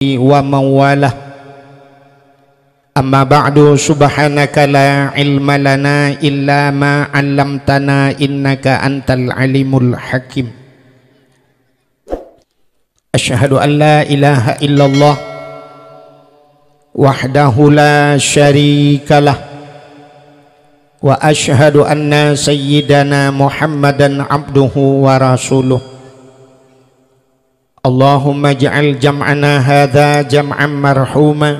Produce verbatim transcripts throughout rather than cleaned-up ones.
ومن والاه. أما بعد، سبحانك لا علم لنا إلا ما علمتنا إنك أنت العليم الحكيم. أشهد أن لا إله إلا الله وحده لا شريك له، وأشهد أن سيدنا محمدا عبده ورسوله. اللهم اجعل جمعنا هذا جمعا مرحوما،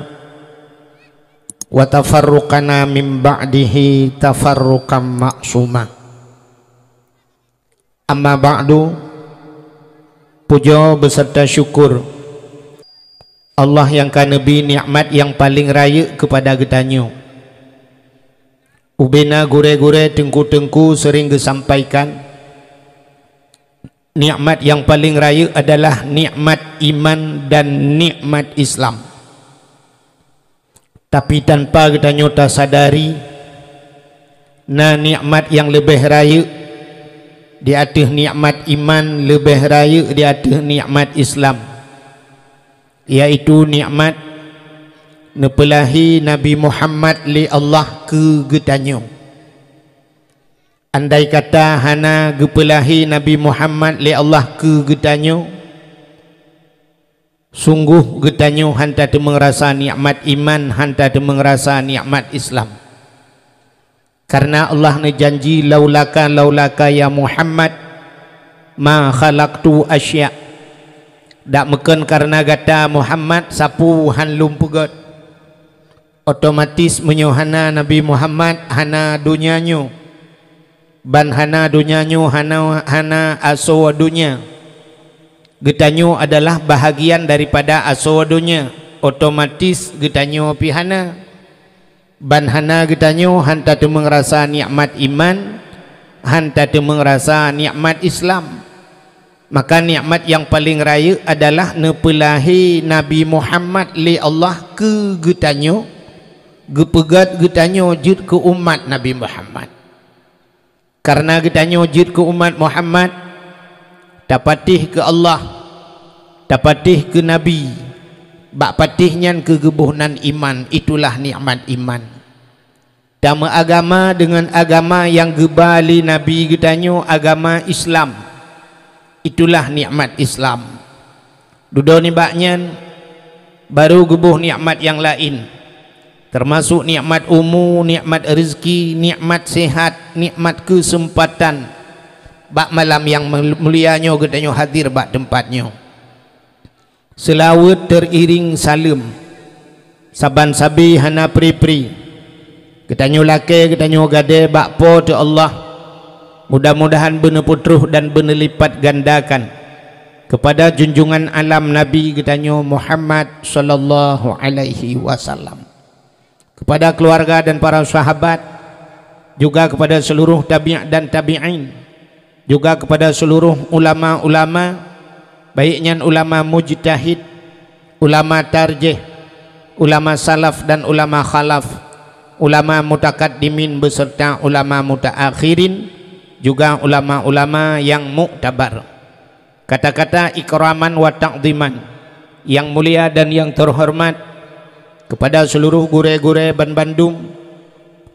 وتفرقنا من بعده تفرقا معصوما. Amma ba'du, pujoe beserta syukur Allah nyang ka neubri nikmat nyang paleng rayeuk keupada geutanyoe. Ubena gurée-gurée, teungku-teungku seuring geusampaikan, nikmat nyang paleng rayeuk adalah nikmat iman dan nikmat Islam. Tapi tanpa geutanyoe tasadari, na nikmat nyang leubeh rayeuk di ateueh nikmat iman, leubeh rayeuk di ateueh nikmat Islam, yaitu nikmat neupeulahi Nabi Muhammad lé Allah keu geutanyoe. Andai kata hana geupeulahi Nabi Muhammad lé Allah keu geutanyoe, sunggoh geutanyoe hana tateumeung rasa nikmat iman, hana tateumeung rasa nikmat Islam. Karena Allah neujanji, "Laulaka, laulaka ya Muhammad, ma khalaqtu asya." Dak meukon karena gata Muhammad, sapeue hán lôn peugét. Otomatis meunyoe hana Nabi Muhammad, hana donya nyoe. Ban hana donya nyoe, hana, hana asoe donya. Geutanyoe adalah bahagian daripada asoe donya, otomatis geutanyoe pih hana. Ban hana geutanyoe, hán tateumeung rasa nikmat iman, hán tateumeung rasa nikmat Islam. Maka nikmat nyang paleng rayeuk adalah neupeulahi Nabi Muhammad lé Allah keu geutanyoe, geupeugét geutanyoe jeuet keu umat Nabi Muhammad. Karena geutanyoe jeuet keu umat Muhammad, tapatéh keu Allah, tapatéh keu Nabi, bak patéh nyan keu geuboh nan iman, itulah nikmat iman. Tameuagama deungon agama nyang geuba lé Nabi geutanyoe, agama Islam. Itulah nikmat Islam. Dudoe nibak nyan, baru geuboh nikmat nyang laén, teumasok nikmat umu, nikmat rezeki, nikmat sehat, nikmat keuseumpatan. Bak malam nyang mul-, mulia nyoe geutanyoe hadir bak teumpat nyoe. Seulaweuet teuiréng saleuem, saban sabe hana pri-pri, geutanyoe lakée, geutanyoe gadée bak Po teu Allah. Mudah-mudahan beuneupeutroh dan beuneulipatgandakan keupada junjungan alam Nabi geutanyoe Muhammad sallallahu alaihi wasallam, keupada keuluwarga dan para sahabat, juga keupada seuluruh tabi' dan tabi'in, juga keupada seuluruh ulama-ulama, baik nyan ulama mujtahid, ulama tarjih, ulama salaf dan ulama khalaf, ulama mutakaddimin beserta ulama mutaakhirin, juga ulama-ulama nyang muktabar. Kata-kata ikraman wa ta'dhiman, yang mulia dan yang terhormat, keupada seuluruh gurée-gurée banbandum,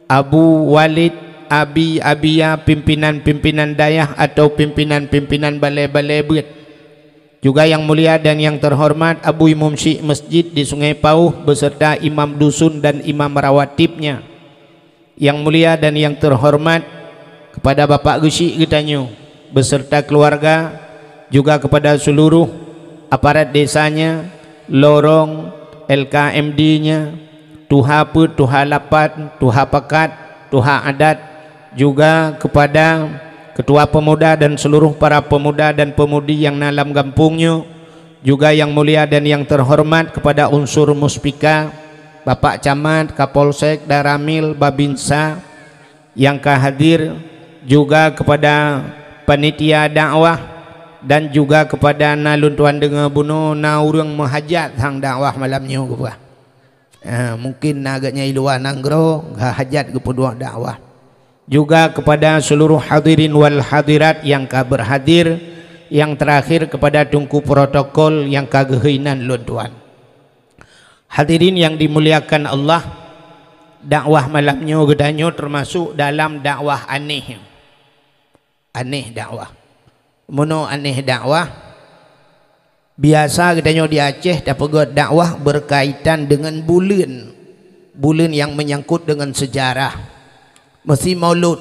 Abu Walid, Abi, Abiya, pimpinan-pimpinan dayah atau pimpinan-pimpinan balée-balée beuet. Juga yang mulia dan yang terhormat Abu Imum Syik Masjid di Sungai Pauh beserta imam dusun dan imam rawatibnya. Yang mulia dan yang terhormat keupada Bapak Geuchik geutanyoe beserta keuluwarga, juga keupada seuluruh aparat desanya, lorong, L K M D-nya, tuha peuet, tuha lapan, tuha pakat, tuha adat, juga keupada ketua pemuda dan seuluruh para pemuda dan pemudi nyang na lam gampông nyoe, juga yang mulia dan yang terhormat keupada unsur muspika, Bapak Camat, Kapolsek, Danramil, Babinsa nyang ka hadir, juga keupada panitia dakwah, dan juga keupada na lôn tuan deungoe bunoe na ureuëng meuhajat sang dakwah malam nyoe geupeugah. Ah, mungkin na geuhnyan i luwa nanggroe, ha-, hajat geupeuduek dakwah. Juga kepada seluruh hadirin wal hadirat yang ka berhadir, yang terakhir kepada teungku protokol nyang ka geuhôi nan lôn tuan. Hadirin yang dimuliakan Allah, dakwah malam nyoe geutanyoe termasuk dalam dakwah aneh. Aneh dakwah. Meunoe aneh dakwah, biasa geutanyoe di Aceh tapeugah dakwah berkaitan dengan buleuen. Buleuen yang menyangkut dengan sejarah. Meusi Maulud,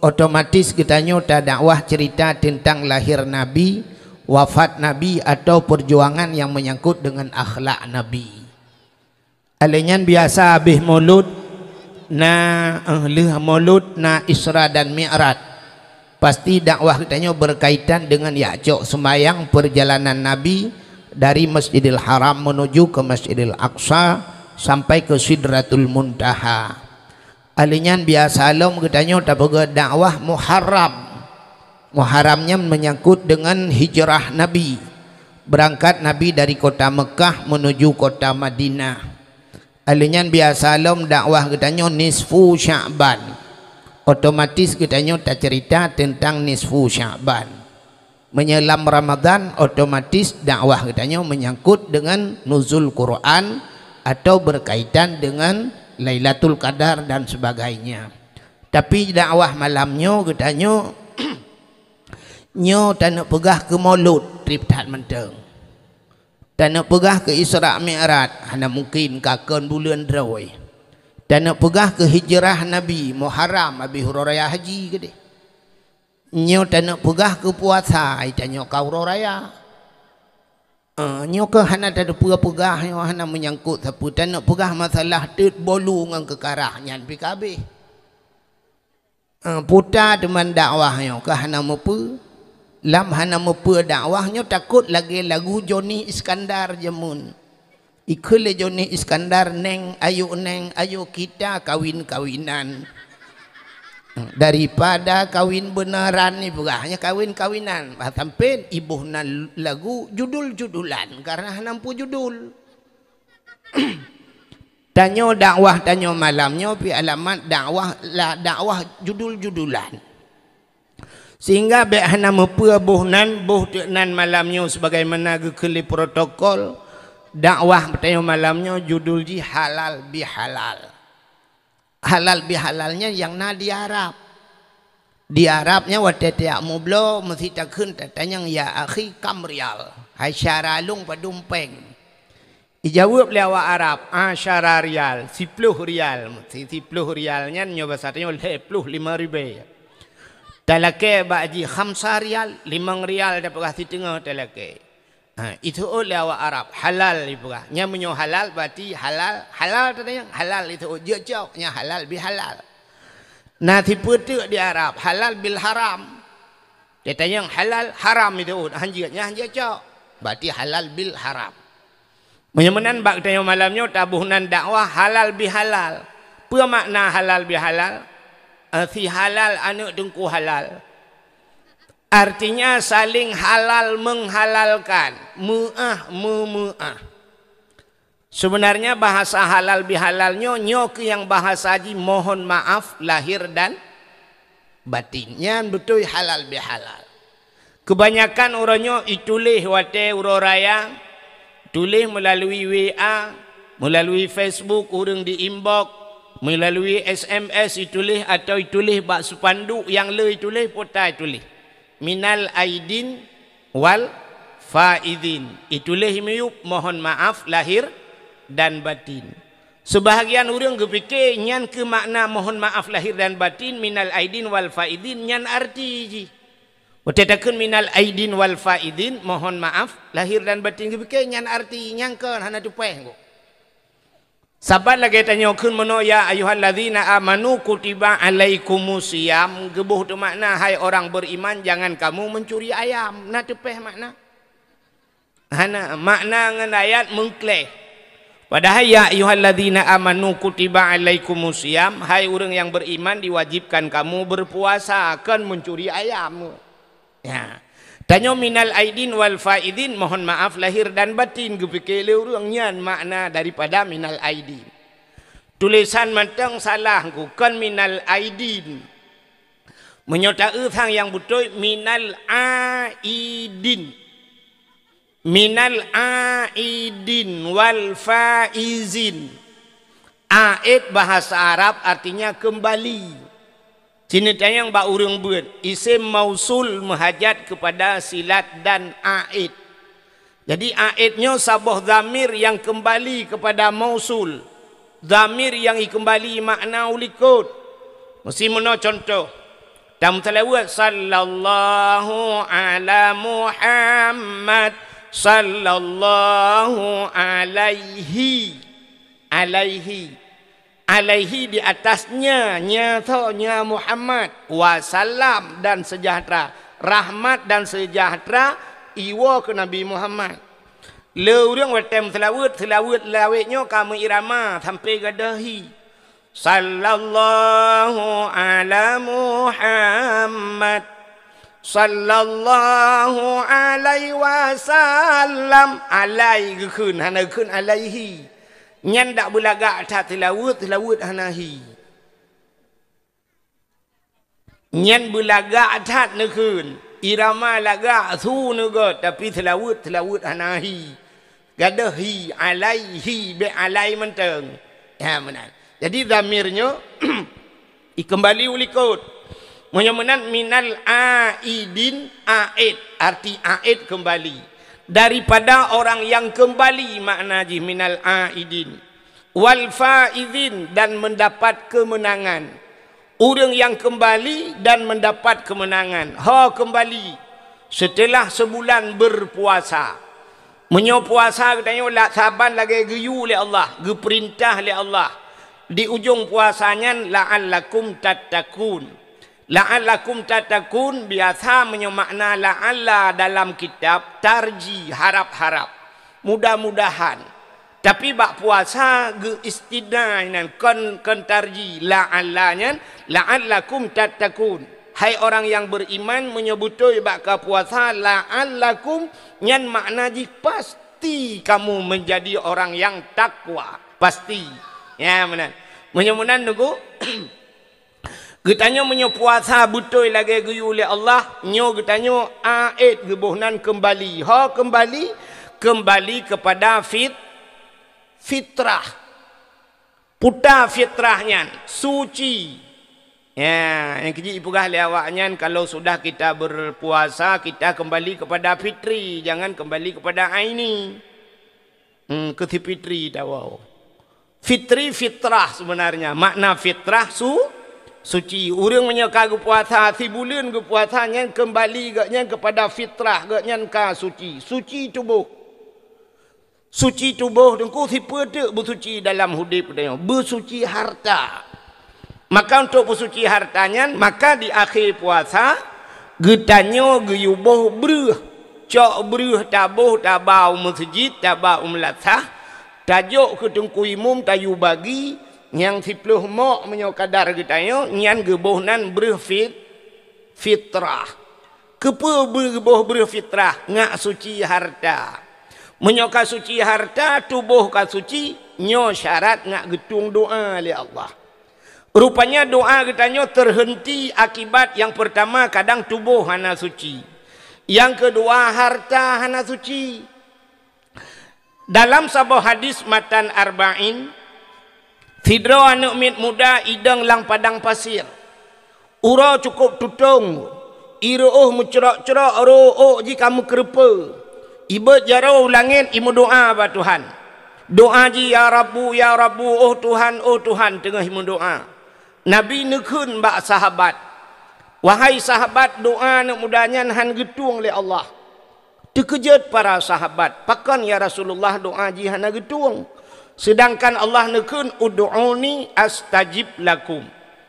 otomatis geutanyoe tadakwah cerita tentang lahir Nabi, wafat Nabi, atau perjuangan yang menyangkut dengan akhlak Nabi. Alèh nyan biasa habéh Maulud, na, eh, lheueh Maulud na Isra dan Mi'raj. Pasti dakwah geutanyoe berkaitan dengan jak cok seumayang perjalanan Nabi dari Masjidil Haram menuju ke Masjidil Aqsa sampai ke Sidratul Muntaha. Alèh nyan biasa lom geutanyoe tapeugah dakwah Muharram. Muharram nyan menyangkut dengan hijrah Nabi. Berangkat Nabi dari kota Mekah menuju kota Madinah. Alèh nyan biasa lom dakwah geutanyoe nisfu Sya'ban. Otomatis geutanyoe tacerita tentang nisfu Sya'ban. Meunyoe lam Ramadan, otomatis dakwah geutanyoe menyangkut dengan nuzul Quran atau berkaitan dengan Lailatul Qadar dan sebagainya. Tapi dakwah malam nyoe geutanyoe, nyoe taneuk peugah keu Maulud, trép that mantong. Taneuk peugah keu Isra Mi'raj, hana mungken, ka kon buleuen droe. Taneuk peugah keu hijrah Nabi, Muharram, abéh uroe raya haji keudeh. Nyoe taneuk peugah keu puasa, ai tanyoe ka uroe raya. Eh, nyoe keuh hana tateupeue peugah, nyoe hana meunyangkot sapeue. Taneuk peugah masalah teut bolu ngon keukarah, nyan pih ka habéh. Eh, puta teuma dakwah nyoe keuh hana meupeue. Lam hana meupeue dakwah nyoe takot lagèe lagu Joni Iskandar jameun. Ikheun lé Joni Iskandar, "Neng, ayo Neng, ayo kita kawin-kawinan. Daripada kawin beuneran," ipeugah, "nyan kawin-kawinan." Bah sampoe iboh nan lagu judul-judulan, karena hana meupeue judul. Tanyoe dakwah tanyoe malam nyoe pih alamat dakwah, la, dakwah judul-judulan. Sehingga bèk hana meupeue boh nan, boh teuk nan malam nyoe sebagaimana geukheun lé protokol, dakwah tanyoe malam nyoe judul jih halal bihalal. Halal bihalal nyan nyang na di Arab. Di Arab nyan watèe tajak meubloe, meusi takheun tatanyong, "Ya akhi, kam rial?" Hai syedara lôn, padum pèng? Ijaweueb lé awak Arab, "Asyara rial, siploh rial." Si-, siploh rial nyan nyoe basa tanyoe lhèe ploh limong ribèe. Talakèe bak jih khamsa rial, limong rial tapeugah siteungoh talakèe. Ha, iteuôt lé awak Arab, halal ipeugah. Nyan meunyoe halal, berarti halal, halal tatanyong, halal iteuôt, jeuet cok, nyan halal bihalal. Na sipeuteuk di Arab, halal bil haram. Tatanyong halal, haram iteuôt, hanjeuet, nyan hanjeuet cok. Berarti halal bil haram. Meunyoe meunan bak tanyoe malam nyoe taboh nan dakwah halal bihalal. Peue makna halal bihalal? Eh, si halal aneuk teungku halal. Artinya saling halal menghalalkan, meu'ah meumeu'ah. Sebenarnya bahasa halal bihalal nyoe, nyoe keuh nyang bahasa jih mohon maaf lahir dan batin. Nyan beutôi halal bihalal. Kebanyakan uroe nyoe ituléh watèe uroe raya, tuléh melalui W A, melalui Facebook ureueng di inbox, melalui S M S ituléh atau ituléh bak spanduk nyang le ituléh, pota ituléh. Minal aidin wal faidin. Ituléh miyueb mohon maaf lahir dan batin. Sebahagian ureueng geupike nyan keuh makna mohon maaf lahir dan batin, minal aidin wal faidin, nyan arti jih. Watèe takheun minal aidin wal faidin, mohon maaf lahir dan batin, geupike nyan arti nyang kon, hana teupèh kok. Saban lagèe tanyoe kheun meunoe, "Ya ayyuhalladzina amanu kutiba alaikumusiyam," geuboh teumakna, "Hai orang beriman, jangan kamu mencuri ayam." Na teupèh makna? Hana, makna ngon ayat meuklèh. Padahai, "Ya ayyuhalladzina amanu kutiba alaikumusiyam," hai ureueng nyang beriman, diwajibkan kamu berpuasa, kon mencuri ayam. Ya. Tanyoe minal aidin wal faidin, mohon maaf lahir dan batin, geupike lé ureueng nyan makna daripada minal aidin. Tulisan mantong salah, kon minal aidin. Meunyoe taeu sang nyang beutôi, minal aidin. Minal aidin wal faizin. Aid bahasa Arab artinya kembali. Sini tanyong bak ureuëng beuet, isim mausul meuhajat kepada silat dan aid. Jadi aid nyoe saboh dhamir yang kembali kepada mausul. Dhamir yang ikembali makna ulikot. Mesti meunoe contoh. Tameusalawat, "Sallallahu ala Muhammad, sallallahu alaihi, alaihi, alaihi di atasnya, nya tho, nya Muhammad, wasallam dan sejahtera, rahmat dan sejahtera iwoe keu Nabi Muhammad." Le ureuëng watée meusalawat, salawat lawét nyoe ka meuirama sampai gadôh hi. Sallallahu ala Muhammad, sallallahu alaihi wasallam. Alai geukheun, hana geukheun alaihi. Nyan dak beulagak that seulaweuet, seulaweuet hana hi. Nyan beulagak that neukheun, irama lagak su neugôt, tapi seulaweuet, seulaweuet hana hi. Gadôh hi, alaihi, bék alai mantong. Ya, meunan. Jadi, dhamir nyoe ikembali u likot. Meunyoe meunan, minal aidin, aid, arti aid kembali. Daripada orang yang kembali, makna jih minal aidin. Wal faizin, dan mendapat kemenangan. Ureuëng yang kembali dan mendapat kemenangan. Ho kembali setelah sebulan berpuasa. Meunyoe puasa geutanyoe la-, saban lagée geuyue lé Allah, geupeurintah lé Allah. Di ujong puasa nyan, "La'allakum tattaqun." "La'allakum tattaqun" biasa meunyoe makna "la'alla" dalam kitab, tarji, harap-harap, mudah-mudahan. Tapi bak puasa geu-istitsna nyan, kon, kon tarji, "la'alla" nyan, "la'allakum tattaqun." Hai orang yang beriman, meunyoe beutôi bak ka puasa, "la'allakum" nyan makna jih pasti kamu menjadi orang yang takwa. Pasti. Ya, meunan. Meunyoe meunan, Teungku, geutanyoe meunyoe puasa beutôi lagée geuyue lé Allah, nyoe geutanyoe aid geuboh nan kembali. Ho kembali, kembali kepada fit-, fitrah. Puta fitrah nyan, suci. Ya, nyang keujeuet ipeugah lé awak nyan, kalau sudah kita berpuasa, kita kembali kepada fitri, jangan kembali kepada aini. Hmm, keu si fitri tawoe. Fitri fitrah sebenarnya. Makna fitrah su-, suci. Ureuëng meunyoe ka geupuasa, sibuleuen geupuasa nyan kembali gobnyan kepada fitrah, gobnyan ka suci. Suci tuboh. Suci tuboh Teungku, sipeue teuk beusuci dalam udeb geutanyoe? Beusuci harta. Maka untuk peusuci harta nyan, maka di akhé puasa, geutanyoe geuyue boh breuh. Cok breuh taboh, taba u meuseujid, taba u meulasah, tajok keu teungku imum, tayue bagi, nyang siplôh mok meunyoe kadar geutanyoe, nyan geuboh nan breuh fit-, fitrah. Keupeue beu-, geuboh breuh fitrah? Ngat suci harta. Meunyoe ka suci harta, tuboh ka suci, nyoe syarat ngat geutueng doá lé Allah. Rupanya doá geutanyoe teuhenti akibat nyang peurtama kadang tuboh hana suci. Nyang keudua harta hana suci. Dalam saboh hadis matan Arba'in, sidroe aneuëk miet muda idong lam padang pasir. Uroe cukôp tutong, ireuôh meucrok-crok, rô ôk jih ka meukeureupeue. Ibeuet jaroe u langét, imeudoá bak Tuhan. Doá jih, "Ya Rabbu, ya Rabbu, oh Tuhan, oh Tuhan," teungoh imeudoá. Nabi neukheun bak sahabat, "Wahai sahabat, doá aneuëk muda nyan hán geutueng lé Allah." Teukeujot para sahabat, "Pakon ya Rasulullah doá jih hana geutueng? Seudangkan Allah neukheun, 'Ud'uni astajib lakum.'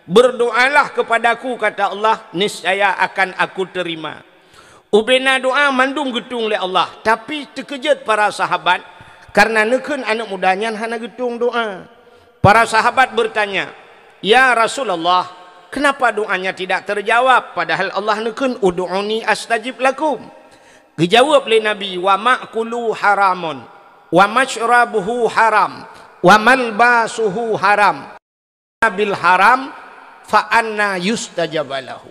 Berdoalah kepadaku," kata Allah, "niscaya akan Aku terima." Ubena doá mandum geutueng lé Allah, tapi teukeujot para sahabat karena neukheun aneuëk muda nyan hana geutueng doá. Para sahabat bertanya, "Ya Rasulullah, kenapa doanya tidak terjawab, padahal Allah neukheun, 'Ud'uni astajib lakum'?" Geujaweueb lé Nabi, "Wa ma'kuluhu haramun, wa masyrabuhu haram, wa malbasuhu haram. Bil haram, fa anna yustajaba lahu."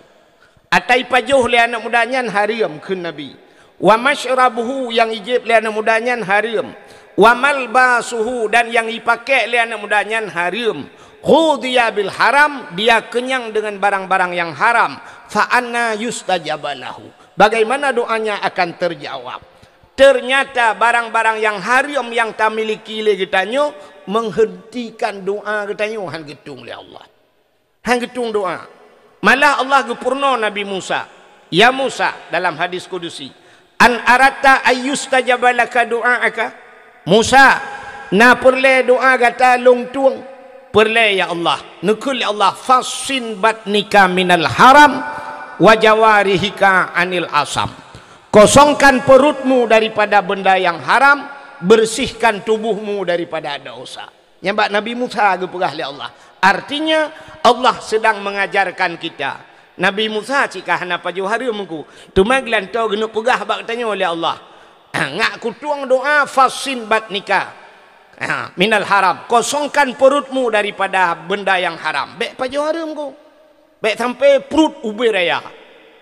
Ata ipajoh lé aneuëk muda nyan hareuem, kheun Nabi. Wa masyrabuhu, nyang ijieb lé aneuk muda nyan hareuem. Wa malbasuhu, dan nyang ipakék lé aneuk muda nyan hareuem. Ghudhiya bil haram, dia kenyang dengan barang-barang yang haram. Fa anna yustajabu lahu. Bagaimana doanya akan terjawab? Ternyata barang-barang nyang hareuem nyang tamiliki lé geutanyoe menghentikan doa geutanyoe, han geutueng lé Allah. Han geutueng doa. Malah Allah geupeurunoe Nabi Musa, "Ya Musa," dalam hadis kudusi, "an aratta ayyustajaba laka du'aaka?" Musa, na peureulée doa gata lôn tueng? Peureulée, ya Allah. Neukheun lé Allah, "Fassin batnika minal haram wa jawarihika anil asam." Kosongkan perutmu daripada benda yang haram, bersihkan tubuhmu daripada dosa. Nyan bak Nabi Musa geupeugah lé Allah. Artinya, Allah sedang mengajarkan kita. Nabi Musa cit ka hana pajoh hareuem ku. Teuma geulantoe geuneuk peugah bak geutanyoe lé Allah. Ngak kutueng doa, "Fassin batnika, ha, minal haram." Kosongkan perutmu daripada benda yang haram. Bék pajoh hareuem ku. Bék sampai pruet ubé raya.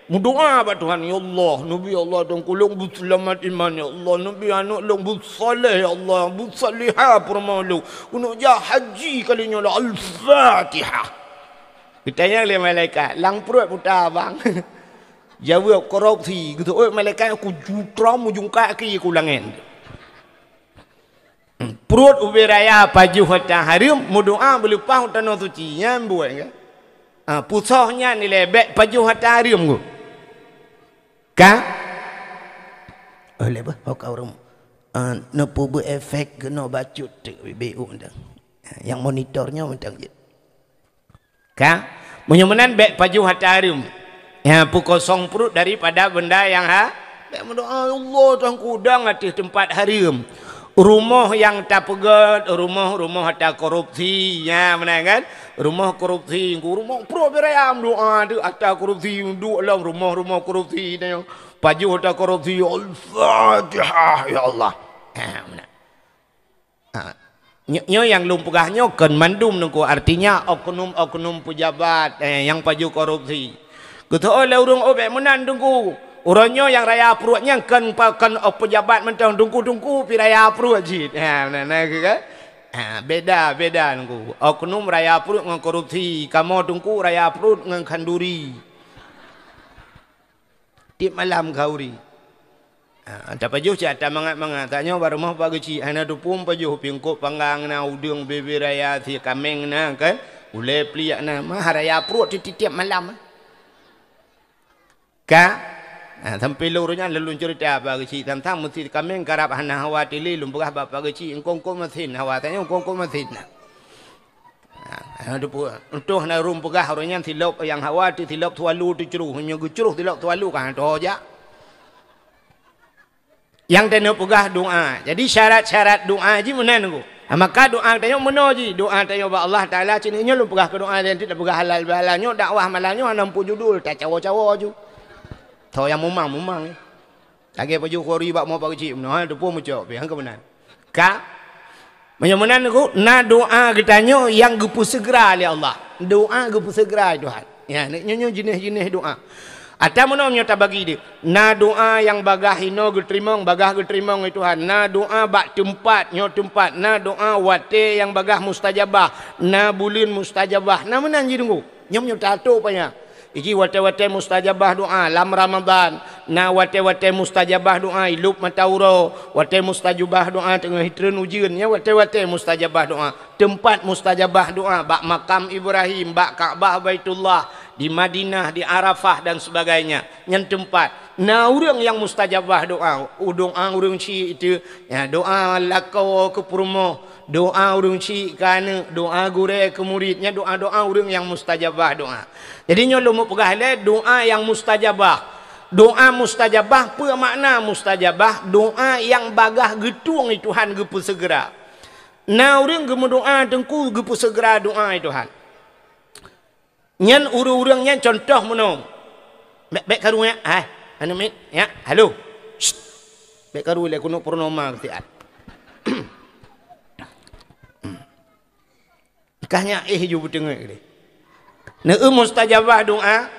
Meudoa bak Tuhan, "Ya Allah, neubi Allah dong kulong beuseulamat iman, ya Allah, neubi aneuk lôn beusaleh, ya Allah, beusalihah peurumoh lôn, keuneuk jak haji kali nyoe lah." Al-Fatihah. Geutanyong lé malaikat, "Lam pruet peue ta, Bang?" Jaweueb, "Korupsi." Geuteuôt malaikat, "Ku jutrom ujong kaki ku langét." Pruet ubé raya pajoh ata hareuem, meudoa beuleupah u tanoh suci, nyan buet kan? Ah, pusoh nyan ilée bék pajoh ata hareuem ku. Ka? Oh, lé bah, ho ka ureuëng, ah, neupeubuet efek keunoe bacut teuk bibé u mantong. Nyang monitor nyoe mantong jeuet. Ka? Meunyoe meunan bék pajoh ata hareuem. Ya, peukosong pruet daripada benda nyang ha-, bék meudoa, "Ya Allah, Tuhanku, dang ateueh teumpat hareuem. Rumoh nyang tapeugét, rumoh-rumoh ata korupsi." Ya, meunan kan? Rumoh korupsi, rumoh pruet beureuyam doa tu ata korupsi, duek lom rumoh-rumoh korupsi tu. Pajoh ata korupsi, "Al-Fatihah, ya Allah." Ha, meunan. Ha. Nyo-, nyoe nyang lôn peugah nyoe kon mandum Teungku, artinya oknum-oknum pejabat, eh, nyang pajoh korupsi. Geuteuôt lé ureuëng, "Oh, bék meunan Teungku. Uroe nyoe nyang raya pruet nyan kon pa-, kon, oh, pejabat mantong, Teungku-teungku pi raya pruet cit." Ha, na, na, kan? Ha, beda, beda Teungku. Oknum raya pruet ngon korupsi, kamoe Teungku raya pruet ngon khanduri. Tieb malam khanduri. Ha, tapajoh cit ata mangat-mangat. Tanyoe bak rumoh Pak Geuchik, hana teupeue pajoh, pingkop panggang na, udeueng bebe raya, sie kaméng na kan, ulée pliek na, mah raya pruet tieb-tieb malam. Ka? Ha, sampoe lôn uroe nyan lôn ceurita Pak Geuchik, tang-tang meusie kaméng karab hana hawa tili, lôn peugah bak Pak Geuchik, "Eungkôt-eungkôt masén hawa, tanyoe eungkôt-eungkôt masén na." Ha, ha, teupeue. Untôh na ureuëng peugah uroe nyan silop nyang hawa teu silop tualu teucroh. Meunyoe geucroh silop tualu ka han teuho jak. Nyang teuneuk peugah doa. Jadi syarat-syarat doa jih meunan Teungku. Ha, maka doa tanyoe meunoe jih. Doa tanyoe bak Allah Taala cit nyoe lôn peugah keu doa dan tidak peugah halal bihalal. Nyoe dakwah malam nyoe hana muphom judul, tacawo-cawo ju. Tho nyang mumang-mumang. Lagée pajoh khanduri bak rumoh Pak Geuchik meunoe, ha, teupeue mucok pih, ha, keu meunan. Ka? Meunyoe meunan Teungku, na doa geutanyoe nyang geupeuseugera lé Allah. Doa geupeuseugera lé Tuhan. Ya, nyoe, nyoe jeuneh-jeuneh doa. Ata meunoe nyoe tabagi deh. Na doa nyang bagaih inoe geuteurimong, bagaih geuteurimong lé Tuhan. Na doa bak teumpat, nyoe teumpat. Na doa watée nyang bagaih mustajabah. Na buleuen mustajabah. Na meunan jih Teungku. Nyoe, nyoe tato paya. Iji watée-watée mustajabah doa lam Ramadhan, na watée-watée mustajabah doa ilop mata uroe, watée mustajabah doa teungoh treun ujeuen, nyan watée-watée mustajabah doa. Teumpat mustajabah doa bak makam Ibrahim, bak Ka'bah Baitullah, di Madinah, di Arafah dan sebagainya. Nyan teumpat. Na ureuëng nyang mustajabah doa, u doa ureuëng syik itu, ya, doa lakoe keu peurumoh, doa ureuëng syik keu aneuëk, doa gurée keu murit, nyan doa-doa ureuëng nyang mustajabah doa. Jadi nyoe lôn mupeugah lé doa nyang mustajabah. Doa mustajabah, peue makna mustajabah? Doa nyang bagaih geutueng lé Tuhan geupeuseugera. Na ureuëng geumeudoa Teungku geupeuseugera doa lé Tuhan. Nyan ureuëng-ureuëng nyan contoh meunoe. Bék, bék karu nyan, hai, aneuk miet, nyan, halo. Shh. Bék karu lé keuneuk purnoma keusiat. Kah nyan éh ju beuteungeut lé. Neu mustajabah doa.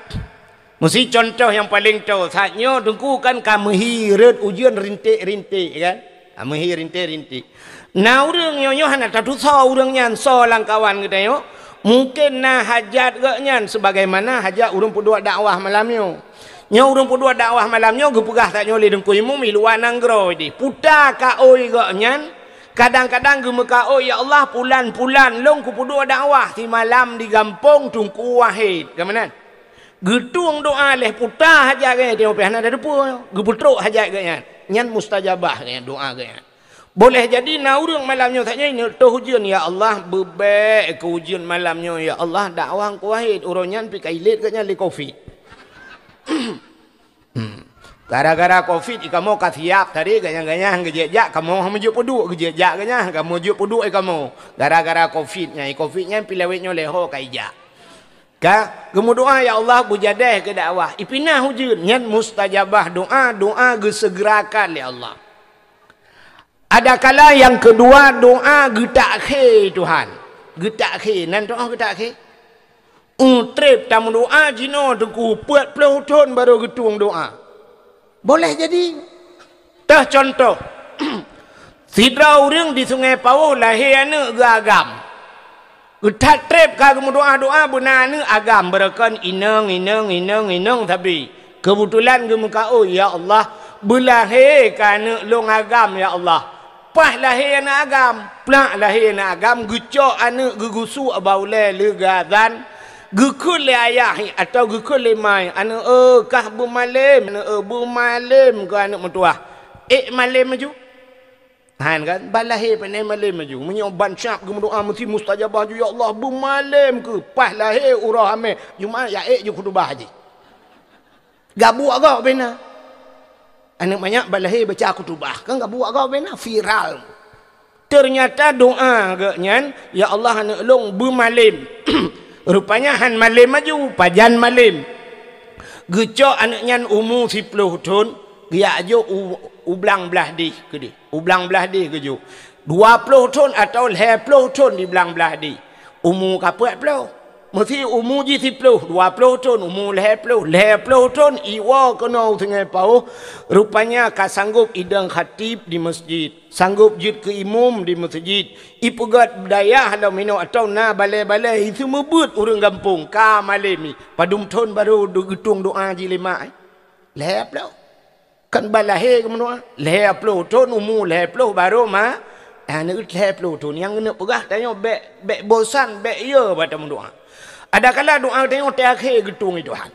Meusi contoh nyang paleng toe, saat nyoe Teungku kan ka meuhi rot ujeuen rinték-rinték kan? Ha, meuhi rinték-rinték. Na ureuëng nyoe, nyoe hana tatusoe ureuëng nyan soe lam kawan geutanyoe. Mungken na hajat geuh nyan sebagaimana hajat ureuëng peuduek dakwah malam nyoe. Nyoe ureuëng peuduek dakwah malam nyoe geupeugah tanyoe lé Teungku Imum i luwa nanggroe deh. Puta kaôi geuh nyan, kadang-kadang geumeukaôi, "Ya Allah, pulan-pulan lôn kupeuduek dakwah simalam di gampông Teungku Wahid." Ka meunan? Geutueng doa lé puta hajat geuh nyan, teuma pih hana teupeue. Geupeutrok hajat geuh nyan. Nyan mustajabah geuh nyan, doa geuh nyan. Boleh jadi na ureuëng malam nyoe saja ineuk toh ujeuen, "Ya Allah, beubek keu ujeuen malam nyoe, ya Allah, dakwah Teungku Wahid." Uroe nyan pih ka ilét geuh nyan lé covid. Hmm. Gara-gara covid, i kamoe ka siap tadi, ganyang-ganyang geujak-jak, kamoe hana meujeuet peuduek, geujak-jak ganyang, kamoe jeuet peuduek i kamoe. Gara-gara covid nyan, i covid nyan pih lawét nyoe lé ho ka ijak. Ka geumeudoa, "Ya Allah, beujadeh keu dakwah." Ipinah ujeuen, nyan mustajabah doa, doa geuseugerakan lé Allah. Adakala nyang keudua, doa geutakhe Tuhan. Geutakhe, nan doa geutakhe. Utreb tameudoa jinoe Teungku, peuet ploh thon barô geutueng doa. Boleh jadi. Teuh contoh, sidroe ureuëng di Sungai Pawôh lahé aneuëk geuagam. Geuthat treb ka geumeudoa-doa beuna aneuëk agam, beureukan inong, inong, inong, inong sabe. Keubeutulan geumeukaôi, "Ya Allah, beulahé ka aneuëk lôn agam, ya Allah." Paih lahé aneuëk agam, plak lahé aneuëk agam, geucok aneuëk geugusu bak ulée leuga dan geukheun lé ayah atawa geukheun lé ma, "Aneuëk eu, kah beumalem, aneuëk eu, beumalem keu aneuëk meutuwah." Ék malem laju. Han kan? Ban lahé pane malem laju. Meunyoe ban syab geumeudoa meusti mustajabah ju, "Ya Allah, beumalem keu." Paih lahé uroe Hamé, Jumat ya ék ju khutubah jih. Gabuek gob bena. Aneuëk manyak ban lahé baca khutubah, kan gabuek gob bena, viral. Ternyata doa geuh nyan, "Ya Allah, aneuëk lôn beumalem." Rupanya han malem laju, pajan malem. Geucok aneuëk nyan umu siploh thon, geujak jok u, u blang blah deh keudeh. U blang blah deh geujok. Dua ploh thon atawa lhée ploh thon di blang blah deh. Umu ka peuet ploh. Meusti umu jih siploh, dua ploh thon, umu lhée ploh, lhée ploh thon, iwoe keunoe u Sungai Pawôh, rupanya ka sanggop idong khatib di meuseujid, sanggop jeuet keu imum di meuseujid, ipeugét dayah lom inoe atawa na balée-balée, iseumeubeuet ureuëng gampông, ka malem nyan, padum thon barô geutueng doa jih lé mak, eh? Lhée ploh. Kan ban lahé geumeudoa, lhée ploh thon, umu lhée ploh barô ma, aneuëk lhée ploh thon. Nyang keuneuk peugah tanyoe bék, bék bosan, bék yö bak tameudoa. Adakala doa tanyoe teuakhé geutueng lé Tuhan.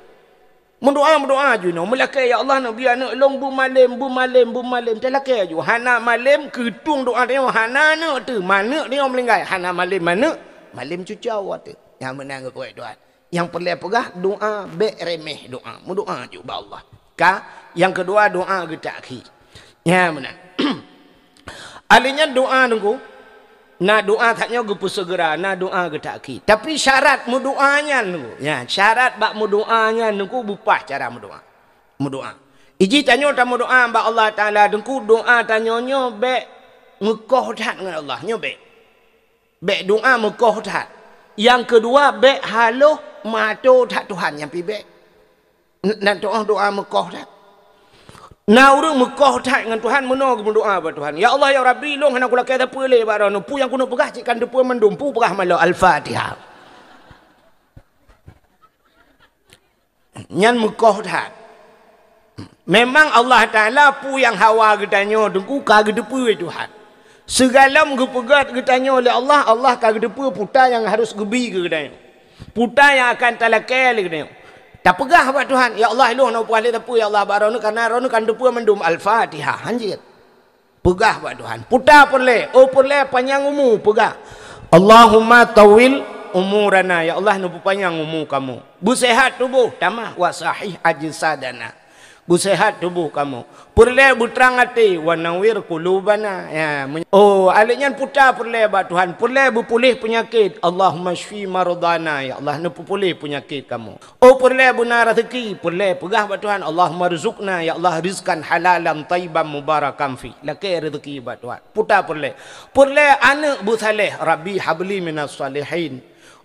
Meudoa, meudoa ju nyoe, meulakée, "Ya Allah, neubi aneuëk lôn beumalem, beumalem, beumalem." Talakée ju, hana malem, geutueng doa tanyoe, hana aneuëk teuma aneuëk tanyoe meuninggai, hana malem aneuëk, malem cucoe watée. Nyang meunan geukuék Tuhan. Nyang peureulée peugah, doa bék reméh doa. Meudoa ju bak Allah. Ka, nyang keudua doa geutakhi. Nyan meunan. Ahli nyan doa Teungku, na doa that nyoe geupeuseugera, na doa geutakhi. Tapi syarat meudoa nyan Teungku, nyan syarat bak meudoa nyan Teungku, beupaih cara meudoa. Meudoa. Iji tanyoe tameudoa bak Allah Taala Teungku, doa tanyoe nyoe bék meukoh that ngon Allah, nyoe bék. Bék doa meukoh that. Nyang keudua, bék haloh mato that Tuhan, nyan pih bék. N-, nan toh doa meukoh that. Na ureuëng meukoh that ngon Tuhan meunoe geumeudoa bak Tuhan, "Ya Allah, ya Rabbi, lôn hana kulakée sapeue lé bak droeneuh. Peue nyang keuneuk peugah cit ka neuteupeue mandum. Peue peugah malom, Al-Fatihah." Nyan meukoh that. Memang Allah Taala peue nyang hawa geutanyoe Teungku ka geuteupeue Tuhan. Sigohlom geupeugét geutanyoe lé Allah, Allah ka geuteupeue peue nyang harus geubi keu geutanyoe. Peue nyang akan talakée lé geutanyoe. Tapeugah bak Tuhan, "Ya Allah, lôn hana peugah lé sapeue, ya Allah, bak droeneuh, kareuna droeneuh ka neuteupeue mandum." Al-Fatihah. Hanjeuet. Peugah bak Tuhan. Peue peureulée, oh peureulée panyang umu, peugah, "Allahumma tawwil umurana," ya Allah, neupeupanyang umu kamoe. Beuseuhat tuboh, tamah, "wa sahih ajsadana." Beuseuhat tuboh kamoe. Peureulée beutrang até, "wa nawwir qulubana." Ya, men-, oh, aléh nyan peue peureulée bak Tuhan. Peureulée beupuléh peunyakét, "Allahumma syfi mardana," ya Allah, neupeupuléh peunyakét kamoe. Oh peureulée beuna raseuki, peureulée peugah bak Tuhan, "Allahumma rzuqna," ya Allah, "rizqan halalan thayyiban mubarakan fi." Lakée raseuki bak Tuhan. Peue peureulée. Peureulée aneuëk beusaléh, "Rabbi habli minas shalihin."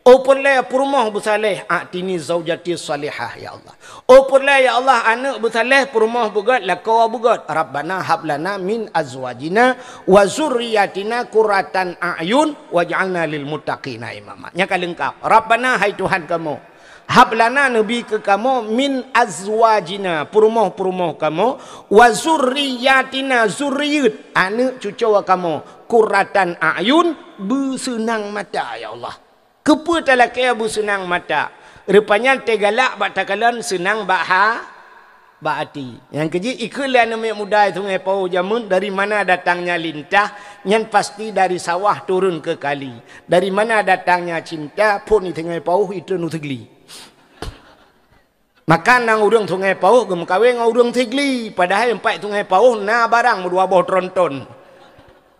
Oh peureulée peurumoh beusaléh, a'tini zaujati shalihah, ya Allah. Oh peureulée, ya Allah, aneuëk beusaléh, peurumoh beugét, lakoe beugét. Rabbana hab lana min azwajina wa zurriyatina qurratan a'yun waj'alna lil muttaqina imama. Nyan ka leungkap. Rabbana, hai Tuhan kamoe, hab lana, neubi keu kamoe, min azwajina, peurumoh-peurumoh kamoe, wa zurriyatina, zuriyeuet, aneuëk cucoe kamoe, qurratan a'yun, beuseunang mata, ya Allah. Keupeue talakée beuseunang mata? Rupanya teugalak bak takalon, seunang bak ha-, bak até. Nyang keujeuet, ikheun lé aneuëk muda Sungai Pauh jameun, dari mana datangnya lintah, nyan pasti dari sawah turun ke kali. Dari mana datangnya cinta, phon di Sungai Pauh, itu nu Sigli. Maka na ureuëng Sungai Pauh geumeukawen ngon ureuëng Sigli, padahai empat Sungai Pauh na barang meudua boh tronton.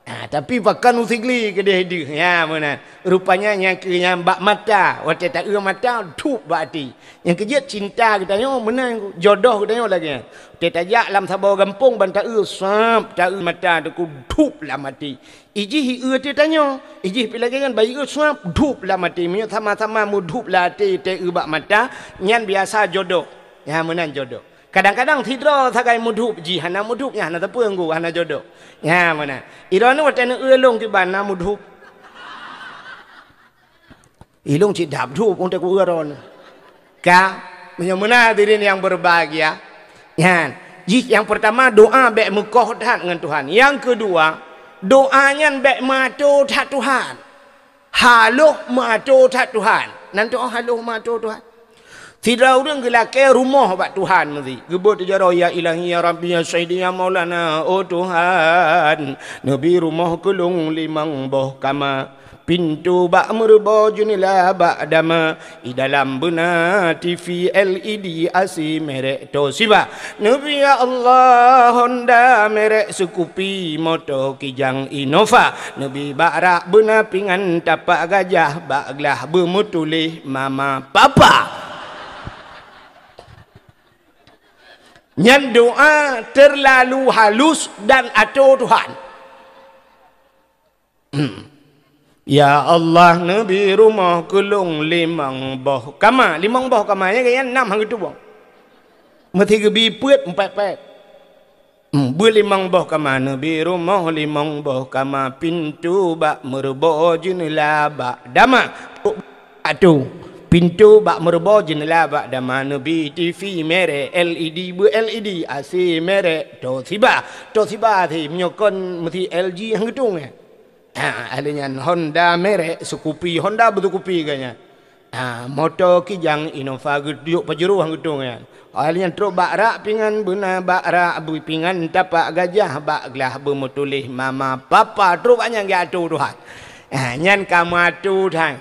Ha, tapi pakon u Sigli keudeh deuh, ya, meunan. Rupanya nyang keu nyang bak mata, watée taeu mata, dhup bak até. Nyang keujeuet cinta geutanyoe meunan, jodoh geutanyoe lagée nyan. Watée tajak lam saboh gampông ban taeu, sab, taeu mata teuku, dhup lam até. Ijih ieu teutanyoe, ijih pi lagée nyan, bayeue suab, dhup lam até. Meunyoe sama-sama meudhup lam até, teu bak mata, nyan biasa jodoh. Nyan meunan jodoh. Kadang-kadang sidroe sagai meudhup, jih hana meudhup, nyan hana teupeu ngu, hana jodoh. Nyan meunan. Iroe nyoe watée neueu lôn kiban na meudhup. Ilong cit dap dup untuk ureuëng. Ka, meunyoe meunan hadirin yang berbahagia. Nyan, jih yang pertama doa bék meukoh that ngon Tuhan. Yang kedua, doa nyan bék meuato that Tuhan. Haloh meuato that Tuhan. Nan doa haloh meuato Tuhan. Sidroe ureuëng geulakée rumoh bak Tuhan meusi. Geubeuet jaroe, "Ya Ilahi, ya Rabbi, ya Sayyidi, ya Maulana, oh Tuhan, neubi rumoh keu lôn limong boh kama." Pintoe bak meureubo, jeuneula bak dama, i dalam beuna T V L E D, A C merek Toshiba. Neubi ya Allah Honda merek Scoopy, moto Kijang Innova. Neubi bak rak beuna pingan tapak gajah, bak glah beumeutuléh mama papa. Nyan doa terlalu halus dan ato Tuhan. Hmm. Ya Allah, neubi rumoh keu lôn limong boh kama. Limong boh kama, ya, ya, nam han geutuboh. Meusti geubi peuet, empat pet. Hmm, beulimong boh kama, neubi rumoh limong boh kama, pintoe bak meureubo, jeuneula bak dama. Atu, pintoe bak meureubo, jeuneula bak dama, neubi T V merek L E D, beu L E D, A C merek Toshiba. Toshiba A C, meunyoe kon meusti L G han geutueng, ya. Ha, ahli nyan Honda merek Scoopy, Honda beuseukupi geuh nyan. Ha, moto Kijang Innova geutuyok pajroh han geutueng nyan. Ahli nyan trok bak rak pingan beuna, bak rak beu pingan tapak gajah, bak glah beumeutuléh mama papa, trok bak nyan geuato Tuhan. Ha, nyan ka meuato Tuhan.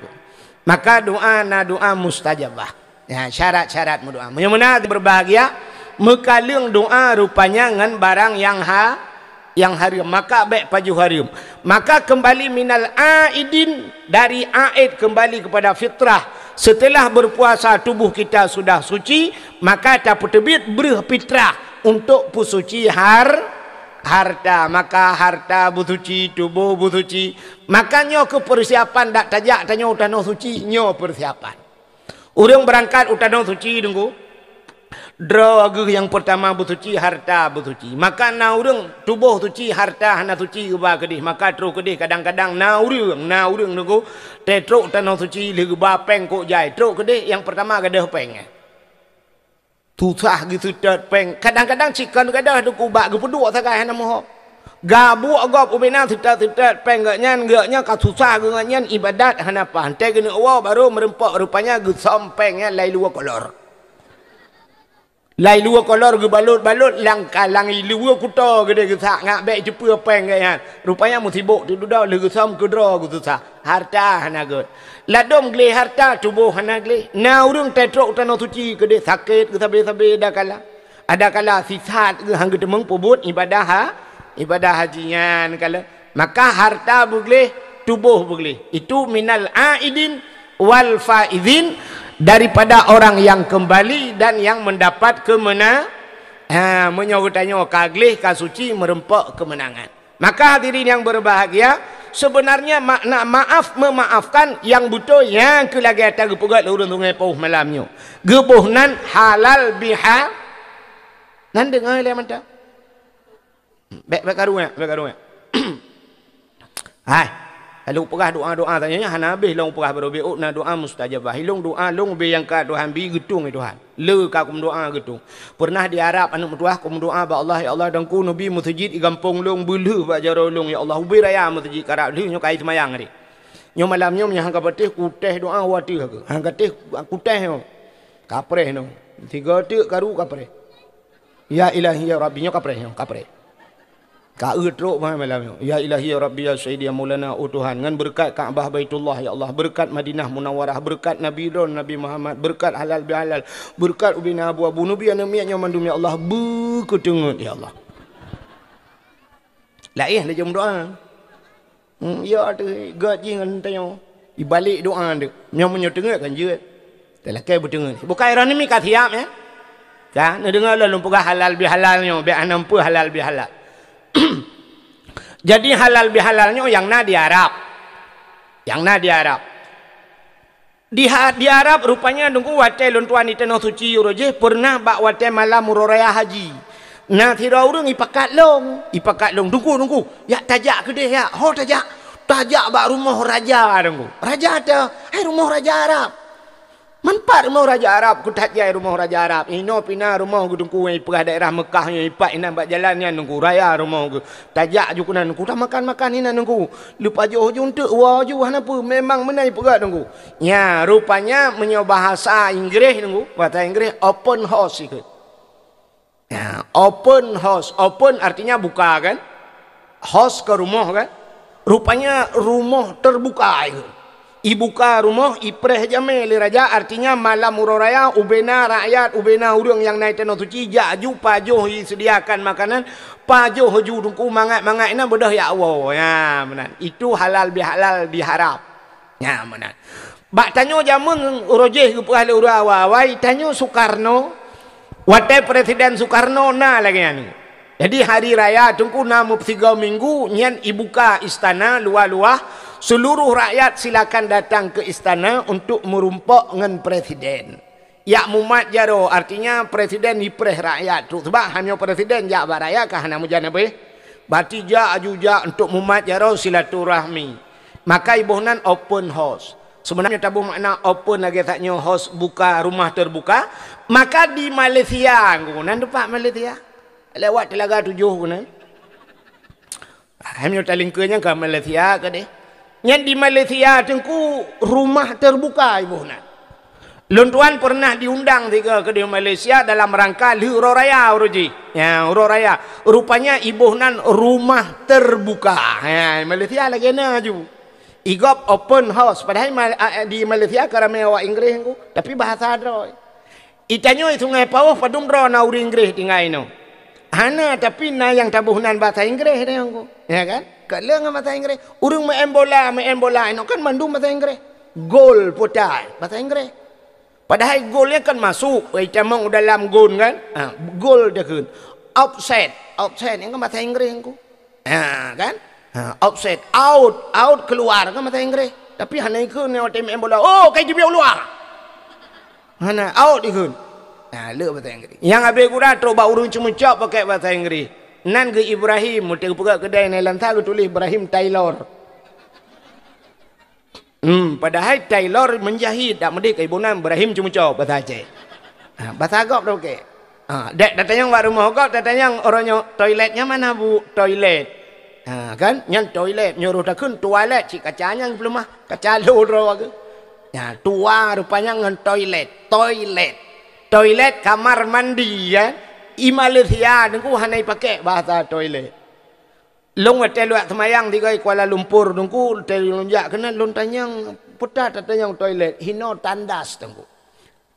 Maka doa na doa mustajabah. Ya, syarat-syarat meudoa. Meunyoe meunan berbahagia, meukaleueng doa rupanya ngon barang nyang ha-, nyang hareuem, maka bék pajoh hareuem. Maka kembali minal aidin, dari aid, kembali kepada fitrah. Setelah berpuasa tubuh kita sudah suci, maka tapeuteubiet breuh fitrah untuk peusuci har-, harta. Maka harta beusuci, tuboh beusuci. Maka nyoe keuh persiapan dak tajak tanyoe u tanoh suci, nyoe persiapan. Ureuëng beurangkat u tanoh suci, Teungku, droe geuh nyang peurtama beusuci, harta beusuci. Maka na ureuëng tuboh suci, harta hana suci geuba keudeh, maka troh keudeh. Kadang-kadang na ureuëng, na ureuëng, Teungku, teutrok u tanoh suci lheueh geuba péng kok jai, trok keudeh nyang peurtama gadôh péng, eh. Susah geuseutôt péng. Kadang-kadang cit kon gadôh, Teungku, bak geupeuduek sagai hana meuho. Gabuek gob ubena seutôt-seutôt péng geuh nyan, geuh nyan ka susah geuh nyan, ibadat hana paih. Teuh geuneuk woe barô meureumpok, rupanya geusöm péng nyan lai luwa kolor. Lai luwa kolor geubalot-balot lam ka-, lam luwa kuto geudeh geusak, ngat bék jiteupeu péng geuh nyan. Rupanya musibok teududoe lheueh geusöm keudroe geususah. Harta hana gét. Ladôm gleh harta, tuboh hana gleh. Na ureuëng teutrok u tanoh suci keudeh sakét geuh sabe-sabe adakala. Adakala sisat geuh han geuteumeung peubuet ibadah ha-, ibadah haji nyan kalon. Maka harta beugleh, tuboh beugleh. Itu minal aidin wal faizin, daripada orang yang kembali dan yang mendapat kemena-, ha, meunyoe geutanyoe ka gleh, ka suci, meureumpok keumeunangan. Maka hadirin yang berbahagia, Sebenarnya makna maaf memaafkan nyang beutôi nyang keu lagèe ata geupeugah lé ureueng Sungai Pauh malam nyoe. Geuboh nan halal biha-, nan deungoe lé mantong. Bèk, bèk karu, bèk karu. Hai, lalu peugah doa-doa tanya nyan hana habéh lôn peugah baroe beuôt na doa mustajabah. Ilong doa lôn ubé nyang ka Tuhan bi geutung, ya Tuhan. Le ka kumeudoa geutung. Pernah di Arab aneuk meutuah kumeudoa bak Allah, "Ya Allah, Teungku neubi meuseujid di gampông lôn, beulheueh bak jaroe lôn, ya Allah, ubé raya meuseujid karab lheueh nyoe kai seumayang tadi." Nyoe malam nyoe meunyoe han ka patéh kutéh doa watèe keu. Han ka téh kutéh nyoe. Kapreh nyoe. Tiga teuk karu kapreh. Ya Ilahi ya Rabbi, nyoe kapreh nyoe, kapreh. Ka eu trok bah malam nyoe. Ya Ilahi ya Rabbi ya Sayyidi ya Maulana, oh Tuhan, ngon beureukat Ka'bah Baitullah ya Allah, beureukat Madinah Munawwarah, beureukat Nabi droen Nabi Muhammad, beureukat halal bihalal, beureukat ubena abu-abu, neubi aneuk miet nyoe mandum ya Allah, beukeuteungeut ya Allah. Laén lé jeuem doa. Hmm, ya tu, gèt jih ngon tanyoe. Ibalek doa tu. Nyoe meunyoe teungeut kan jeuet. Talakèe beuteungeut. Bukai roh nimi ka siap, ya? Ka, neudeungoe lôn peugah halal bihalal nyoe, bèk hana peue halal bihalal. Jadi halal bihalal nyoe nyang na di Arab. Nyang na di Arab. Di ha-, di Arab rupanya Teungku watèe lôn tuan di Tanoh Suci uroe jéh pernah bak watèe malam uroe raya haji. Na sidroe ureueng ipakat lôn, ipakat lôn, "Teungku, Teungku, jak tajak keudeh jak, ho tajak, tajak bak rumoh raja Teungku." Raja ata, hai rumoh raja Arab. Man pat rumoh raja Arab, kuthat jai rumoh raja Arab. Inoe pih na rumoh geuh Teungku nyang ipeugah daerah Meukah nyoe ipat inan bak jalan nyan Teungku, raya rumoh geuh. Tajak ju keunan Teungku, tamakan-makan inan Teungku. Leupajoh ju eunteuk, woe ju hana peue, memang meunan ipeugah Teungku. Nya, rupanya meunyoe bahasa Inggréh Teungku, bahasa Inggréh open house ikheun. Ya, open house. Open artinya buka kan? House ke rumoh kan? Rupanya rumoh terbuka ikheun. Ibuka rumoh, ipreh jamé lé raja, artinya malam uroe raya, ubena rakyat, ubena ureueng nyang na i Tanoh Suci, jak ju pajoh isediakan makanan, pajoh ju Teungku mangat-mangat inan beudôh jak woe. Ya, meunan. Itu halal bihalal di Arab. Nya, meunan. Bak tanyoe jameun uroe jéh geupeugah lé ureueng awai-awai, tanyoe Sukarno, watèe Presiden Sukarno na lagèe nyan. Jadi, hari raya Teungku na meupeusigoe minggu, nyan ibuka istana luwah-luwah, seluruh rakyat silakan datang ke istana untuk meurumpok ngon Presiden. Jak mumat jaroe, artinya Presiden ipreh rakyat trok. Sabab han nyoe Presiden jak bak rakyat ka hana meujan habéh. Berarti jak aju jak untuk mumat jaroe silaturahmi. Maka iboh nan open house. Sebenarnya taboh makna open lagèe that nyoe house buka, rumah terbuka. Maka di Malaysia, nan teumpat Malaysia. Lewat Telaga Tujuh keunan. Hai meunyoe talingkeue nyan ka Malaysia keudeh. Nyan di Malaysia Teungku rumah terbuka iboh nan. Lôn tuan pernah diundang sigoe keudeh Malaysia dalam rangka lheueh uroe raya uroe jih. Ya, uroe raya. Rupanya iboh nan rumah terbuka. Ha, Malaysia lagèe na ju. Igop open house. Padahai Mal-, a, a, di Malaysia ka ramé awak Inggréh Teungku, tapi bahasa droe. Itanyoe Sungai Pauh padum droe na ureueng Inggréh tinggai inoe. Hana, tapi na nyang taboh nan bahasa Inggréh tanyoe Teungku. Ya kan? Ka le ngon bahasa Inggréh. Ureueng main bola, main bola inoe kan mandum bahasa Inggréh. Gol putai, bahasa Inggréh. Padahai gol nyan kan masuk, itamong u dalam gon kan? Ha, gol takheun. Offside, offside nyan kan bahasa Inggréh Teungku. Ha, kan? Ha, offside, out, out keluar kan bahasa Inggréh. Tapi hana ikheun nyoe watèe main bola. Oh, kai jibiek u luwa. Hana, out ikheun. Ha, le bahasa Inggréh. Nyang habéh gura trok bak ureueng ceumeucok pakai bahasa Inggréh. Nan geuh Ibrahim, meuteupeugah keudai nai lam sa geutuléh Ibrahim Taylor. Hmm, padahai tailor menjahit, dak meudeh keu iboh nan Ibrahim ceumeucok bahasa Aceh. Ha, bahasa gob dak oke. Ha, dek tatanyong bak rumoh gob, tatanyong uroe nyoe, "Toilet nyan mana, Bu?" "Toilet." Ha, kan? Nyan toilet, nyoe roh takheun toilet, cit kaca nyan geupeulumah, kaca lo droe geuh. Ya, tua rupanya ngon toilet, toilet. Toilet kamar mandi, ya. I Malaysia Teungku hana ipakai bahasa toilet. Lôn watèe lôn seumayang sigoe Kuala Lumpur Teungku, watèe lôn jak keunan lôn tanyong, peue tatanyong toilet, hinoe tandas Teungku.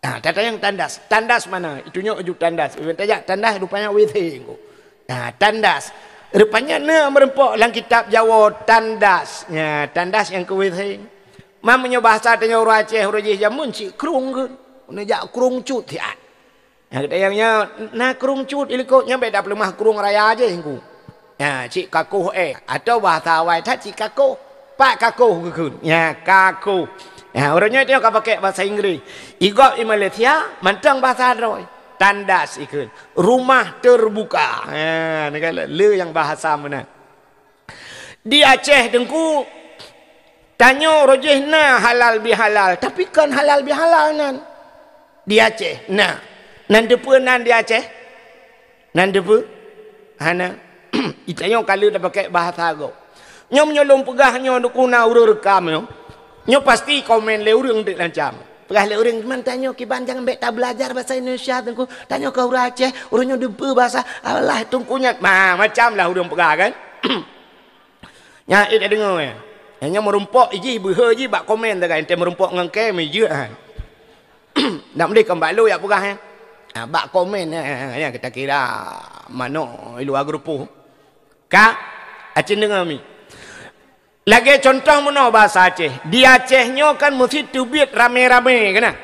Ah, tatanyong tandas. Tandas mana? Itunyok ju tandas. Iban tajak tandas rupanya W C Teungku. Ah, tandas. Rupanya na meurumpok lam kitab Jawoe tandas. Ya, tandas nyang keu W C. Meunyoe bahasa tanyoe ureueng Aceh uroe jih jameun cit krueng kheun. Neujak krueng cut siat. Nyang geutanyong nyan, na krueng cut i likot nyan bèk tapeuleumah krueng raya jih Teungku. Nyan, cit kakoh éh. Atau bahasa awai that cit kakoh. Pat kakoh geukheun. Ya, kakoh. Ya, ureueng nyoe ka pakai bahasa Inggris. Igob i Malaysia, mantong bahasa droe. Tandas ikheun. Rumah terbuka. Ya, ni kan le nyang bahasa meunan. Di Aceh, Teungku, tanyoe rojih na halal bihalal, tapi kon halal bihalal nan. Di Aceh, na. Nan teupeue nan di Aceh? Nan teupeue? Hana. Itanyoe ka lheueh tapakai bahasa gob. Nyoe meunyoe lôn peugah nyoe, Teungku, na ureueng rekam nyoe. Nyoe pasti komen lé ureueng teuk lancam. Peugah lé ureueng, "Man tanyoe kiban jangan bèk tabeulajar bahasa Indonesia, Teungku. Tanyoe ka ureueng Aceh, ureueng nyoe teupeue bahasa Allah Teungku nyan." Ma, macam lah ureueng peugah kan? Nyan, eh, tadeungoe, eh. Nyan meurumpok jih, beuhe jih bak komen tagai, entée meurumpok ngon kem jih, ah. Nak meudeungoe bak lôn jak peugah, eh. Ah, bak komen, eh, eh, eh, kita kira manok i luwa geureupoh. Ka, aci deungoe mi. Lagée contoh meunoe bahasa Aceh. Di Aceh nyoe kan meusi teubiet ramé-ramé, keunan.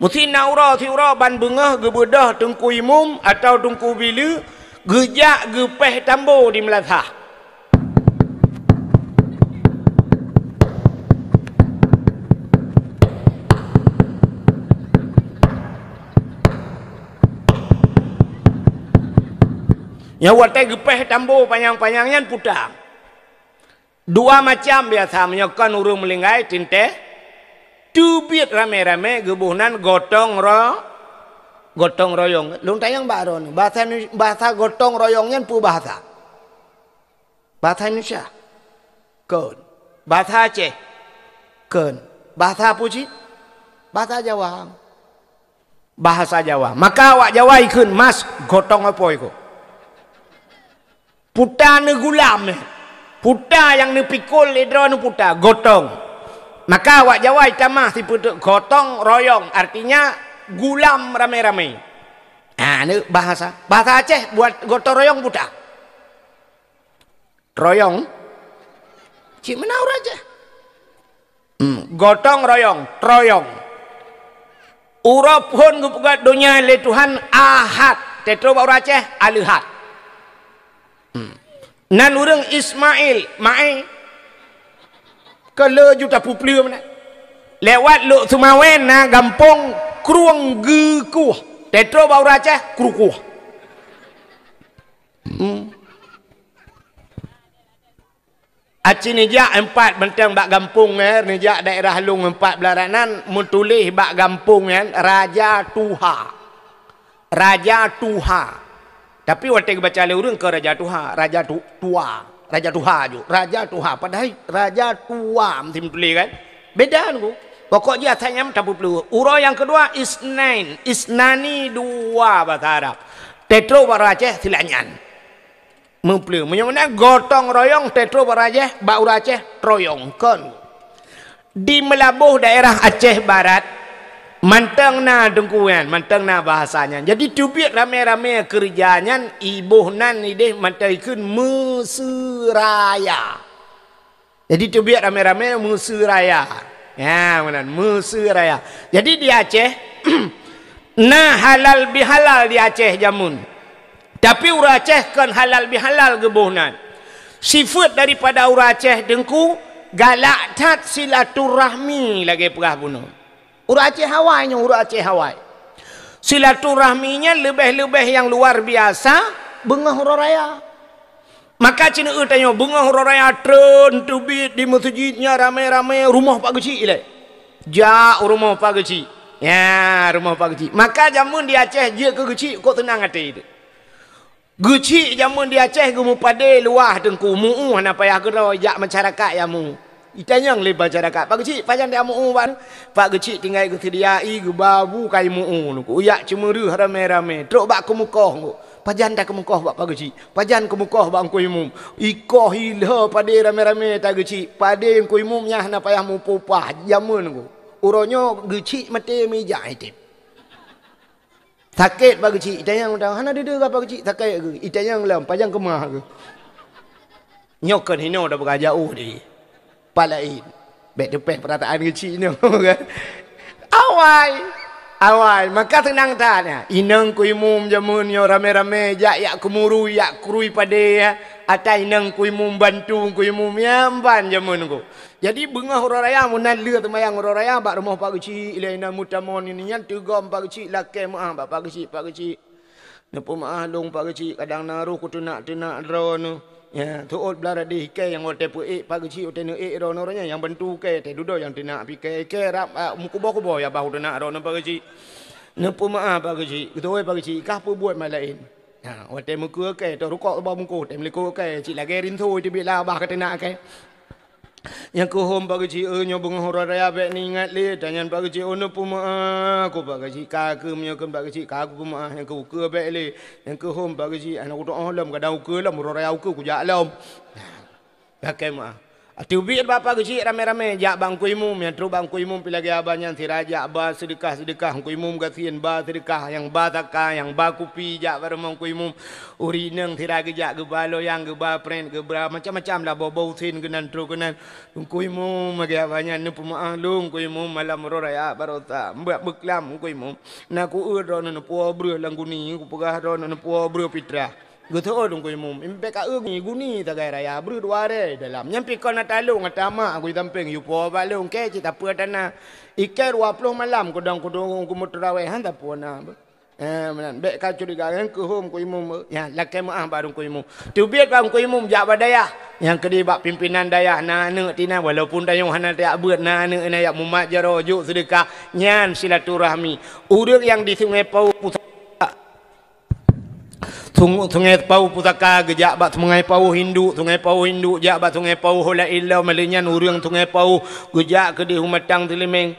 Meusi na uroe siuroe ban beungoh geubeudôh Teungku Imum atawa Teungku Bileue geujak geupéh tambo di meulasah. Nyang watée geupéh tambo panyang-panyang nyan puta. Dua macam biasa, meunyoe kon ureuëng meulinggai teuntée, teubiet ramé-ramé geuboh nan gotong ro-, gotong royong. Lôn tanyong bak droeneuh, bahasa, bahasa gotong royong nyan peue bahasa? Bahasa Indonesia? Kon. Bahasa Aceh? Kon. Bahasa peue cit? Bahasa Jawa. Bahasa Jawa. Maka awak Jawa ikheun mas gotong apoi ko. Puta neugulam, eh. Puta nyang neupikul lé droeneuh puta, gotong. Maka awak Jawa itamah sipeuteuk gotong royong, artinya gulam ramé-ramé. Ha, neu bahasa. Bahasa Aceh buat gotong royong puta. Royong. Cit meunan ureuëng Aceh. Hmm, gotong royong, troyong. Uroe phon geupeugöt donya lé Tuhan Ahad, teutroe bak ureuëng Aceh, Aleuhat. Hmm. Nan ureuëng Ismail, Mae, keu le juta peupleue meunan. Lewat Lhokseumawe na gampông Krueng Geukueh, teutroe bak ureuëng Aceh, Krukueh. Hmm. Aci neujak empat beunteng bak gampông, eh, neujak daerah lôn empat beularat nan, meutuléh bak gampông nyan Raja Tuha. Raja Tuha. Tapi watée geubaca lé ureuëng keu Raja Tuha, Raja Tu-, Tua, Raja Tuha ju, Raja Tuha. Padahai Raja Tua meusti meutuléh kan? Beda nunggu. Pokok jih asai nyan tapeupleueh. Uroe nyang keudua Isnain, Isnani dua bahasa Arab. Teutroe bak ureuëng Aceh silanyan. Meupleueh. Meunyoe meunan gotong royong teutroe bak ureuëng Aceh, bak ureuëng Aceh troyong kon. Di Meulaboh daerah Aceh Barat, mantong na teungku nyan, mantong na bahasa nyan. Jadi teubiet ramé-ramé keureuja nyan, iboh nan ideh mantong ikheun meuseuraya. Jadi teubiet ramé-ramé meuseuraya. Ya, meunan, meuseuraya. Jadi di Aceh, na halal bihalal di Aceh jameun. Tapi ureuëng Aceh kon halal bihalal geuboh nan. Sifeuet daripada ureuëng Aceh teungku galak that silaturahmi lagée peugah bunoe. Ureuëng Aceh awai nyoe, ureuëng Aceh awai. Silaturahmi nyan leubeh-leubeh nyang luar biasa beungoh uroe raya. Maka ceuneuk tanyoe beungoh uroe raya treun teubiet di meuseujid nyan ramé-ramé rumoh Pak Geuchik ilée. Jak u rumoh Pak Geuchik. Ya, rumoh Pak Geuchik. Maka jameun di Aceh jeuet keu Geuchik kok seunang até teuh. Geuchik jameun di Aceh geumeupadé luwah teungku, mu'uh hana payah keudroe jak masyarakat nyang mu'uh. Itanyong lé masyarakat, "Pak Geuchik, pajan dak mu'uh ban?" Pak Geuchik tinggai geuseudia ie, geuba bu kai mu'uh teungku. Jak ceumeureuh ramé-ramé, trok bak keumeukoh teungku. "Pajan takeumeukoh bak Pak Geuchik? Pajan keumeukoh bak Teungku Imum?" Ikoh ilhô padé ramé-ramé ta Geuchik. Padé Teungku Imum nyan hana payah mupeupah jameun teungku. Uroe nyoe Geuchik maté meujak item. Sakét Pak Geuchik, itanyong, "Hana deuh-deuh kah Pak Geuchik sakét geuh?" Itanyong lom, "Pajan keumah geuh?" Nyoe kon hinoe tapeugah jaoh deh. Pat laén. Bék teupéh peurataan Geuchik nyoe kan. Awai. Awai. Maka seunang that nyan. Inong Teungku Imum jameun nyoe ramé-ramé jak, jak keumurui, jak krui padé, ya. Atai nang kui mum bantu kui mum nyang ban jameun ko. Jadi beungoh uroe raya meunan lheueh teumayang uroe raya bak rumoh Pak Geuchik lé inan meutamong nyan teugom Pak Geuchik lakée meuah bak Pak Geuchik, Pak Geuchik. Neupeumeu'ah lôn Pak Geuchik, kadang na roh kuteunak-teunak droeneuh. Ya, teuôt blah radeh kée nyang watée peuék Pak Geuchik watée neuék droeneuh roh nyan nyang bantu kée teududoe nyang teunak pih kée, kée rab, ah, meukuboh-kuboh ya bah kuteunak droeneuh Pak Geuchik. Neupeumeu'ah Pak Geuchik, geuteuwôi Pak Geuchik, kah peubuet malaén. Ha, watée meukeue kée, tôh rukok bak bungkôh, watée meulikôt kée, cit lagée rinso teubiet labah kateunak kée. Nyang keuhom Pak Geuchik, "Eh, nyoe beungoh uroe raya bék neuingat lé." Tanyan Pak Geuchik, "Oh, neupeumeu'ah ku Pak Geuchik, ka keuh meunyoe kheun Pak Geuchik, ka kupeumeu'ah nyang keu ukeue bék lé." Nyang keuhom Pak Geuchik, "Aneuk kutoh lom, kadang ukeue lom, uroe raya ukeue kujak lom." Lakée meu'ah. Teubiet bak Pak Geuchik ramé-ramé jak bak Teungku Imum, nyang trok bak Teungku Imum pih lagée haba nyan sira jak ba seudeukah-seudeukah, Teungku Imum gasien ba seudeukah, nyang ba saka, nyang ba kupi jak bak rumoh Teungku Imum. Ureueng inong sira geujak geuba loyang, geuba prét, geuba macam-macam lah, boh-boh usen keunan trok keunan. Teungku Imum lagée haba nyan neupeumeu'ah lôn Teungku Imum malam uroe raya baroesa. Mbak beuklam Teungku Imum. Na kueu droeneuh neupuwoe breueh lam guni, kupeugah droeneuh neupuwoe breueh pitrah. Geuteuôt Teungku Imum, "Impék ka eu guni sagai raya breueh dua rée dalam. Nyan pih kon na talong ata mak aku di sampéng yue puwoe bak lôn kée cit tapeue tana. Ikée dua ploh malam kudong kudong kumeuteurawéh han tapeue na." Eh, meunan. Bék ka curiga nyan keuhom Teungku Imum. Ya, lakée meu'ah bak Teungku Imum. Teubiet bak Teungku Imum jak bak dayah. Nyang keudeh bak pimpinan dayah na aneuk tinan walaupun tanyoe hana tajak beuet na aneuk na jak mumat jaroe jok seudeukah. Nyan silaturahmi. Ureueng nyang di Sungai Pauh Pusaka Sung-, Sungai Pauh Pusaka geujak bak Sungai Pauh Induk, Sungai Pauh Induk jak bak Sungai Pauh Hola Ilom, lheueh nyan ureueng Sungai Pauh geujak keudeh u Matang Teulimeng.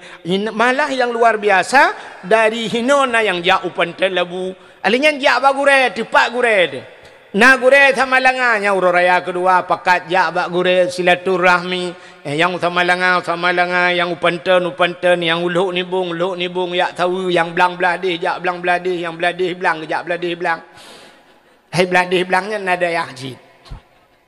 Malah nyang luar biasa, dari hinoe na nyang jak u Pantai Labu. Lheueh nyan jak bak gurée, teupat gurée teuh. Na gurée Samalanga nyang uroe raya keudua pakat jak bak gurée silaturahmi. Eh, nyang u Samalanga, u Samalanga, nyang u Panton, u Panton, nyang u Lhok Nibong, u Lhok Nibong, jak saweue, nyang blang blaih deh, jak blang blaih deh, nyang blaih deh blang, jak blaih deh blang. Hai blaih deh blang nyan na dayah jih.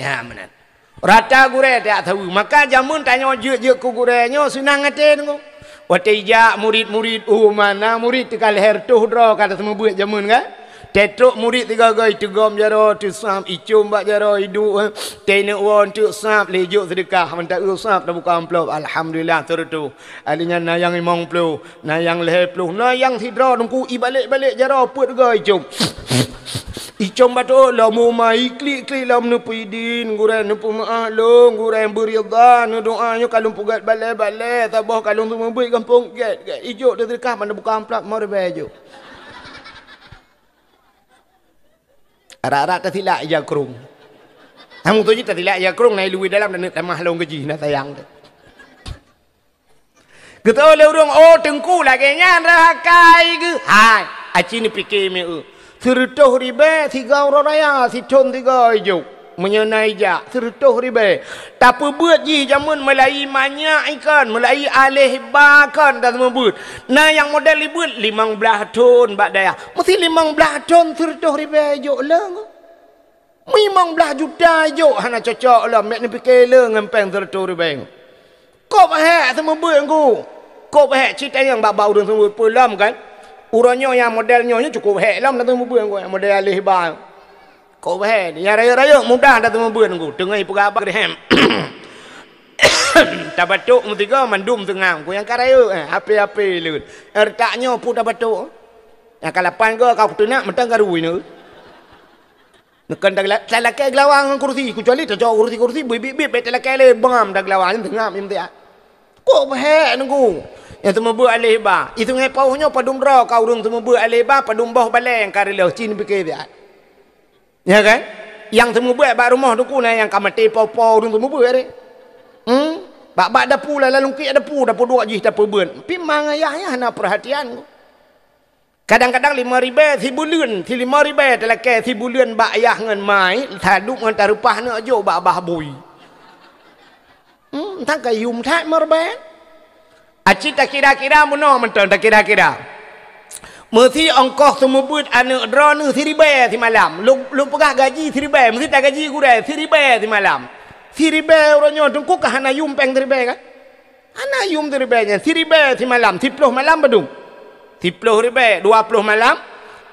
Ya, meunan. Rata gurée jak saweue. Maka jameun tanyoe jeuet-jeuet keu gurée nyoe seunang até nyoe. Watée ijak murit-murit, oh, mana murit teuka lhée reutôh droe ka taseumeubuet jameun kan? Teutrok murit sigoe-goe iteugom jaroe, teusab, icom bak jaroe, iduek, eh. Teuneuk woe teuk sab, lhée jok seudeukah, mantong eu sab tabuka amplop, alhamdulillah, seureutôh. Lheueh nyan na nyang limong ploh, na nyang lhée ploh, na nyang sidroe teungku ibalek-balek jaroe peuet goe icom. Icom bacut lom uma, iklik-klik lom neupeudin, gurée neupeumeu'ah lôn, gurée beuridha, neudoa nyoe ka lôn peugét balée-balée, saboh ka lôn seumeubuet gampông gét, gét. Ijok teuseudeukah, mana buka amplop, lima ribée ijok. Arak-arak tasilak ija krong. Namun tu jih tasilak ija krong, na ilui dalam dan tamah lôn gaji, na sayang tu. Geutô lé ureueng, "Oh, teungku lagée nyan reuh akai geuh." Hai, aci neupike meu. Seureutôh ribée sigoe uroe raya, sithon sigoe ijok. Meunyoe na ijak, seureutôh ribée. Tapeubeuet jih jameun meulayi manyak ikon, meulayi aléh ba kon dan meubeuet. Na nyang model ibeuet limong blaih thon bak dayah. Meusi limong blaih thon seureutôh ribée ijok leueng. Limong blaih juta ijok hana cocok lom, mek neupike leueng ngon péng seureutôh ribée. Kôb hék seumeubeuet ngku. Kôb hék cit tanyong bak-bak ureueng seumeubeuet peue lom kan. Uroe nyoe nyang model nyoe, nyoe cukôp hék lom dah seumeubeuet ngku, model aléh ba. Kôb hék, nyang rayeuk-rayeuk mudah dah seumeubeuet ngku. Teungoh ipeugah haba geureuhem. Tabatok meusigoe mandum teungam ngku nyang ka rayeuk, eh, ape-ape leuet. Retak nyoe peue tabatok. Nyang ka lapan goe ka kuteunak mantong ka rui nyoe. Neukeun tagla-, talakée geulawa ngon kursi, keucuali tacok kursi-kursi, beubiet-biet bék talakée lé, bam tageulawa nyan teungam imtihan. Kôb hék ngku. Nyang seumeubeuet aléh ba. I Sungai Pauh nyoe padum droe ka ureueng seumeubeuet aléh ba, padum boh balée nyang ka reuloh, ci neupike siat. Ya kan? Nyang seumeubeuet bak rumoh teungku na nyang ka maté po-po ureueng seumeubeuet deh. Hmm? Bak-bak dapu lah, lam lungkiek dapu, dapu duek jih tapeubeuet. Pi mang ayah nyan hana peurhatian. Kadang-kadang limong ribée sibuleuen, si limong ribée talakée sibuleuen bak ayah ngon ma, taduek ngon tareupah neuk jok bak babah bui. Hmm, entang ka yum that limong ribée. Aci takira-kira meunoe mantong takira-kira. Meusi ongkoh seumeubeuet aneuk droeneuh siribée simalam. Lôn, lôn peugah gaji siribée, meusi tagaji gurée siribée simalam. Siribée uroe nyoe teungku ka hana yum péng siribée kan? Hana yum siribée nyan, siribée simalam, siploh malam padum? Siploh ribée, dua ploh malam,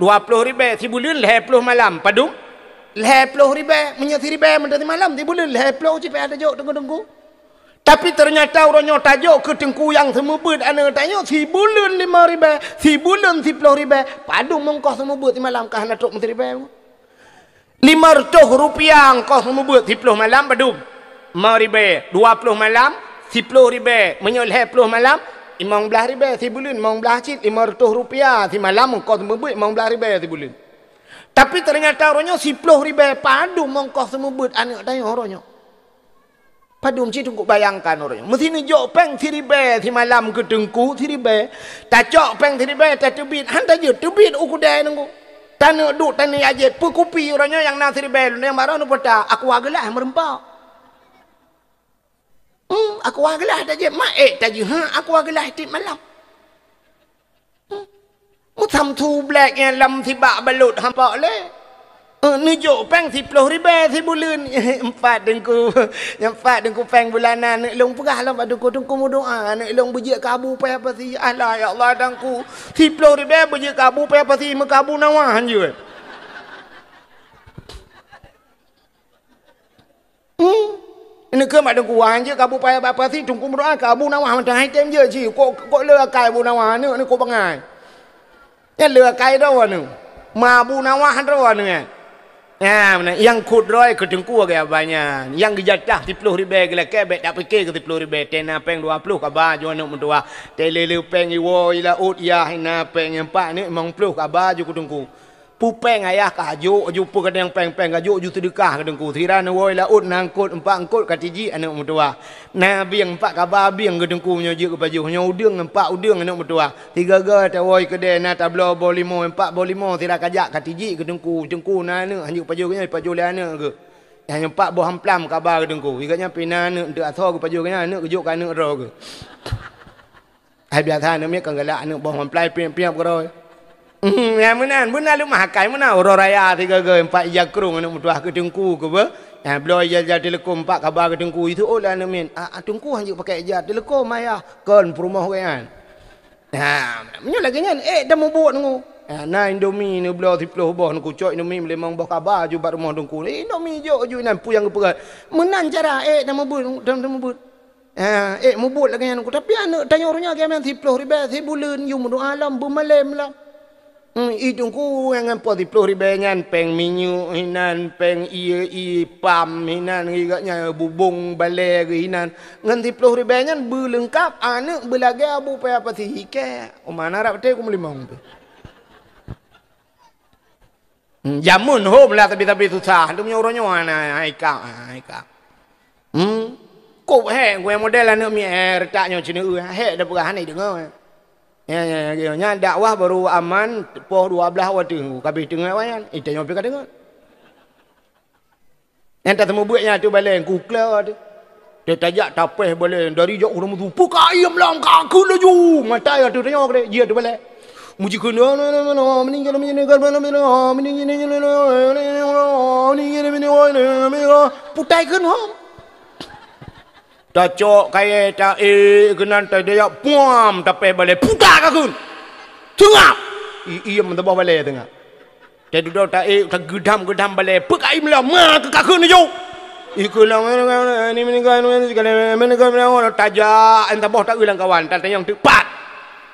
dua ploh ribée sibuleuen, lhée ploh malam padum? Lhèe ploh ribèe, meunyoe siribèe mantong simalam, sibuleuen lhèe ploh cit payah tajok teungku-teungku. Tapi teunyata uroe nyoe tajok keu teungku nyang seumeubeuet aneuk tanyoe sibuleuen limong ribèe, sibuleuen siploh ribèe, padum ongkoh seumeubeuet simalam ka hana trok meusiribèe. Lima reutôh rupiah ongkoh seumeubeuet siploh malam padum? Limong ribèe, dua ploh malam, siploh ribèe, meunyoe lhèe ploh malam, limong blaih ribèe sibuleuen, limong blaih cit, lima reutôh rupiah simalam ongkoh seumeubeuet, limong blaih ribèe sibuleuen. Tapi teunyata uroe nyoe siploh ribèe padum ongkoh seumeubeuet aneuk tanyoe uroe nyoe. Padum cit teungku bayangkan uroe nyoe. Meusti neujok péng siribèe simalam keu teungku siribèe. Tacok péng siribèe tateubiet, han tajeuet teubiet u keudè teungku. Taneuk duek taneuk jak jieb, peukupi uroe nyoe nyang na siribèe, nyang barô neupeugah, aqua geulaih meureumpok. Hmm, aqua geulaih tajieb, ma ék tajeuet, ha, aqua geulaih tiep malam. Hmm. Meusamsu blék nyang lam sibak balot hampa lé. Eh, neujok péng siploh ribèe sibuleuen. Empat teungku, empat teungku péng bulanan. Aneuk lôn peugah lom bak teungku, teungku meudoa, aneuk lôn beujeuet keu Abu Paya Pasi. Alah, ya Allah, teungku. Siploh ribèe beujeuet keu Abu Paya Pasi, meukabu nawa han jeuet. Hmm. Neukheun bak teungku, "Wah, han jeuet keu Abu Paya Pasi, teungku meudoa keu Abu Nawah mantong, han tem jeuet cit. Kok, kok le akai Abu Nawah, aneuk ni kok bangai." Nyan le akai droe aneuk. Ma Abu Nawah droe aneuk nyan. Nyan, nyang khot droe keu teungku lagèe abah nyan. Nyang geujatah siploh ribèe geulakèe, bèk tapike keu siploh ribèe. Tena péng dua ploh kaba ju aneuk meutuwah. Teuleule péng iwoe i laôt yah, na péng nyang pat aneuk limong ploh kaba ju keu teungku. Pupéng ayah ka jok, ju peue kadang péng-péng ka jok, ju seudeukah keu teungku. Sira neuwoe laôt na eungkot, empat eungkot ka tijik aneuk meutuwah. Na bieng empat kaba bieng keu teungku nyoe jeuet keu pajoh. Nyoe udeueng empat udeueng aneuk meutuwah. Sigaga tawoe keudè na tabloe boh limo, empat boh limo sira kajak ka tijik keu teungku. Teungku na aneuk, han jeuet pajoh geuh nyan, pajoh lé aneuk geuh. Nyan empat boh amplam kaba keu teungku. Sigat nyan pih na aneuk, enteuk asoe geupajoh geuh nyan, aneuk geujok keu aneuk droe geuh. Hai biasa aneuk miet kan galak, aneuk boh mamplai piep-piep keudroe. Hmm, ya meunan, beuna leumah akai meunan. Uroe raya sigoe-goe empat ija krong aneuk meutuwah keu teungku keu beuh. Ya, bloe ija-ija teuleukom empat kaba keu teungku. Iseuôt lé aneuk miet, "Ah, ah, teungku han jeuet pakai ija teuleukom ayah." Kon peurumoh geuh nyan. Ha, meunyoe lagèe nyan, ék tamubuet teungku. Ha, na Indomie neubloe siploh boh, neukucok Indomie meulimong boh kaba ju bak rumoh teungku. Indomie jok ju inan peue nyang geupeugah. Meunan cara ék tamubuet, tam-, tamubuet. Ha, ék mubuet lagèe nyan, tapi aneuk tanyoe uroe nyoe lagèe nyan siploh ribèe sibuleuen, yue meudoa lom, beumalém lom. Hmm, i teungku nyang ngon po siploh ribèe nyan, péng minyeuk hinan, péng ie, ie pam hinan, geuh nyan bubông balèe geuh hinan. Ngon siploh ribèe nyan beuleungkap aneuk beulagèe Abu Paya Pasi ikèe. Uma na rab teuh ku meulimong teuh. Hmm, jameun hom lah sabe-sabe susah. Tu meunyoe uroe nyoe hana, hai kak, hai kak. Hmm. Kok hék, gurèe model aneuk miet, eh, reutak nyoe ceuneuh, hék dah peugah hana deungö. Ya, ya, ya, ya. Nyan dakwah baru aman poh dua blaih watèe, ka abéh teungoh wayan. Eh, tanyoe pih ka deungö. Nyang tateumeubeuet nyan ateueh balèe, ku kla teuh. Teuh tajak tapéh balèe, dari jok uroe meusu, "Peuka iem lam ka kheun laju!" Mata ya teuh tanyoe keudeh, jih ateueh balèe. Mujikheun, putai kheun hom. Tacok kayèe taék keunan, tadayah puam, tapéh balèe, puta ka kheun. Teungap! I-, iem meusaboh balèe teungap. Teududoe taék, tageudam-geudam balèe, peuka iem lom, ma keu ka kheun laju. Ikheun lom, tajak, saboh taeu lam kawan, tatanyong teuk pat.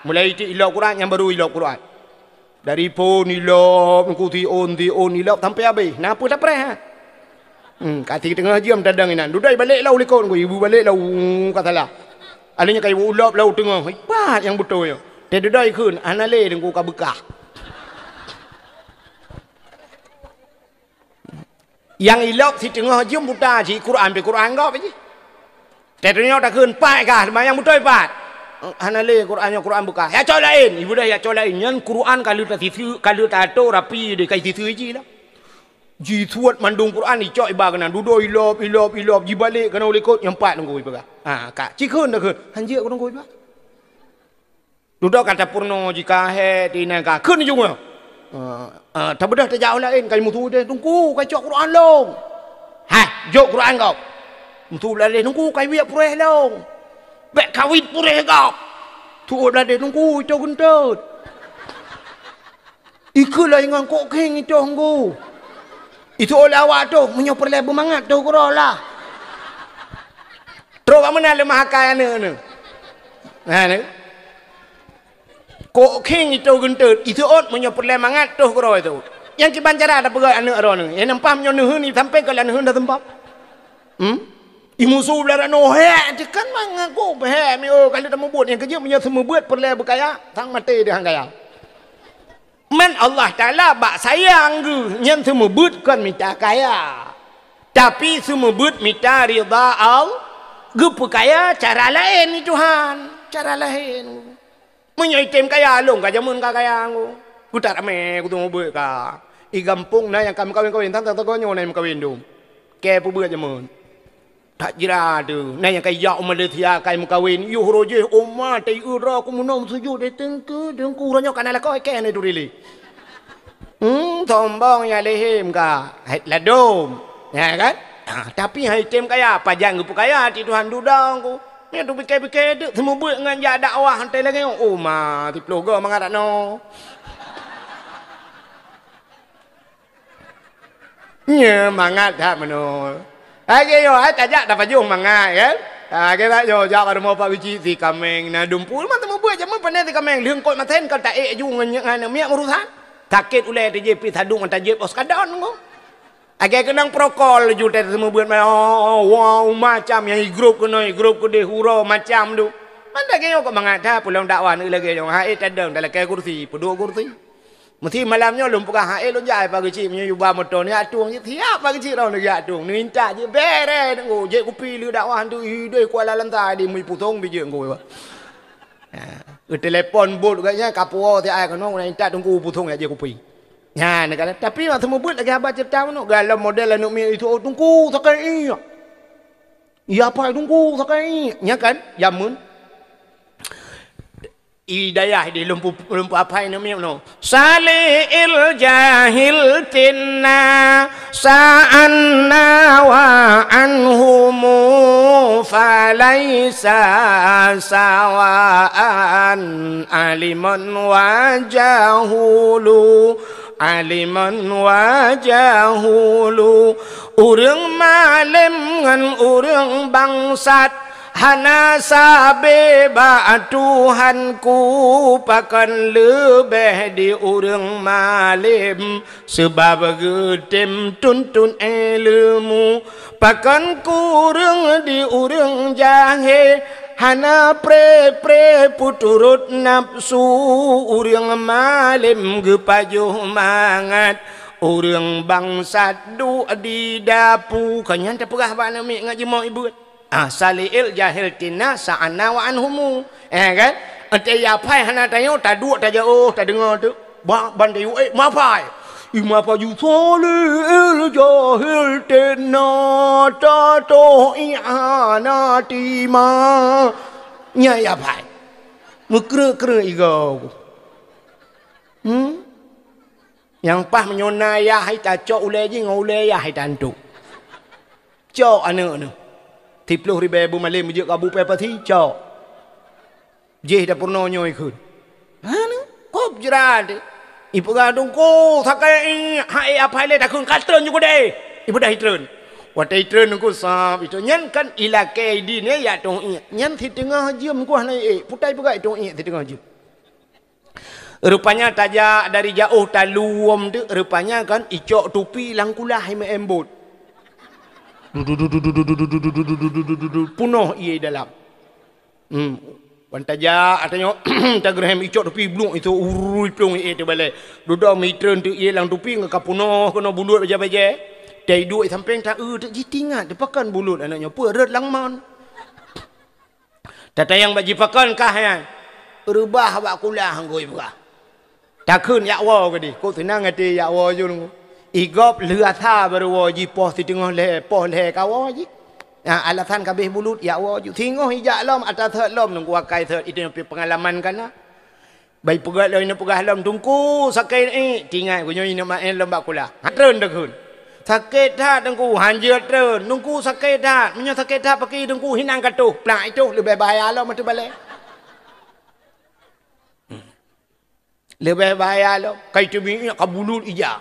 Mulai cit ilop Quran, nyang baru ilop Quran. Dari phon ilop, teungku, siôn, siôn ilop sampai abéh. Na peue tapreh, ha? Hmm, ka siteungoh jeuem tadong inan. Dudoe balek lom likot, teungku, ibu balek lom, ka salah. Alèh nyoe ka ibu ilop lom teungoh. Ipat nyang beutôi nyoe. Teududoe ikheun, hana lé teungku ka beukah. Nyang ilop siteungoh jeuem buta jih, Quran pih Quran gob jih. Teudeungoe takheun, "Pat kah, teuma nyang beutôi pat?" "Hana lé Quran nyoe, Quran beukah." "Ya cok laén." Ibu dah ya cok laén. Nyan Quran ka lheueh tasiseue, ka lheueh tato rapi deh, ka siseue jih lah. Jisuet mandum Quran, icok iba keunan. Dudoe ilop, ilop, ilop, jibalek keunan u likot, nyan pat teungku ipeugah. Ha, ka. Cikheun takheun. Han jeuet teungku iba. Dudoe ka tapeurunoe jih ka hék, di inan ka kheun jih nyoe. Ah, ah, tabeudôh tajak u laén, ka meusu deh, "Teungku, ka cok Quran lom." "Hai, jok Quran gob." Meusu u laén, "Teungku, ka wiek puréh lom." "Bèk kawét puréh gob." Su u laén, "Teungku, ito geuntot." Ikheun lom ingat kok khéng ito teungku. Itu oleh awak tu, meunyoe peureulèe beumangat tu keudroe lah. Trok bak meunan leumah akai aneuk nyoe. Nah, ni. Kok khieng itu geunteut, itu ot meunyoe peureulèe mangat toh keudroe itu. Nyang kiban cara tapeugah aneuk droeneuh. Nyang nampak meunyoe neuheun, sampé keu lam neuheun dah seumpap. Hmm? Imusu blah ranoe, hek, tekan mangat kok, hek, mi, oh, kalau tamubuet nyang keujeuet meunyoe seumeubeuet peureulèe beukaya, sang maté deuh han kaya. Man Allah Taala bak sayang geuh nyan seumeubeuet kon mita kaya. Tapi seumeubeuet mita ridha Allah, geupeukaya cara laén ni Tuhan. Cara laén. Meunyoe item kaya, lôn ka jameun ka kaya ngô. Kutak ramé kuteumeubeuet ka. I gampông na nyang ka meukawen-kawen, tang-tang tagoe nyoe na nyang meukawen dum. Kée peubeuet jameun. That jira teuh, na nyang ka ijak u Malaysia ka meukawen, yoh roh jih, oma, teuh droe ku meunoe meusujut, eh, teungku, teungku, uroe nyoe ka na lakoe, kée na turi lé. Hmm, sombong ya lehém ka, hai ladom. Ya kan? Ha, tapi hai tem kaya, pajan geupeukaya ti Tuhan dudong ku. Nyan tu pike-pike deuk seumeubeuet ngon jak dakwah teuh lagée nyoe. Oma, siploh go mangat no. Nya mangat that meunoe. Lagée nyoe, hai tajak tapajoh mangat, kan? Ha, lagée that nyoe, jak bak rumoh Pak Geuchik si kaméng, na dumpeue, mantong mubuet jameun pane si kaméng, lheueh kot masen ka taék ju ngon, ngon miet urusan. Sakét ulée teuh jih pih sadung mata jeuet os kadon ngô. Lagée keunong prokol ju teuh seumeubeuet, oh, oh, wow, macam nyang i grup keunoe, i grup keudeh, uroe macam tu. Man lagée nyoe kok mangat that, pulang dakwah lagée nyoe, hai tadong, talakée kursi, peuduek kursi. Meusti malam nyoe lôn peugah, "Hai, lôn jak, Pak Geuchik, meunyoe yuba moto, neujak tueng jih." Siap Pak Geuchik, roh neujak tueng. Neuintat jih, bere, nunggu. Jeuet kupi lé dakwah tu, ideh Kuala Lantai di mui pusong bijéh nggu. Ha, geutelepon bot geuh nyan, ka puwoe siat ai keunoe, neuintat teungku pusong jak jeuet kupi. Nyan, kata, tapi mak seumeubeuet lagée haba ceurita meunoe, galom model aneuk miet itu, "Oh, teungku, sakét ié." "Iya, pai teungku, sakét ié." Nya kan, jameun. I dayah di lumpu, lumpu apai namiet nyoe. Sali'il jahil tinna sa'anna wa anhumu falaisa sawa'an aliman wa jahulu, aliman wa jahulu. Ureuëng malem ngon ureuëng bangsat hana sabe bak Tuhanku, pakon leubeh di ureuëng malem, seubab geutem tuntut ileumu. Pakon kureueng di ureuëng jahé, hana pré-pré peuturot nafsu, ureuëng malem geupajoh mangat, ureuëng bangsat duek di dapu. Ka nyan tapeugah bak aneuk miet ngon jimoe ibuet. Ah, sali'il jahil tinna sa'anna wa anhumu. Eh, kan? Ente ya pai hana tanyoe, taduek tajaoh, tadeungoe teuk. Ba-, ban tayue, eh, mapai. I mapai ju sali'il jahil tinna tatoh ié hana tima. Nya ya pai. Meukreuek-kreuek igoe. Hmm? Nyang paih meunyoe na yah hai tacok ulée jih ngon ulée yah hai tantu. Cok aneuk nyoe. Siplôh ribée bu malem jeuet kabu pée pasi, cok. Jih dapur nyoe ikheun. Hana, kop jrat. Ipeugah teungku, sakai hai apai lé takheun ka treun ju keudeh. Ipeugah itreun. Watée itreun teungku sab itu nyan kan ilakée idin ya, ya tong ié. Nyan siteungoh jeuem kuah na ié. Putai peugah itong ié siteungoh jeuem. Rupanya tajak dari jaoh taluem tu, rupanya kan icok tupi lam kulah imeuem bot. Punoh ié dalam. Hmm. Wan tajak atanyoe tageureuhem icok tupi bluek itu urui plueng ié teubalai. Dudoe mitreun tu ié lam tupi ngon ka punoh keunoe bulut bajée-bajée. Tai duek sampéng ta eu teuk jitingat teupakan bulut aneuk nyoe peue rot lam mon. Tatayang bak jipakon kah nyan. Reubah bak kulah ngui peugah. Takheun yak woe keudeh. Kok seunang até yak woe jun ngui. Igop lheueh asa baru woe jipoh siteungoh lhée, poh lhée ka woe jih. Nah, alasan kabeh bulut yak woe jun. Singoh ijak lom, ata sot lom nunggu akai sot. Itu nyang pengalaman kana. Bai peugah lom, ineuk peugah lom, "Teungku, sakét ié." Tingat geuh nyoe ineuk maén lom bak kulah. Ha, treun takheun. "Sakét that, Teungku." Hanjeuet treun. "Teungku, sakét that." Meunyoe sakét that, paki Teungku hinang ka toh. Plak itoh leubeh bahaya lom ateueh balée. Leubeh bahaya lom. Kai teubiet ka bulut ija.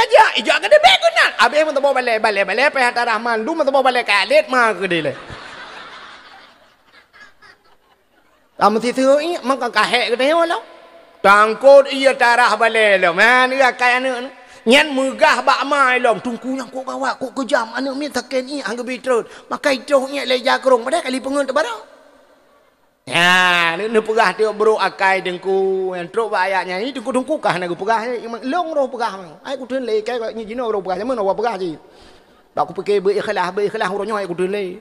ka jak, ijak keudeh bèk keunan. Abéh meuteumé balèe, balèe, balèe, payah tarah mandum meuteumé balèe ka lét ma keudeh lé. Ka meusiseue ié, maka kahek geutanyoe lom. Tangkot ié tarah balèe lom. Ha, ni akai aneuk ni. Nyan meugah bak ma lom. Teungku nyang kok gawat, kok keujam. Aneuk miet sakét ié, han geubi treun. Maka itroh ié lé jakrong. Padahai kali peungeut teubarô. Ha, ni, ni peugah tiep brok akai teungku. Nyang trok bak ayat nyan. Ni teungku-teungku kah na geupeugah. Lôn roh peugah. Ai kutreun lé, kai kok nyi jinoe roh peugah. Jameun awak peugah cit. Bak kupike beu ikhlas, beu ikhlas uroe nyoe ai kutreun lé.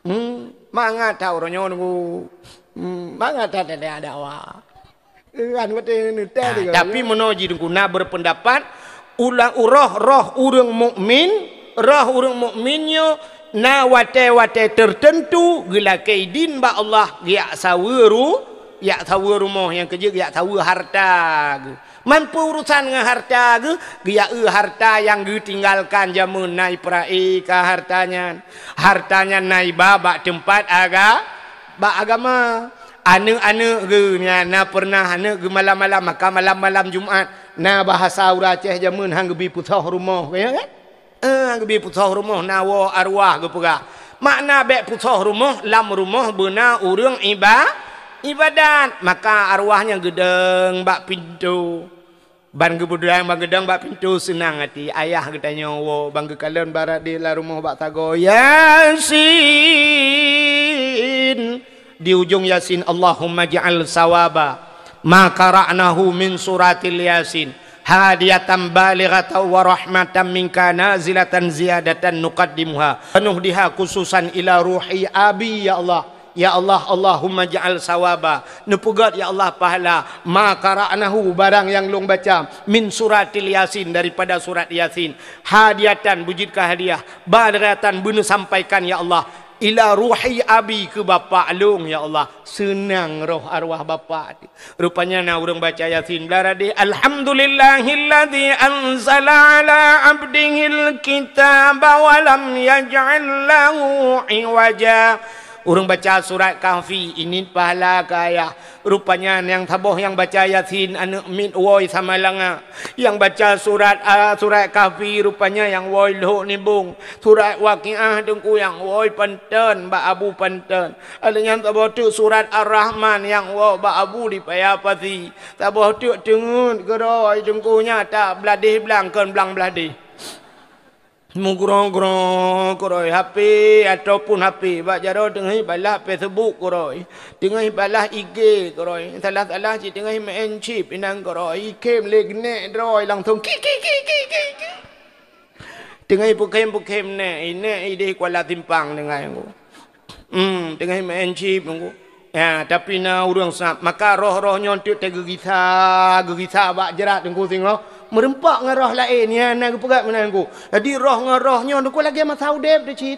Hmm, mangat that uroe nyoe nunggu. Hmm, mangat that ada, ada awak. Kan betul ni, tadi kan. Tapi meunoe jih teungku na berpendapat, ulang roh, roh ureueng mukmin, roh ureueng mukmin nyoe na watèe-watèe tertentu geulakèe idin bak Allah, geujak saweue ru-, jak saweue rumoh nyang keujeuet, jak saweue harta geuh. Man peue urusan ngon harta geuh, geujak eu harta nyang geutinggalkan jameun na ipeurak ka harta nyan. Harta nyan na iba bak teumpat aga-, bak agama. Aneuk-aneuk geuh nyan na peureunah aneuk geuh malam-malam, maka malam-malam Jumat na bahasa ureueng Aceh jameun han geubi peusoh rumoh, ka nyan kan? Eh, geubi peusoh rumoh na woe arwah geupeugah. Makna bèk peusoh rumoh, lam rumoh beuna ureueng iba-, ibadat. Maka arwah nyan geudong bak pintoe. Ban geubeudang, ban geudong bak pintoe seunang até. Ayah geutanyoe woe, ban geukalon barade lam rumoh bak sagoe. Yasin. Di ujong Yasin, Allahumma ja'al sawaba ma qara'nahu min suratil Yasin hadiyatan balighatan wa rahmatan minka nazilatan ziyadatan nuqaddimuha wa nuhdiha khususan ila ruhi abi, ya Allah. Ya Allah, Allahumma ja'al sawaba, neupeugöt, ya Allah, pahala, ma qara'nahu, barang nyang lôn baca, min suratil Yasin, daripada surat Yasin, hadiyatan, beujeuet keu hadiah, balighatan, beuneusampaikan, ya Allah, ila ruhi abi, keu bapak lôn, ya Allah. Seunang roh arwah bapak. Rupanya na ureuëng baca Yasin, blah radeh, "Alhamdulillahilladzi anzala ala abdihil kitaba wa lam yaj'al lahu iwaja." Ureuëng baca surat Kahfi, ini pahala keu ayah. Rupanya nyang saboh nyang baca Yasin, aneuëk miet woe Samalanga. Nyang baca surat, a, surat Kahfi, rupanya nyang woe Lhok Nibong. Surat Waqiah, teungku, nyang woe Panton, bak Abu Panton. Ada nyang saboh teuk surat Ar-Rahman nyang woe bak Abu di Paya Pasi. Saboh teuk teungeut keudroe, teungku, nyan that bladeh blang, kon blang bladeh. Meugrong-grong keudroe, H P ataupun H P. Bak jaroe teungoh balah Facebook keudroe. Teungoh balah I G keudroe. Salah-salah cit teungoh main chip inan keudroe. Ikhem lé geunek droe langsung ki, ki, ki. Teungoh pukhem-pukhem nèk, nèk ideh Kuala Simpang teungoh. Hmm, teungoh main chip nunggu. Ya, tapi na ureuëng sab, maka roh-roh nyoe teuk teugeugisa, geugisa bak jrat teungku singoh. Meureumpok ngon roh laén, ya, na geupeugah meunan teungku. Jadi roh ngon roh nyoe teungku lagèe masa udeb teuh cit.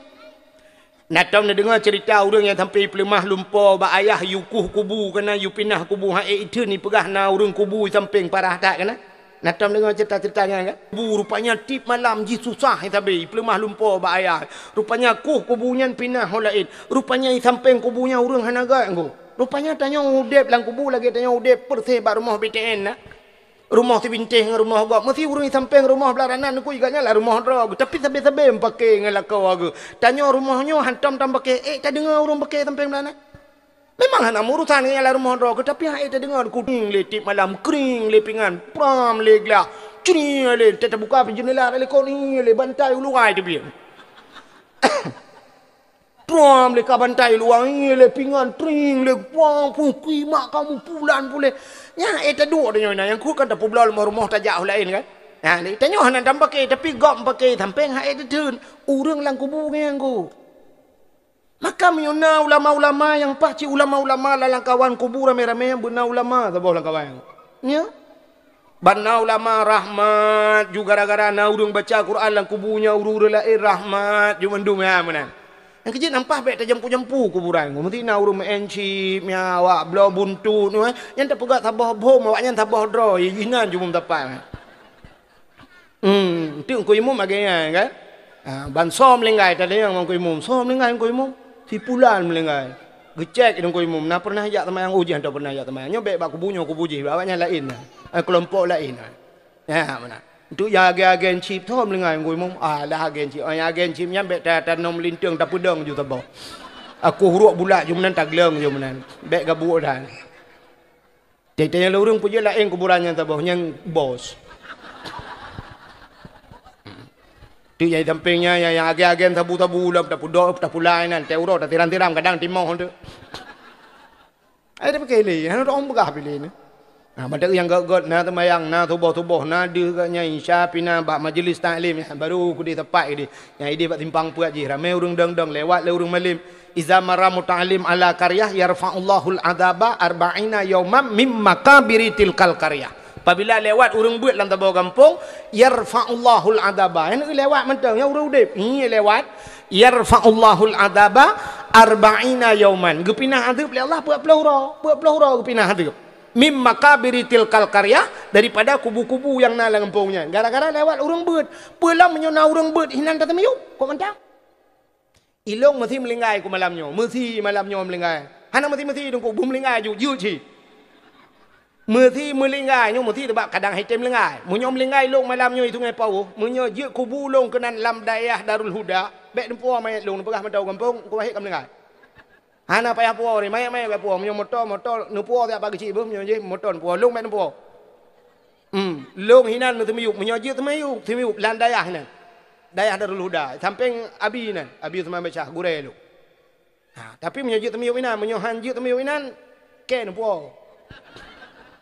Na tom neudeungoe ceurita ureuëng nyang sampoe peuleumoh lumpo bak ayah yue kueh kubu keunan yue pinah kubu, ha ék itheun ipeugah na ureuëng kubu sampéng parah that keunan. Na tom deungoe ceurita-ceurita nyan kan? Kubu rupanya tiep malam jih susah sabe, ipeuleumoh lumpo bak ayah. Rupanya kueh kubu nyan pinah ho laén. Rupanya i sampéng kubu nyan ureuëng hana göt teungku. Rupanya tanyoe udeb lam kubu lagèe tanyoe udeb peureuseh bak rumoh B T N na. Rumoh sibintéh ngon rumoh gob. Meusi ureuëng i sampéng rumoh blah ranan teungku, i gobnyan lam rumoh droe geuh. Tapi sabe-sabe meupaké ngon lakoe geuh. Tanyoe rumoh nyoe hantom tameupake, ék tadeungoe ureuëng pake sampéng blah ranan. Memang hana meurusan ngon nyang lam rumoh droe geuh, tapi han ék tadeungoe teungku, kring lé tiep malam, kring lé pingan, pram lé glah, cri lé, ta-, tabuka pih jeundela, ta likot, ih lé, bantai u luwa teubiet. Pram lé ka bantai luwa, ih lé, pingan, tring lé, wang, puih, kui, mak kamoe pulan puléh. Nyan han ék taduek tanyoe na, nyang kheun kan tapeubloe rumoh-rumoh tajak u laén kan. Nah, lé tanyoe hana tameupake, tapi gob meupake sampéng han ék tatheun. Ureuëng lam kubu nyan teungku. Maka meunyoe na ulama-ulama nyang paih cit ulama-ulama lam lamkawan kubu ramé-ramé, beuna ulama saboh lamkawan. Nyo? Ban na ulama rahmat, ju gara-gara na ureuëng baca Quran lam kubu nyan, ureuëng-ureuëng laén rahmat, ju mandum nyan meunan. Nyang keujeuet nyan paih bèk tajampu-jampu kuburan. Meusti na ureuëng main chip, nyan awak bloe buntut, nyan tapeugah saboh bom, awaknyan saboh droe, inan ju meusapat. Hmm, teungku imum lagèe nyan kan? Ha, ban soe meulinggai, tanyong Teungku Imum, "Soe meulinggai Teungku Imum?" "Si pulan meulinggai." Geucék Teungku Imum, "Na pernah jak seumayang?" "Oh, jih hana pernah jak seumayang." "Nyoe bèk bak kubu nyoe, kubu jih, awaknyan laén na. Eh, keulompok laén na." Nyan meunan. Untuk nyang agen-agen chip, "Soe meulinggai Teungku Imum?" "Ah, lah agen chip. Oh, nyang agen chip nyan bèk ta-, tanom linteung, tapeudong ju saboh. Aku hurok bulat ju meunan, tagleueng ju meunan. Bèk gabuek dan." Teuntèe nyang lôn ureueng peujeuet laén kuburan nyang saboh, nyang bos. Tu nyang sampéng nyan, nyang, nyang agen-agen sabu-sabu lom, tapudok, tapulai nan, teuh uroe, tatiram-tiram, kadang timoh tu. Ai, tapike lé, hana taom peugah pi lé ni. Nah, mantong nyang gèt-gèt, na seumayang, na suboh-suboh, na deuh geuh nyan, isya pih na bak majeulis taklim, nyan baru keudéh teumpat keudéh. Nyan idéh bak simpang peuet jih, ramé ureueng dong-dong, lewat lé ureueng malém. "Iza marra muta'allim ala qaryah yarfa'ullahul adzaba arba'ina yauman mim makabiri tilkal qaryah." Apabila lewat ureueng beuet lam saboh gampông, yarfa'ullahul adzaba. Nyan lewat mantong, nyan ureueng udép. Nyan lewat, yarfa'ullahul adzaba arba'ina yauman. Geupinah adeueb lé Allah peuet ploh uroe, peuet ploh uroe geupinah adeueb. Mim makabiri tilkal qaryah, daripada kubu-kubu nyang na lam gampông nyan. Gara-gara lewat ureueng beuet. Peue lom meunyoe na ureueng beuet hinan tateumiyueb, kok mantong? Ilôn meusi meulinggai ku malam nyoe, meusi malam nyoe meulinggai. Hana meusi-meusi Teungku, beumeulinggai ju, jeuet cit. Meusi meulinggai nyoe, meusi teubab kadang hai tem meulinggai. Meunyoe meulinggai ilôn malam nyoe di Sungai Pauh, meunyoe jeuet kubu lôn keunan lam dayah Darul Huda, bèk neupuwoe manyèt lôn, neupeugah mantong gampông, Teungku Wahid ka meulinggai. Hana payah puwoe, manyèt-manyèt bèk puwoe. Meunyoe moto, moto neupuwoe siat bak geuchik beuh, meunyoe jih moto neupuwoe, lôn bèk neupuwoe. Hmm, lôn hinan meuteumiyueb, meunyoe jeuet teumiyueb, teumiyueb lam dayah hinan. Dayah Darul Huda, sampéng Abi hinan, Abi Usman Basyah, gurèe lôn. Ha, tapi meunyoe jeuet teumiyueb inan, meunyoe han jeuet teumiyueb inan, kèe neupuwoe.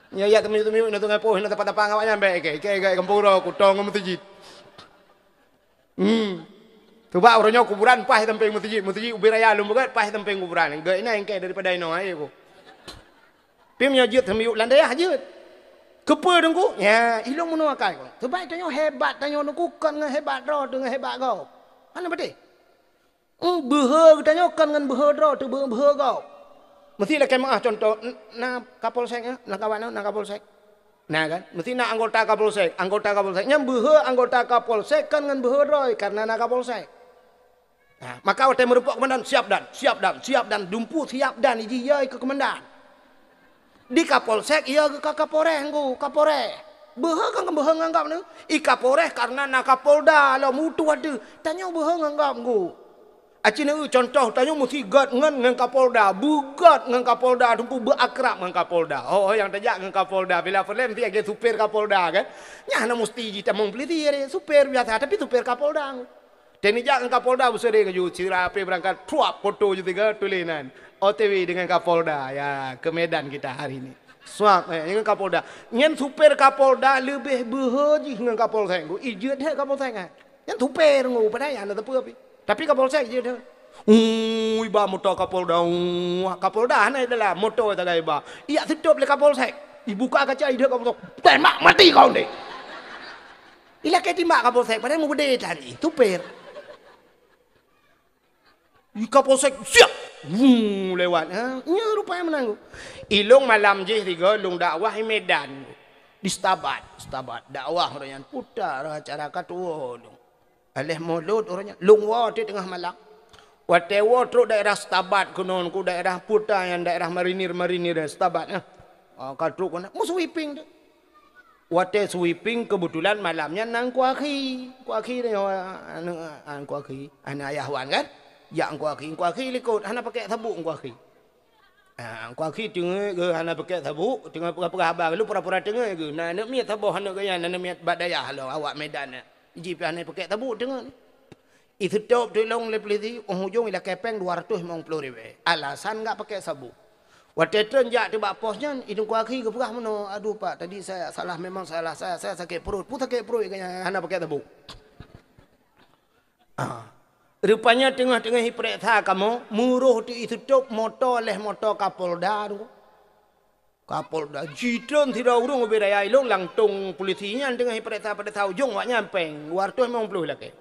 Meunyoe jak teumiyueb-teumiyueb inan Sungai Pauh, inan tapa-tapa ngon awaknyan bèk kèe, kèe gèt gampông uroe, kutong ngon meuseujid. Hmm. Teubab uroe nyoe kuburan paih sampéng meuseujid, meuseujid ubé raya lôn beugèt paih sampéng kuburan. Gèt inan kèe daripada inoe, hai ku. Pi meunyoe jeuet teumiyueb lam dayah jeuet. Keupeue Teungku? Nyan, ilôn meunoe akai ku. Teubab tanyoe hebat tanyoe Teungku kon ngon hebat droe, deungon hebat gob. Hana beutôi. Hmm, beuhe geutanyoe kon ngon beuhe droe, teubeu-, beuhe gob. Meusi lakèe meu'ah cuntoh, n-, na Kapolsek, eh? Na kawan, na Kapolsek. Na kan? Meusi na anggota Kapolsek, anggota Kapolsek. Nyan beuhe anggota Kapolsek kon ngon beuhe droe, karena na Kapolsek. Nah, maka watèe meurumpok keumandan, "Siap dan, siap dan, siap dan." Dumpeue siap dan, jih yö keu keumandan. Di Kapolsek, yö keu ka-, Kapolres, Teungku, Kapolres. Beuhe kan beuhe ngon gob nyoe. I Kapolres karena na Kapolda lom utoh ateueh. Tanyoe beuhe ngon gob, Teungku. Aci neu cuntoh, tanyoe meusi gèt ngon, ngon Kapolda. Beugèt ngon Kapolda, Teungku, beuakrab ngon Kapolda. Oh, oh, nyang tajak ngon Kapolda. Bila filem meusi lagèe supir Kapolda, kan? Nyan hana meusti jitamong polisi, supir biasa, tapi supir Kapolda. Teunijak ngon Kapolda beuseuring laju, sira api beurangkat, truap, foto ju tiga tuléh nan, "O T W dengan Kapolda, ya, ke Medan kita hari ini." Suap, eh, dengan Kapolda. Nyan supir Kapolda leubeh beuhe jih ngon Kapolsek, Teungku. Ijeuet that Kapolsek, eh. Nyan supir, Teungku, padahai hana teupeu api. Tapi Kapolsek jeuet that. Ui, ba moto Kapolda, ui, Kapolda hana dalam, moto sagai ba. Ijak seutop lé Kapolsek. Ibuka kaca, ideuh Kapolsek. "Tembak mati kau ni!" Ilakèe timbak Kapolsek, padahai meubeudé tan jih, supir. I Kapolsek, "Siap!" Wuu, lewat. Ha, nyoe rupanya meunan. Ilôn malam jih tiga, lôn dakwah di Medan. Di Stabat, Stabat. Dakwah uroe nyan puta acara ka tuwoe lôn. Aléh mulod uroe nyan, lôn woe teuk teungoh malam. Watèe woe trok daerah Stabat keunoe, ku daerah puta nyan, daerah marinir-marinir Stabat, eh. Ah, ka trok keunoe, meusweeping teuk. Watèe sweeping, keubeutulan malam nyan na Teungku Akhi. Teungku Akhi nyoe, aneuk, ah, Teungku Akhi, aneuk Ayah Wan kan? Jak Teungku Akhi, Teungku Akhi likot, hana pakèk sabuk Teungku Akhi. Ah, Teungku Akhi teungeut geuh hana pakèk sabuk, teungoh peugah-peugah haba, lôn pura-pura teungeut geuh. Na aneuk miet saboh aneuk geuh nyan, aneuk miet bak dayah lom, awak Medan nyan. Jih pih hana pakèk sabuk teungeut. Iseutop teuk lôn lé polisi, óh ujong ilakèe pèng dua ratus limong ploh ribèe. Alasan gak pakèk sabuk. Watèe treun jak teuk bak pos nyan, i Teungku Akhi geupeugah meunoe, "Aduh Pak, tadi saya salah, memang salah saya, saya sakit perut." Peue sakét pruet geuh nyan hana pakèk sabuk. Ah. Rupanya teungoh-teungoh ipareksa kamoe, meuroh teuk iseutop moto lé moto Kapolda tu. Kapolda jitreun sidroe ureueng ubé raya ilôn, langsong polisi nyan teungoh ipareksa-pareksa ujong awaknyan pèng dua ratus limong ploh lakèe.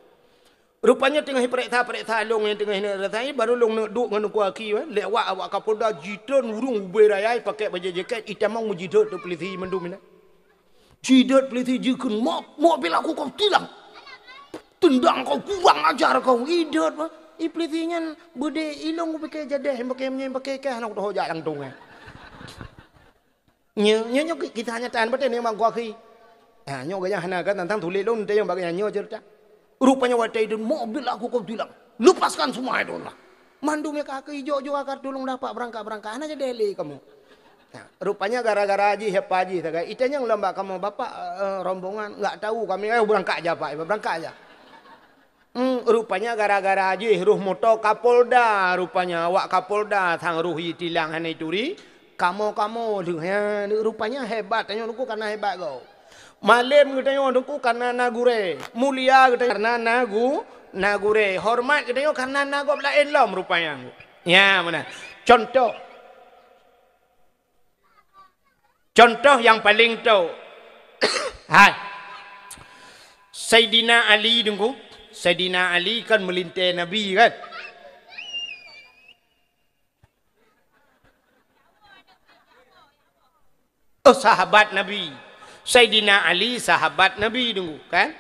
Rupanya teungoh ipareksa-pareksa lôn nyan teungoh ineuk rasai, baru lôn neuk duek ngon Teungku Akhi, eh, lewat awak Kapolda jitreun ureueng ubé raya ipakèk bajèe jakét, itamong meujidot teuk polisi mandum inan. Jidot polisi jikheun, "Mok, mok pih laku kau tilang." Tendang kau, kurang ajar kau, idot bah. Iblih nyan beudé ilong kupike jadeh, pakai meunyan pakai kah, hana kutoh jak langsung eh. Nyo, nyo, nyo kisah nyata, beutôi ni mak gua khi. Ha, nyo gaya hana kan tantang tuléh lôn teuh nyang bak nyan nyo cerita. Rupanya watèe idun mobil aku kau bilang, "Lepaskan semua itu lah." Mandum ya kaki jok-jok akar tulung dapat berangkat-berangkat. Hana jadi lé kamu. Nah, rupanya gara-gara jih apa jih tagai. Itanyong lom bak kamu, "Bapak, eh, rombongan nggak tahu kami, eh, berangkat aja Pak, berangkat aja." Hmm, rupanya gara-gara jih roh moto Kapolda, rupanya awak Kapolda sang roh itilang hana ituri, kamoe-kamoe lheueh. Ya, rupanya hebat tanyoe nungku karena hebat go. Malem geutanyoe nungku karena na gurée, mulia geutanyoe karena na gu-, na gurée, hormat geutanyoe karena na gob laén lom rupanya. Ya, meunan. Contoh, Contoh nyang paleng tho. Hai. Saidina Ali deungoe. Saidina Ali kan meulintée Nabi kan? Oh, sahabat Nabi. Saidina Ali sahabat Nabi deungoe kan?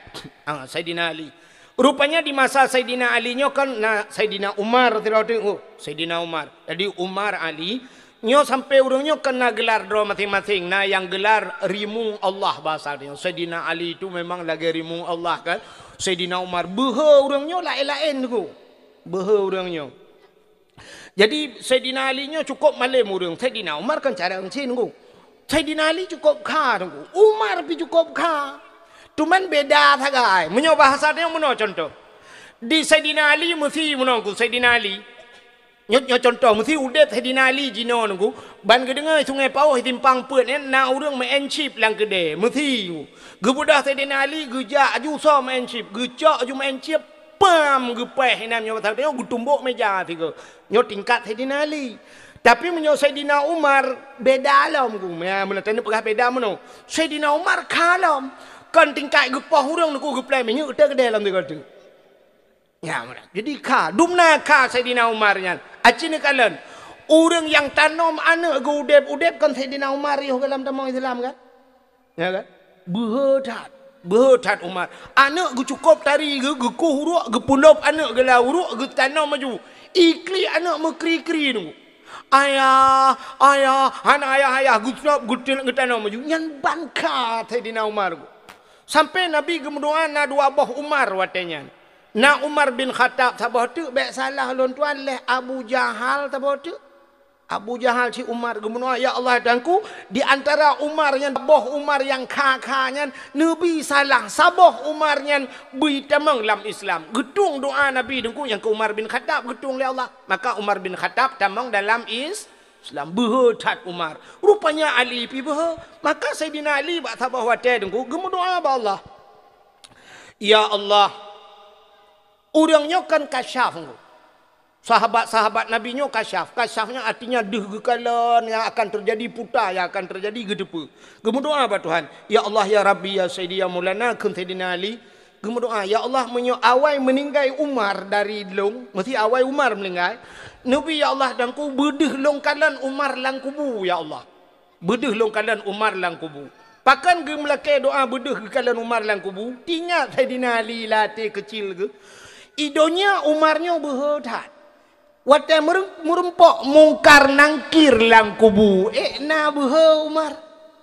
Ah, Saidina Ali. Rupanya di masa Saidina Ali nyoe kan na Saidina Umar sidroe teuk. Oh, Saidina Umar. Jadi Umar, Ali, nyoe sampai ureuëng nyoe kan na gelar droe maséng-maséng. Na nyang gelar rimueng Allah bahasa nyoe. Saidina Ali itu memang lagée rimueng Allah kan. Saidina Umar beuhe ureuëng nyoe laén-laén teungku. Beuhe ureuëng nyoe. Jadi Saidina Ali nyoe cukup malem ureuëng. Saidina Umar kan cara ngeucin teungku. Saidina Ali cukup kha teungku. Umar pi cukup kha. Cuman beda sagai. Meunyoe bahasa nyoe meunoe contoh. Di Saidina Ali meusi meunoe teungku Saidina Ali. Nyoe, nyoe contoh, meusi udeb Saidina Ali jinoe teungku, ban geudeungoe Sungai Pauh simpang peuet nyan na ureuëng meu'en chip lam keudée, meusi. Geubeudôh Saidina Ali geujak aju soe meu'en chip, geucok aju meu'en chip, pam geupéh inan nyoe pasal nyoe geutumbok meja sigoe. Nyoe tingkat Saidina Ali. Tapi meunyoe Saidina Umar beda lom teungku. Ya, meunan teuneuk peugah beda meunoe. Saidina Umar kha lom. Kon tingkat geupoh ureuëng teungku geuplai minyeuk teuh keudée lom sigoe teuk. Ya, meunan. Jadi kha, dumna kha Saidina Umar nyan. Aci neukalon, ureuëng nyang tanom aneuëk geuudeb-udeb kon Saidina Umar yoh geulam tamong Islam kan? Ya kan? Beuhe that. Beuhe that Umar. Aneuëk geucukop tari geu-, geukoh uruek, geupeulop aneuëk geulam uruek, geutanom aju. Iklik aneuëk meukri-kri nunggu. Ayah, ayah, hana ayah-ayah, geucukop geutin-, geutanom aju. Nyan ban kha Saidina Umar. Sampai Nabi geumeudoa na dua boh Umar watée nyan. Na Umar bin Khattab saboh teuk, bék salah lôn tuan, lheueh Abu Jahal saboh teuk. Abu Jahal si Umar geumeudoa, "Ya Allah Tuhanku, di antara Umar nyan, boh Umar nyang kha-kha nyan, neubi salah saboh Umar nyan bri tamong lam Islam." Geutueng doa Nabi teungku nyang keu Umar bin Khattab geutueng lé Allah. Maka Umar bin Khattab tamong dalam Is-, Islam. Beuhe that Umar. Rupanya Ali pi beuhe. Maka Saidina Ali bak saboh watée teungku geumeudoa bak Allah. Ya Allah, ureuëng nyoe kan kasyaf teungku. Sahabat-sahabat Nabi nyoe kasyaf. Kasyaf nyan artinya deuh geukalon yang akan terjadi, puta yang akan terjadi geuteupeue. Geumeudoa bak Tuhan, "Ya Allah, ya Rabbi, ya Sayyidi, ya Maulana," kheun Saidina Ali. Geumeudoa, "Ya Allah, meunyoe awai meuninggai Umar dari lôn," meusti awai Umar meuninggai, "neubi, ya Allah, dan ku beudeuh lôn kalon Umar lam kubu, ya Allah. Beudeuh lôn kalon Umar lam kubu." Pakon geumeulakée doa beudeuh geukalon Umar lam kubu? Teuingat Saidina Ali lam até keucil geuh. I donya Umar nyoe beuhe that. Watée meurem-, meureumpok Mungkar Nangkir lam kubu, ék na beuhe Umar.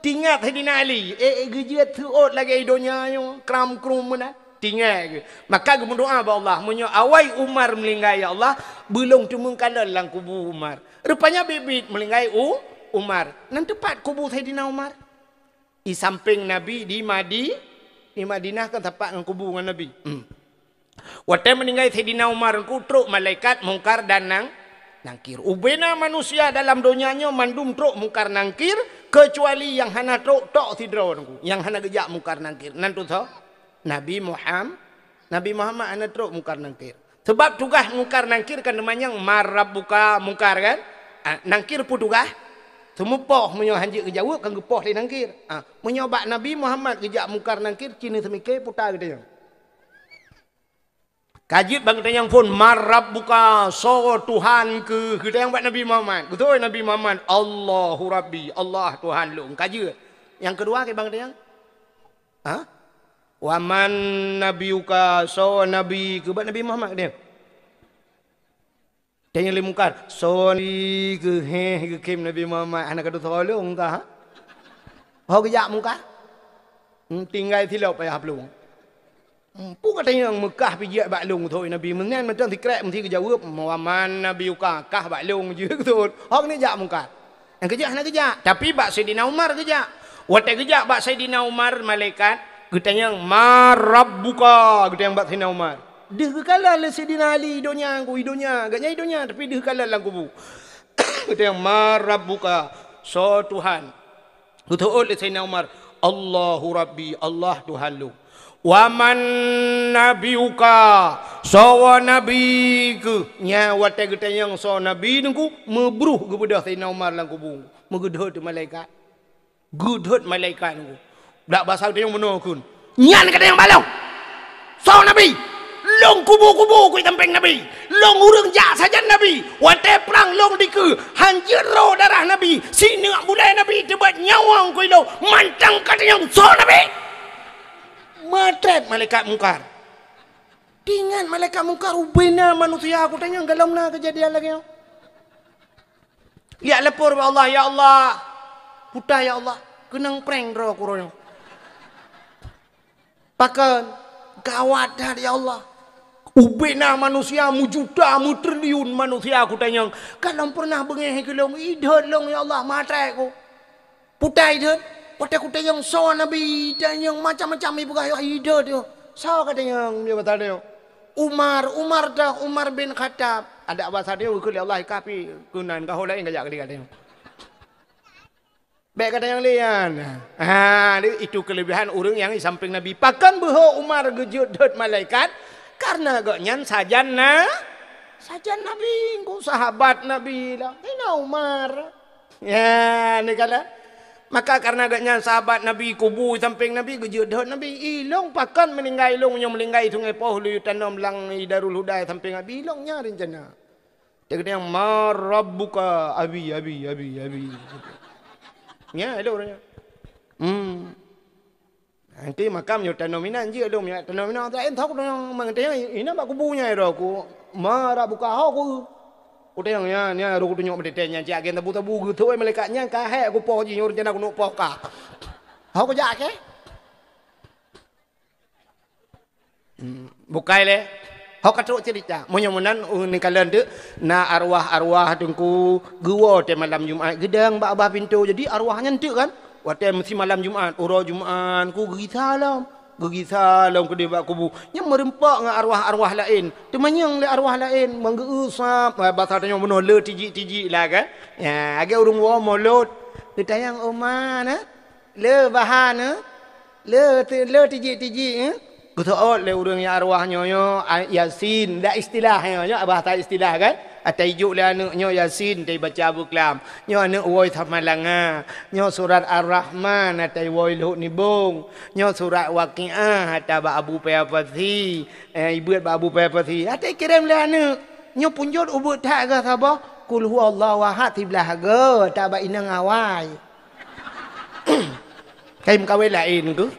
Teuingat Saidina Ali, ék geujeuet seuôt lagée donya nyoe, kram-krum meunan. Teuingat geuh. Maka geumeudoa bak Allah, "Meunyoe awai Umar meuninggai, ya Allah, beulôn teumeung kalon lam kubu Umar." Rupanya biet-biet meuninggai U-, Umar. Nan teupat kubu Saidina Umar. I sampéng Nabi di Madi-, di Madinah kan tapak ngon kubu ngon Nabi. Hmm. Watée meuninggai Saidina Umar teungku trok malaikat Mungkar dan Nang-, Nangkir. Ubena manusia dalam donya nyoe mandum trok Mungkar Nangkir, keucuali nyang hana trok tok sidroe teungku, nyang hana geujak Mungkar Nangkir. Nan tu soe? Nabi Muham-, Nabi Muhammad hana trok Mungkar Nangkir. Sebab tugaih Mungkar Nangkir kan teumanyong, "Man rabbuka?" Mungkar kan? Ah, Nangkir peue tugaih? Seumupoh meunyoe hanjeuet geujaweueb kan geupoh lé Nangkir. Ah, meunyoe bak Nabi Muhammad geujak Mungkar Nangkir, ci neuseumiké puta geutanyoe. Ka jeuet bak geutanyoe phon, "Man rabbuka?" Soe Tuhan keuh? Geutanyong bak Nabi Muhammad. Geutanyong Nabi Muhammad, "Allahu Rabbi, Allah Tuhan lôn." Ka jeuet. Nyang keudua keu bak geutanyoe? Ha? "Wa man nabiyuka, soe nabi keuh?" Bak Nabi Muhammad dia. Tanyong lé Mungkar, "Soe nabi keuh?" Heh, geukheun Nabi Muhammad, "Hana ka tusoe lôn kah?" Ho geujak Mungkar. Hmm, tinggai silop payah plueng. Hmm, peue ka tanyong meukah pih jeuet bak lôn, tutoe Nabi. Meunan mantong sikrek meusti geujaweueb, "Wa man nabiyuka," kah bak lôn jeuet, tutoe. Ho keuneuk jak Mungkar. Nyang keujak hana geujak, tapi bak Saidina Umar geujak. Watée geujak bak Saidina Umar, malaikat geutanyong, "Ma rabbuka?" Geutanyong bak Saidina Umar. Deuh geukalon lé Saidina Ali, "I donya, i donya." Gobnyan i donya, tapi deuh kalon lam kubu. Geutanyong, "Ma rabbuka?" "Soe Tuhan?" Geuteuôt lé Saidina Umar, "Allahu Rabbi, Allah Tuhan lôn." "Wa man nabiyuka?" "Soe nabi keuh?" Nyan watée geutanyong soe nabi Teungku, meubruh geubeudôh Saidina Umar lam kubu. Meugeudhôt malaikat. Geudhôt malaikat Teungku. Bak basa geutanyong bunoe kheun. Nyan ka tanyong bak lôn. Soe nabi? Lôn kubu-kubu keu sampéng nabi. Lôn ureuëng jak sajan nabi. Watée prang lôn dikeue, han jeuet ro darah nabi. Sineuk bulée nabi teubeuet nyawöng keu lôn. Mantong ka tanyong soe nabi? Meutrép malaikat Mungkar. Teuingat malaikat Mungkar, ubena manusia, kutanyong gohlom na keujadian lagée nyoe. Jak lapor bak Allah, "Ya Allah, puta ya Allah, keunong prang droe ku uroe nyoe." Pakon? Gawat that ya Allah. Ubena manusia meujuta, meutriliun manusia kutanyong. Gohlom peureunah beungéh keu lôn, idhôt lôn ya Allah, meutrép ku. Puta idhôt, watée kutanyong soe nabi, tanyong macam-macam ipeugah idhôt nyoe. Soe katanyong nyoe bak tanyoe? Umar, Umar dah, Umar bin Khattab. Adak basa tanyoe geukheun lé Allah, "Ka pih keunan, ka ho laén kajak kali katanyong." Bék katanyong lé nyan. Ha, itu kelebihan ureuëng nyang di sampéng Nabi. Pakon beuho Umar geujeuet dhôt malaikat? Karena gobnyan sajan na, sajan Nabi, engko sahabat Nabi lah. Saidina Umar. Ya, ni kala. Maka karena gobnyan sahabat Nabi, kubu sampéng Nabi, geujeuet dhôt Nabi. Ilong pakon meuninggai ilong, nyoe meuninggai Sungai Poh, lheueh tanom lam Darul Huda sampéng Nabi, ilong nyan rencana. Dia kata, "Ma rabbuka, abi, abi, abi, abi." Ya, ada orangnya. Hmm. Nanti makam nyoe tanom inan jih, lom ya tanom inan. Tak entok dong mengerti ina bak kubu nya ro ku. "Ma rabbuka, ho ku." Ku tengok nya, nya ro ku tunjuk meutete nya, cak gen tabu-tabu geutu ai malaikat nya ka hek ku poh jih, nyoe rencana ku nuk poh ka. Ho ku jak ke? Hmm, bukai lé. Ho ka trok cerita. Meunyoe meunan, uh, neukalon teuk, na arwah-arwah teungku geuwoe teuh malam Jumat geudong bak babah pintoe. Jadi arwah nyan teuk kan? Watée meusi malam Jumat, uroe Jumat ku geugisa lom. Geugisa lom keudeh bak kubu. Nyan meureumpok ngon arwah-arwah laén. Teumanyong lé arwah laén, meugeu-eu sab, basa tanyoe bunoe le tijik-tijik lah kan? Ya, lagée ureuëng woe molot. Geutanyong, "Oma na?" Le bahan, eh? Le, le tijik-tijik, eh? Geuseuôt lé ureuëng nyang arwah nyoe, nyoe, a, Yasin. Dak istilah nyoe, nyoe bahasa istilah kan? Atai juk lé aneuëk nyoe Yasin, tai baca beuklam. Nyoe aneuëk woi Samalanga. Nyoe surat Ar-Rahman, atai woi Lhok Nibong. Nyoe surat Waqiah, ata bak Abu Paya Pasi. Eh, ibeuet bak Abu Paya Pasi. Atai kirém lé aneuëk. Nyoe punjot ubeuet that gah saboh. Kul huwallahu ahad siblah go, ata bak inong awai. Kai meukawen laén keuh.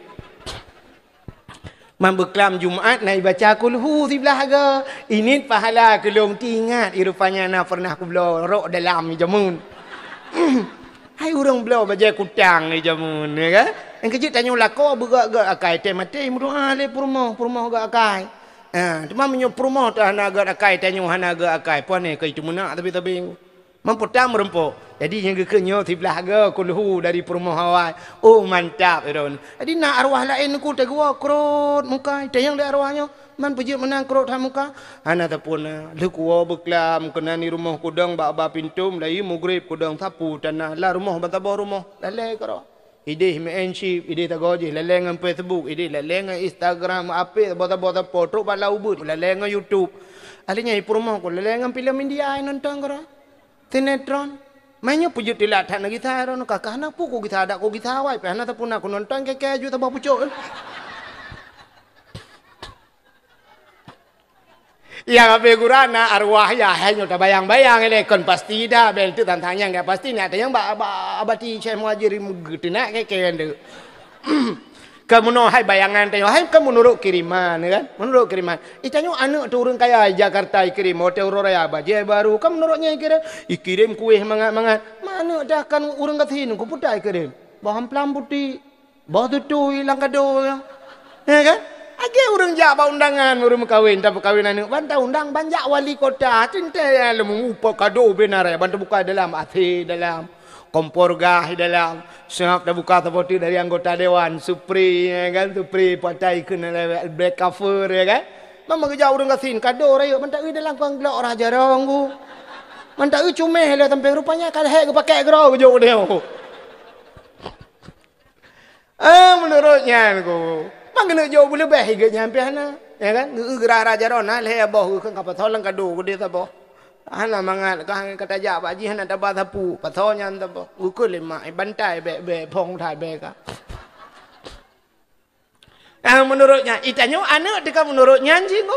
Man beuklam Jumat na ibaca kulhu siblah go. Init pahala keu lôn teuingat, i rupanya na pernah kubloe rok dalam i jameun. Hai ureuëng bloe bajée kutang i jameun, ya kan? Nyang keujeuet tanyoe lakoe beugok-gok akai, tée maté meudoa lé peurumoh, peurumoh gok akai. Ha, teuma meunyoe peurumoh teuh hana gok akai, tanyoe hana gok akai, pane keu itu meunak tapi-tapi. Meupeutang meureumpok. Jadi nyang geukheun nyoe siblah go kulhu dari peurumoh awai. Oh, mantap, Iron. Jadi na arwah laén ku teugeuwoe krot muka, tanyong lé arwah nyoe, man peujeuet meunan krot that muka. Hana tapuna, lheueh kuwoe beuklam keunan di rumoh kudong bak ba pintoe, meulayeue mugreb kudong sapu tanah, lam rumoh ban saboh rumoh, lalée keudroe. Idéh main chip, idéh tagoe jih lalée ngon Facebook, idéh lalée ngon Instagram, apek saboh-saboh sapo, trok bak lam ubeut, lalée ngon YouTube. Ahli nyan i peurumoh ku lalée ngon filem India, nonton keudroe. Sinetron. Meunyoe peujeuet teulat that na gisa droeneuh, ka, ka hana peue ku gisa, dak ku gisa awai pih hana tapuna ku nonton keu-keu aju saboh pucok. Nyang habéh gura na arwah yah, hai nyoe tabayang-bayang ilée kon pasti dah, bel teuk tantang nyang gak pasti nak tanyong bak, bak abati Syekh Muhajir geuteunak keu-keu nyan deuk. Ka meunoe hai bayangan tanyoe, hai ka meunurot kiriman, kan? Meunurot kiriman. Itanyoe aneuk teuh ureueng kaya Jakarta ikirém, hotel Royal, bajée baru, ka meunurot nyan ikirém. Ikirém kueh mangat-mangat. Ma aneuk teuh kan ureueng gasien, ku peue ta ikirém. Boh amplam putéh, boh tutui lam kado, ya. Ya kan? Lagée ureueng jak bak undangan, ureueng meukawen, tapeukawen aneuk, ban taundang, ban jak wali kota, teuntée ya lom, upa kado beu na raya, ban tabuka dalam, A C dalam. Kompor gah di dalam. Seungat tabuka saboh teuk dari anggota dewan, supri, ya kan? Supri patai keuneuk lewat black cover, ya kan? Mama geujak ureueng gasien, kado rayeuk, mantap eu dalam kuang glok rah jarong ku. Mantap eu cumeh lé sampéng, rupanya ka lhée geupakèk keudroe geujok u deo. Ah, meunurot nyan ku. Mang keuneuk jok beuleubeh gét nyan pih hana. Ya kan? Geu-, geurah-rah jaroe na lhée boh geukheun ka pasoe lam kado geudeh saboh. Hana mangat ka, ka tajak bak jih hana taba sapeue. Pasoe nyan saboh. Geukheun lé mak, "Eh, bantai bèk-bèk, phông that bèk ka." Ah, meunurot nyan, itanyoe aneuk teuh ka meunurot nyan jih ku.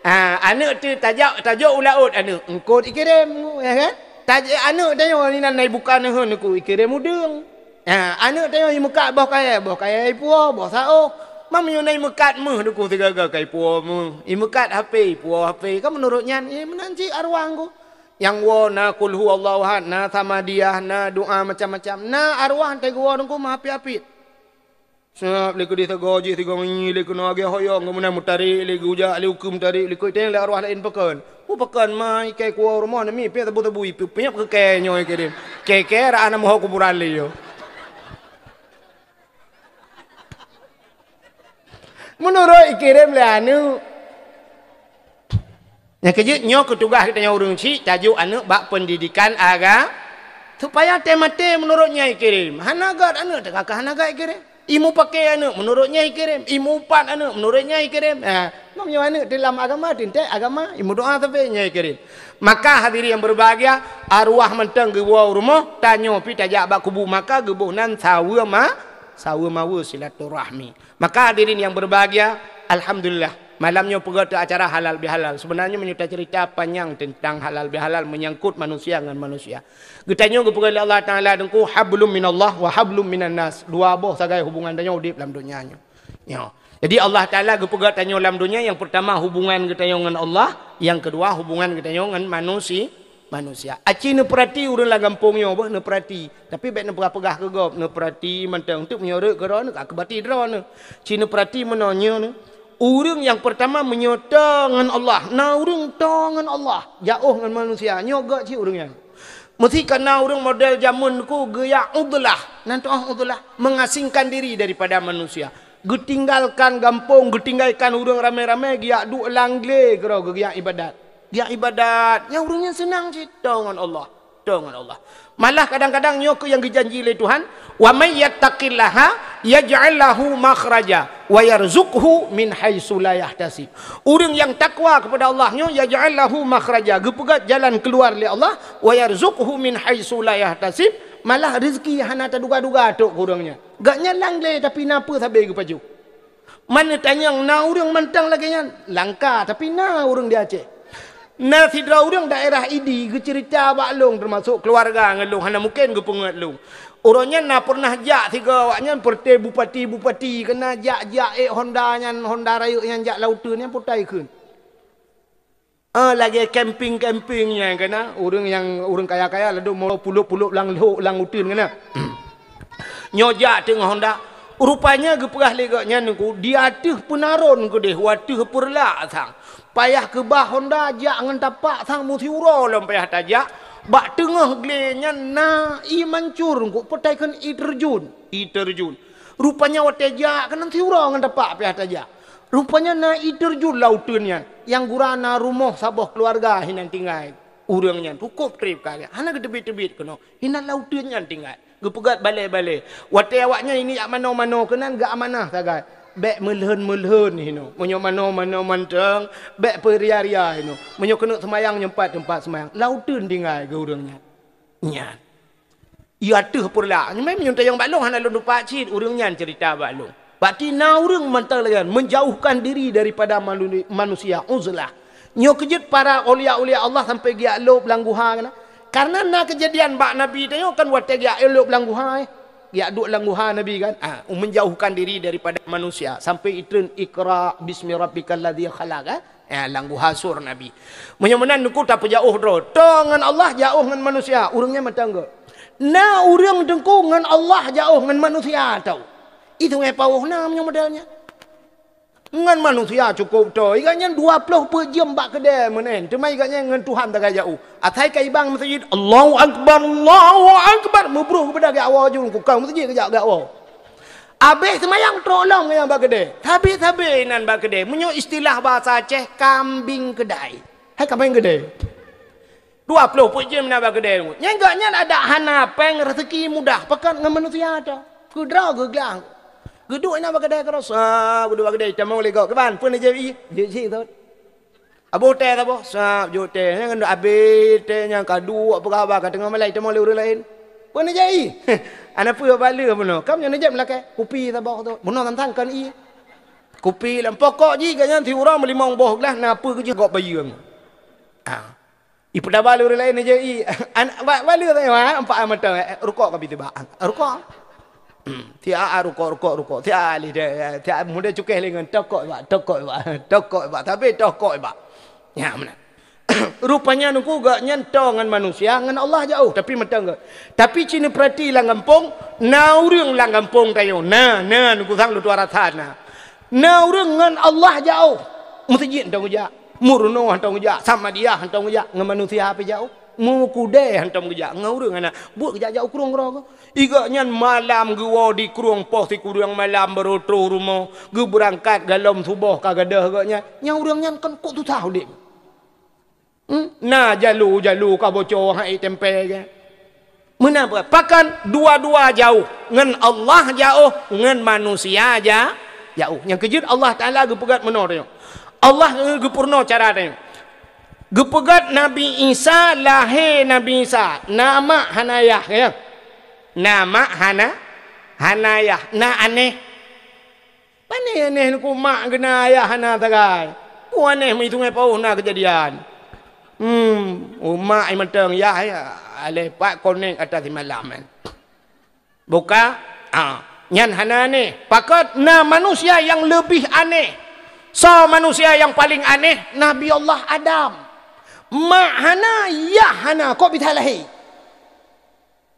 Ah, aneuk teuh tajak, tajok u laôt aneuk, eungkôt ikirém ku, ya kan? Taj-, aneuk tanyoe inan na ibuka neuheun ku, ikirém udeueng. Ha, aneuk tanyoe imeukat boh kayèe, boh kayèe ipuwoe, boh saôh. Meunyoe na imeukat méuh duku sigaga ka ipuwoe méuh. Imeukat H P, ipuwoe H P. Kan meunurot nyan, eh, meunan cit arwah ku. Nyang woe na Qul Huwallahu Ahad, na Samadiyah, na doa macam-macam. Na arwah teuh geuwoe Teungku meuhapit-hapit. Sab lé keudeh sagoe jih sigoe ngi lé keunoe agée hoyong, geuh meunan meutarek lé, geujak lé ukeue meutarek lé, keu iteng lé arwah laén pakon. Peue pakon ma ikai kuwoe rumoh nami, pih sabu-sabu ipiep-piep keu kèe nyoe ikirém. Kèe-kèe raan meuho kuburan lé yo. Meunurot ikirém lé aneuk. Nyang keujeuet nyoe keu tugaih geutanyoe ureueng chik, tajok aneuk bak peundidikan aga-, supaya teumaté meunurot nyan ikirém. Hana gét aneuk teuka ka hana gét ikirém. Imupakè aneuk meunurot nyan ikirém, imuupat aneuk meunurot nyan ikirém. Ha, meunyoe aneuk teulam agama, teuntèe agama, imeudoa sabe nyan ikirém. Maka hadirin yang berbahagia, arwah mantong geuwoe u rumoh, tanyoe pih tajak bak kubu maka geuboh nan saweue ma-, saweue maweue silaturahmi. Maka hadirin yang berbahagia, alhamdulillah, malam nyoe peugah teu acara halal bihalal. Sebenarnya meunyoe tacerita panyang teuntang halal bihalal menyangkut manusia ngon manusia. Geutanyoe geupeugah lé Allah Taala Teungku, "Hablum minallah wa hablum minan nas." Dua boh sagai hubungan tanyoe udeb lam donya nyoe. Nyoe. Jadi Allah Taala geupeugah tanyoe lam donya, yang pertama hubungan geutanyoe ngon Allah, yang kedua hubungan geutanyoe ngon manusi-, manusia. Aci neupeurati ureueng lam gampông nyoe boh neupeurati. Tapi bèk neupeugah-peugah keu gob, neupeurati mantong. Untuk meunyoe rhot keudroe neuh, ka keubati droeneuh. Ci neupeurati meunoe nyoe neuh. Ureueng nyang pertama meunyoe toe ngon Allah, na ureueng toe ngon Allah, jaoh ngon manusia, nyoe gét cit ureueng nyan. Meusi ka na ureueng model jameun ku geujak uzlah, nan tu'oh uzlah, mengasingkan diri daripada manusia. Geutinggalkan gampông, geutinggalkan ureueng ramé-ramé, geujak duek lam glé keudroe geujak ibadat. Geujak ibadat, nyang ureueng nyan seunang cit toe ngon Allah. Toe ngon Allah. Malah kadang-kadang nyoe keuh nyang geujanji lé Tuhan, "Wa may yattaqillaha yaj'al lahu makhraja wa yarzuqhu min haitsu la yahtasib." Ureueng nyang takwa kepada Allah nyoe, "yaj'al lahu makhraja," geupeugét jalan keuluar lé Allah, "wa yarzuqhu min haitsu la yahtasib," malah rezeki hana taduga-duga trok keu ureueng nyan. Gobnyan lam glé tapi na peue sabe geupajoh. Man neutanyong na ureueng mantong lagée nyan? Langka, tapi na ureueng di Aceh. Na sidroe ureueng daerah Idi geuceurita bak lôn, teumasok keuluwarga ngon lôn, hana mungken geupeungeut lôn. Uroe nyan na peureunah jak sigoe awaknyan, peureuté bupati-bupati, keunan jak-jak ék honda nyan, honda rayeuk nyan jak lam uteuen nyan, peue ta ikheun. Ah, lagée camping-camping nyan keunan, ureuëng nyang, ureuëng kaya-kaya ladôm mo pulop-pulop lam lhok lam uteuen keunan. Nyoe jak teungoh honda. Rupanya geupeugah lé gobnyan Teungku, di ateueh peunaron keudeh, u ateueh peureulak sang. Payah keubah honda jak ngon tapak sang meusiuroe lom payah tajak. Bak teungoh glé nyan na ié mancur Teungku, peue ta ikheun ié teurjun, ié teurjun. Rupanya watée jak keunan siuroe ngon tapak payah tajak. Rupanya na ié teurjun lam uteuen nyan, nyang gura na rumoh saboh keuluwarga hinan tinggai. Ureuëng nyan cukôp treb ka, hana geuteubiet-teubiet keunoe, hinan lam uteuen nyan tinggai. Geupeugét balée-balée. Watée awaknyan ini jak manoe-manoe keunan geuamanah sagai. Bék meulhon-meulhon hinoe. Meunyoe manoe-manoe mantong, bék peuria-ria hinoe. Meunyoe keuneuk seumayang nyoe pat teumpat seumayang. Lam uteuen tinggai geu ureuëng nyan. Nyan. Ié ateueh peureulak. Nyoe meunan meunyoe tanyong bak lôn hana lôn tupat cit, ureuëng nyan ceurita bak lôn. Berarti na ureuëng mantong lagée nyan, menjauhkan diri daripada manu-, manusia, uzlah. Nyoe keujeuet para aulia-aulia Allah sampai geujak lôb lam guha keunan. Karena na keujadian bak Nabi tanyoe kan watée geujak lôb lam guha, eh. Yak duek lam guha Nabi kan? Ah, menjauhkan diri daripada manusia. Sampai itreun, "Iqra bismi rabbikal ladzi khalaq," kan? Ah, lam guha sur Nabi. Meunyoe meunan Teungku tapeujauh droe. Toe ngon Allah, jauh ngon manusia. Ureuëng nyan mantong geuh. Na ureuëng Teungku ngon Allah jauh, ngon manusia toe. Itu ngai paoh na meunyoe model nyan. Ngon manusia cukôp toe. Igat nyan dua ploh peuet jeuem bak keudè meunan. Teuma igat nyan ngon Tuhan tagai jauh. Asai ka ibang meuseujid, "Allahu Akbar, Allahu Akbar." Meubroh keupada geuawa jun, kukang meuseujid geujak geuawa. Abéh seumayang trok lom nyang bak keudè. Sabe-sabe nan bak keudè. Meunyoe istilah bahasa Aceh, kambing keudai. Hai kambing keudè. Dua ploh peuet jeuem na bak keudè. Nyang gak nyan adak hana péng, rezeki mudah, pakon ngon manusia tu. Keudroe geuglang. Geuduek na bak keudè keurasa, geuduek bak keudè, tamong lé gok. Kiban, peue neujép ie? Jép sie thot. Aboh teh saboh, sab jok teh. Nyang keuneuk abéh teh nyang ka duek peugah ba ka teungoh malai, tamong lé ureuëng laén. Peue neujép ie? Ana peue bak lé bunoe? Kam nyoe neujép lakèe. Kupi saboh thot. Bunoe tantang kon ie. Kupi lam pokok jih gak nyan si uroe meulimong boh glah na peue keujeuh gok bayeue. Ah. Ipeudaba lé ureuëng laén je i. An-, ba-, bale teuh, ha, empat mata, eh, rukok ka bit bak. Rukok. Hmm, tiap rukok, rukok, rukok. Tiap lé deh, tiap muda cukéh lé ngon tokok bak, tokok bak, tokok bak, tapi tokok bak. Ya, meunan. Rupanya Teungku gak nyan toe ngon manusia, ngon Allah jauh, tapi mantong gak. Tapi cina perhati lam gampông, na ureuëng lam gampông tanyoe. Na, na, Teungku sang leutuan rasa na. Na ureuëng ngon Allah jauh. Meuseujid hana geujak, meurunoe hana geujak, samadiyah hana geujak, ngon manusia pih jauh. Meukudée hana geujak, ngon ureuëng hana. Buet geujak-jak u krueng keudroe. Iga nyan malam geuwoe di krueng poh sikureueng malam baru troh rumoh, geubeurangkat galom suboh ka gadôh geuh nyan. Nyang ureuëng nyan kon kok susah udeb. Hmm? Na jalu-jalu ka bocor hai tempe ke. Meunan peue? Pakon dua-dua jauh, ngon Allah jauh, ngon manusia ja-, jauh. Nyang keujeuet Allah Taala geupeugét meunoe tanyoe. Allah geupurunoe cara tanyoe. Geupeugét Nabi Isa, lahé Nabi Isa, na mak hana yah, ya. Na mak hana, hana yah, na aneh. Pane aneh Teungku, mak geuh ayah hana sagai. Peue aneh meuitungai paoh na keujadian. Hmm, mak i mantong yah, ya, aleh pat konek atas simalam, kan. Buka, ah, nyan hana aneh. Pakon na manusia nyang leubeh aneh. Soe manusia nyang paleng aneh? Nabi Allah Adam. Mak hana, yah hana, kok bisa lahé?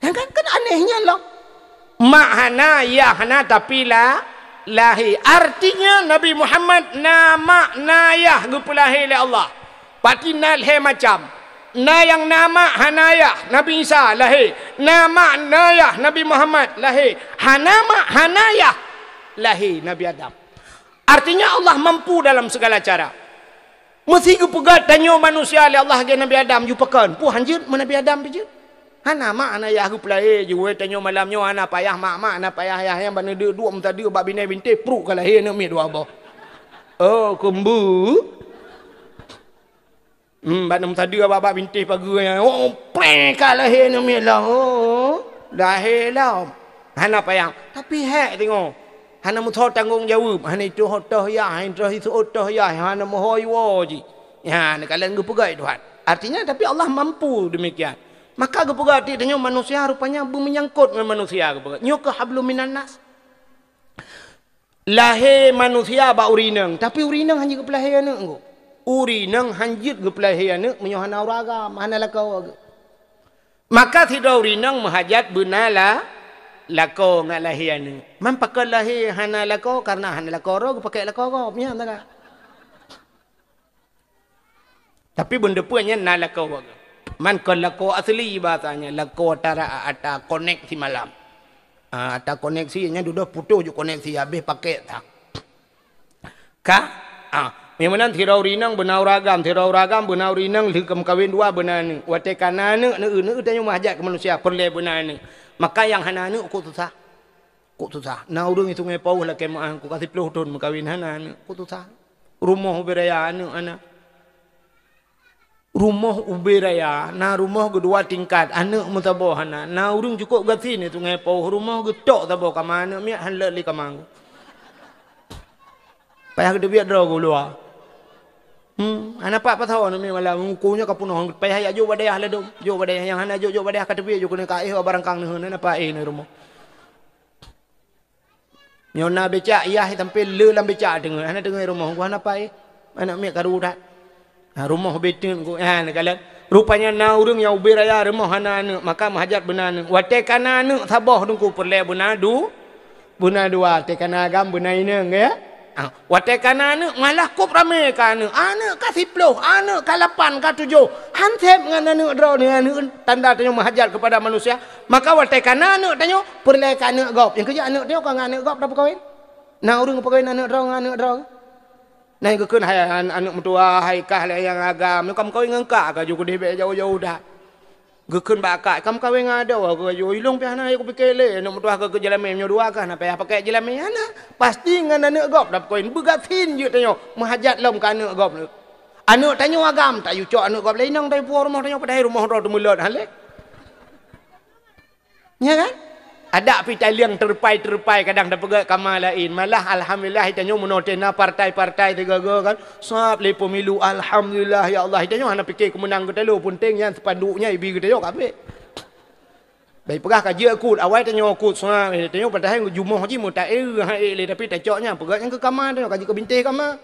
Kan, kan, kan aneh nyan lom. Mak hana, yah hana, tapi la-, lahé. Artinya Nabi Muhammad na mak, na yah geupeulahé lé Allah. Pati na lhée macam. Na nyang na mak hana yah, Nabi Isa lahé. Na mak na yah, Nabi Muhammad lahé. Hana mak, hana yah, lahé Nabi Adam. Artinya Allah mampu dalam segala cara. Meusé geupeugét tanyoe manusia lé Allah lagée Nabi Adam, ju pakon? Peue hanjeuet meu Nabi Adam pih jeuet? Hana mak, hana yah geupeulahé, jiwoe tanyoe malam nyoe hana payah mak-mak, hana payah yah, nyang bak neudeuk duek meusadeue bak binéh bintéh, pruek ka lahé aneuëk miet dua boh. Oh, keumbu. Hmm, bak neusadeue bak, bak bintéh pageue nyan. Oh, preh ka lahé aneuëk miet lom. Oh, lahé lom. Hana payah. Tapi hék teungoh. Hana meusoe tanggong jaweueb, hana itoh-toh yah, hana itoh isu-, itoh yah, hana meuhôi woe jih. Ya, neukalon geupeugah Tuhan. Artinya, tapi Allah mampu demikian. Maka geupeugah, tanyoe manusia rupanya beumeunyangkot ngon manusia geupeugah. Nyoe keuh hablum minan nas. Lahé manusia bak ureuëng inong, tapi ureuëng inong hanjeuet geupeulahé aneuëk. Ureuëng inong hanjeuet geupeulahé aneuëk meunyoe hana ureuëng agam, hana lakoe. Maka sidroe ureuëng inong meuhajat beuna la-, lakoe ngat lahé aneuëk. Man pakon lahé hana lakoe, karena hana lakoe droe geupaké lakoe gob, nyan teuka. Tapi beuneupeue nyan na lakoe. Man kon lakoe asli bahasanya, lakoe tara ata koneksi malam. Ah, ata koneksi nyan dudoe putoh ju koneksi habéh paké tak. Ka? Ah, nyang meunan sidroe ureuëng inong beuna ureuëng agam, sidroe ureuëng agam beuna ureuëng inong lheueh ka meukawen dua beuna aneuëk. Watée ka na aneuëk, neueu-neueu tanyoe meuhajat keu manusia peureulée beuna aneuëk. Maka nyang hana aneuëk kok susah. Kok susah. Na ureuëng i Sungai Pauh lakée meuah kok ka siplôh thon meukawen hana aneuëk. Kok susah. Rumoh ubé raya aneuëk hana. Rumoh ubé raya, na rumoh geudua tingkat, aneuëk meusaboh hana. Na ureuëng cukôp gasien i Sungai Pauh, rumoh geutok saboh kama, aneuëk miet hana lé kama. Payah geuteubiet droe geuh luwa. Hmm, hana pat pasoe aneuëk miet malam, uku nyoe ka peunoh, payah jak jok bak dayah ladôm. Jok bak dayah nyang hana jok, jok bak dayah ka teubiet jok keuneuk ka éh barangkang neuheun, hana pat éh neuh rumoh. Nyoe na becak yah sampai le lam becak teungoh. Hana teungoh rumoh, gua hana pai. Aneuk miet karu that. Ha, rumoh beuteuet ku, ha, neukalon. Rupanya na ureuëng nyang ubé raya rumoh hana aneuk, maka meuhajat beuna aneuk. Watée kana aneuk saboh teungku peureulée beuna du-, beuna dua, watée kana agam beuna inong, ya. Ha, watée kana aneuk malah kop ramé ka aneuk. Aneuk ka siploh, aneuk ka lapan, ka tujoh. Han sép ngon aneuk droe nyoe, aneuk tanda tanyoe meuhajat kepada manusia. Maka watée kana aneuk tanyoe peureulée ka aneuk gob. Nyang keujeuet aneuk tanyoe ka ngon aneuk gob tapeukawen. Na ureuëng peukawen aneuk droe ngon aneuk droe. Na geukheun hai an-, aneuk meutuah, hai kah lé nyang agam, nyoe ka meukawen ngon kak, ka ju keudeh bék jauh-jauh that. Geukheun bak kak, ka meukawen ngon adoe, ka ju ilong pih hana, ku pike lé, aneuk meutuah ka keu jeulamé, nyoe dua kah, na payah pakai jeulamé, hana. Pasti ngon aneuk gob dap koin, beugasin jeuet tanyoe, meuhajat lom keu aneuk gob. Aneuk tanyoe agam, tak yucok aneuk gob lé inong, tapi puwoe rumoh tanyoe, padahai rumoh droe teumeulot, ha lé. Ya kan? Adak pih taliang terupai-terupai kadang tapeugah kama laén. Malah alhamdulillah tanyoe meunoe tena partai-partai tiga-tiga kan. Sab lé pemilu alhamdulillah ya Allah. Tanyoe hana pike keumeunang geutanyoe peunteng nyan sepanduk nyan ibi geutanyoe kabeh. Bai peugah ka jeuet kut, awai tanyoe kut sab tanyoe padahai jumoh jih meuta-e ha lé tapi tacok nyan peugah nyang keu kama tanyoe ka jeuet keu bintéh kama.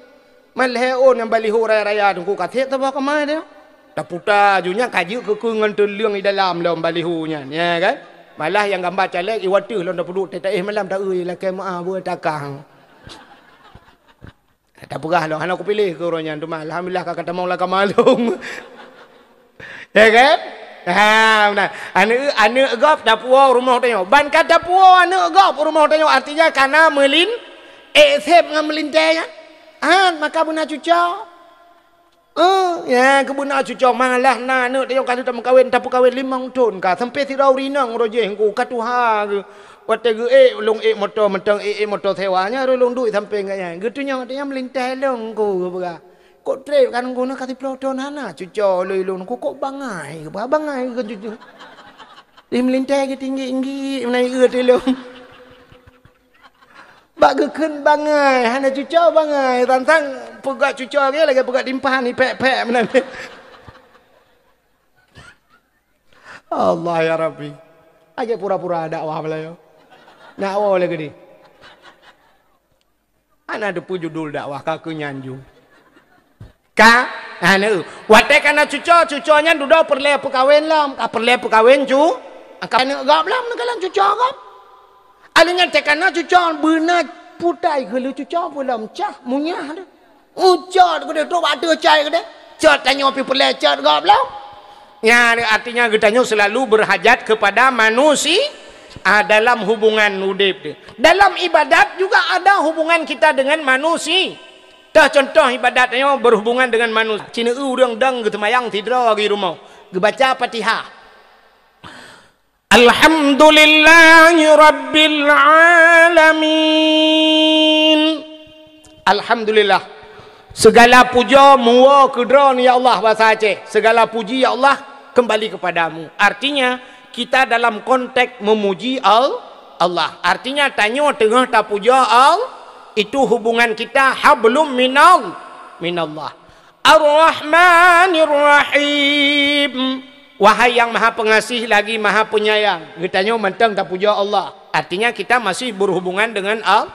Man lhée ôn nyang baliho raya-raya teungku ka sép saboh kama dia. Taputa ju nyan ka jeuet keu keu ngon teuleueng di dalam lom baliho nyan, ya kan? Malah nyang gamba caleg iwateuh lom tapeuduek teuh taéh malam ta-eu lakée meuah beue takang. Tapeugah lom hana kupiléh keu uroe nyan teuma alhamdulillah ka katamong lakam along. Ya kan? Ha, beuna. Aneuk, aneuk gob tapuwoe rumoh tanyoe. Ban ka tapuwoe aneuk gob rumoh tanyoe, artinya kana meulin, ék sép ngon meulintée nyan. Han, maka beuna cuco. Eh, ya, keubeuna cuco malah na aneuk tanyoe ka lheueh tameukawen, tapeukawen limong thon ka. Sampai sidroe ureuëng inong roh jih ku ka tuha geuh. Watée geuék, lôn ék moto mantong, ék, ék moto sewa. Nyan roh lôn duek sampai ngon nyan. Geutunyok tanyoe meulintée lôn ku geupeugah. Kok trép kan guna ka siploh thon hana cuco lôn, lôn ku kok bangai, bangai keu cuco. Di meulintée geutinggi-tinggi, meunai eu tilong. Bak geukheun bangai, hana cuco bangai, tantang peugah cuco lagée, lagée peugah timphan ipék-pék meunan. Allah ya Rabbi. Aja pura-pura dakwah belayo. Nak wo lagée ni. Hana teupeue judul dakwah ka keu nyan ju. Ka? Hana. Watée kana cuco, cuco nyan dudoe peureulée peukawen lom. Ka peureulée peukawen cu. Ka aneuk gob lom, neukalon cuco gob. Aleuh nyan teuh kana cuco beuna putai keu lheueh cuco peue lom cah munyah tu. Ucot keudeh trok bak ateueh cai keudeh. Cot tanyoe pih peureulée cot gob lom. Nyan artinya geutanyoe selalu berhajat kepada manusia, ah, dalam hubungan udeb teuh. Dalam ibadat juga ada hubungan kita dengan manusia. Tah contoh ibadat nyoe berhubungan dengan manusia. Cina ureuëng dong geuseumayang sidroe di rumoh, geubaca Fatihah. Alhamdulillahi rabbil alamin. Alhamdulillah. Segala puja muwa keu Droe ya Allah, bahasa Aceh. Segala puji ya Allah kembali kepadamu. Artinya, kita dalam konteks memuji Al-, Allah. Artinya, tanyoe teungoh tapuja Al-, itu hubungan kita hablum minal, minallah. Ar-Rahmanir Rahim. Wahai yang Maha Pengasih lagi Maha Penyayang. Geutanyoe mantong tapuja Allah. Artinya kita masih berhubungan dengan Al-,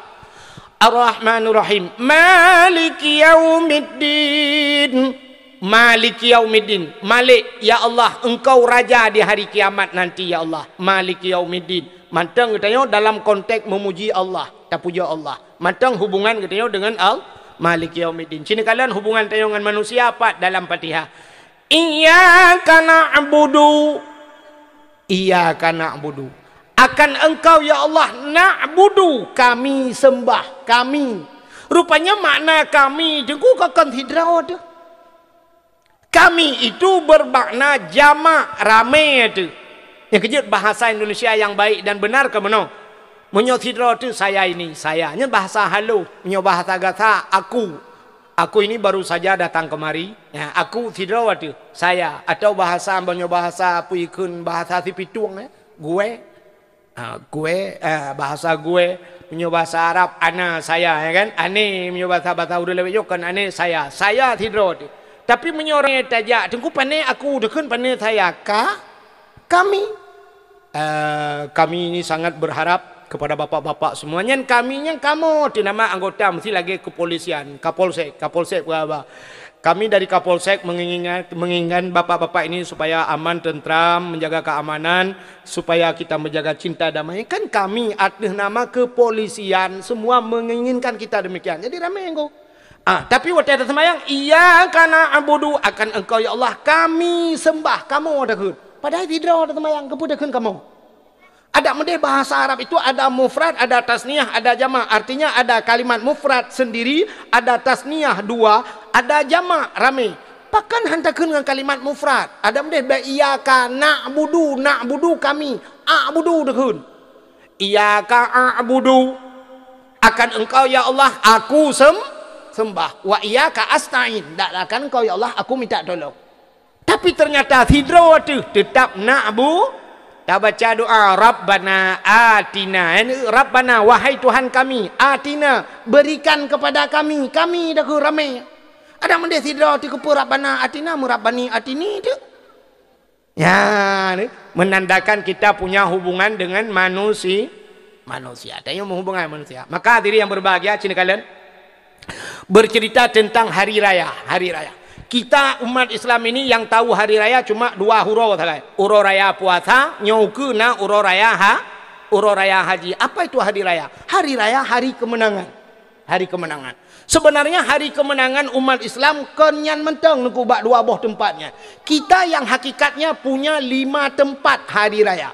Ar-Rahmanir Rahim. Maliki yaumiddin. Maliki yaumiddin. Malik, ya Allah, Engkau Raja di hari kiamat nanti, ya Allah. Maliki yaumiddin. Mantong geutanyoe dalam konteks memuji Allah, tapuja Allah. Mantong hubungan geutanyoe dengan Al-, Maliki yaumiddin. Cina kalon hubungan tanyoe ngon manusia pat dalam Fatihah. Iyyaka na'budu. Iyyaka na'budu. Akan Engkau ya Allah na'budu, kami sembah, kami. Rupanya makna kami teungku kon sidroe teuh. Kami itu bermakna jamak, ramé teuh. Nyang keujeuet bahasa Indonesia yang baik dan benar keuh meunoe. Meunyoe sidroe teuh saya ini, saya. Nyan bahasa halus. Meunyoe bahasa gata, aku. Aku ini baru saja datang kemari. Ya, aku sidroe teuh, saya. Atau bahasa, meunyoe bahasa peue kheun, bahasa Sipitung, eh, gue. Ha, gue, eh, bahasa gue. Meunyoe bahasa Arab, ana, saya, ya kan? Ane, meunyoe bahasa, bahasa ureuëng lawét nyoe kon ane, saya. Saya sidroe teuh. Tapi meunyoe ureuëng tajak, teungku pane aku, dikheun pane saya. Ka, kami. Eh, kami ini sangat berharap Kepada bapak-bapak semua, nyan kami nyang kamoe teuh nama anggota mesti lagée kepolisian, Kapolsek, Kapolsek peugah haba. Kami dari Kapolsek menginginkan, menginginkan bapak-bapak ini supaya aman, tentram, menjaga keamanan, supaya kita menjaga cinta damai. Kan kami ateuh nama kepolisian semua menginginkan kita demikian. Jadi ramé ngko. Ah, tapi watée taseumayang, "Iyyaka na'budu," akan Engkau ya Allah kami sembah, kamoe takheun. Padahai sidroe taseumayang, keupeue takheun kamoe? Adak meudeh bahasa Arab itu ada mufrad, ada tasniah, ada jamak. Artinya ada kalimat mufrad sendiri, ada tasniah dua, ada jamak ramé. Pakon han takheun ngon kalimat mufrad? Adak meudeh bak iyyaka na'budu, na'budu kami, a'budu takheun. Iyyaka a'budu, akan Engkau ya Allah aku sem-, sembah. Wa iyyaka asta'in, dan akan Engkau ya Allah aku minta tolong. Tapi ternyata sidroe teuh teutap na'bu-, tabaca doa, "Rabbana atina." Yani, "Rabbana, wahai Tuhan kami, atina, berikan kepada kami." Kami takheun ramé. Adak meudeh sidroe teuh keupeue, "Rabbana atina," meurabbani atini teuh. Ya, ni menandakan kita punya hubungan dengan manusi-, manusia. Tanyoe meuhubungan manusia. Maka hadirin yang berbahagia, sini kalian. Bercerita tentang hari raya, hari raya. Kita umat Islam ini yang tahu hari raya cuma dua uroe sagai. Uroe raya puasa, nyoe ukeue na uroe raya ha-, uroe raya haji. Apa itu hari raya? Hari raya hari kemenangan. Hari kemenangan. Sebenarnya hari kemenangan umat Islam kon nyan mantong, Teungku, bak dua boh teumpat nyan. Kita yang hakikatnya punya lima tempat hari raya.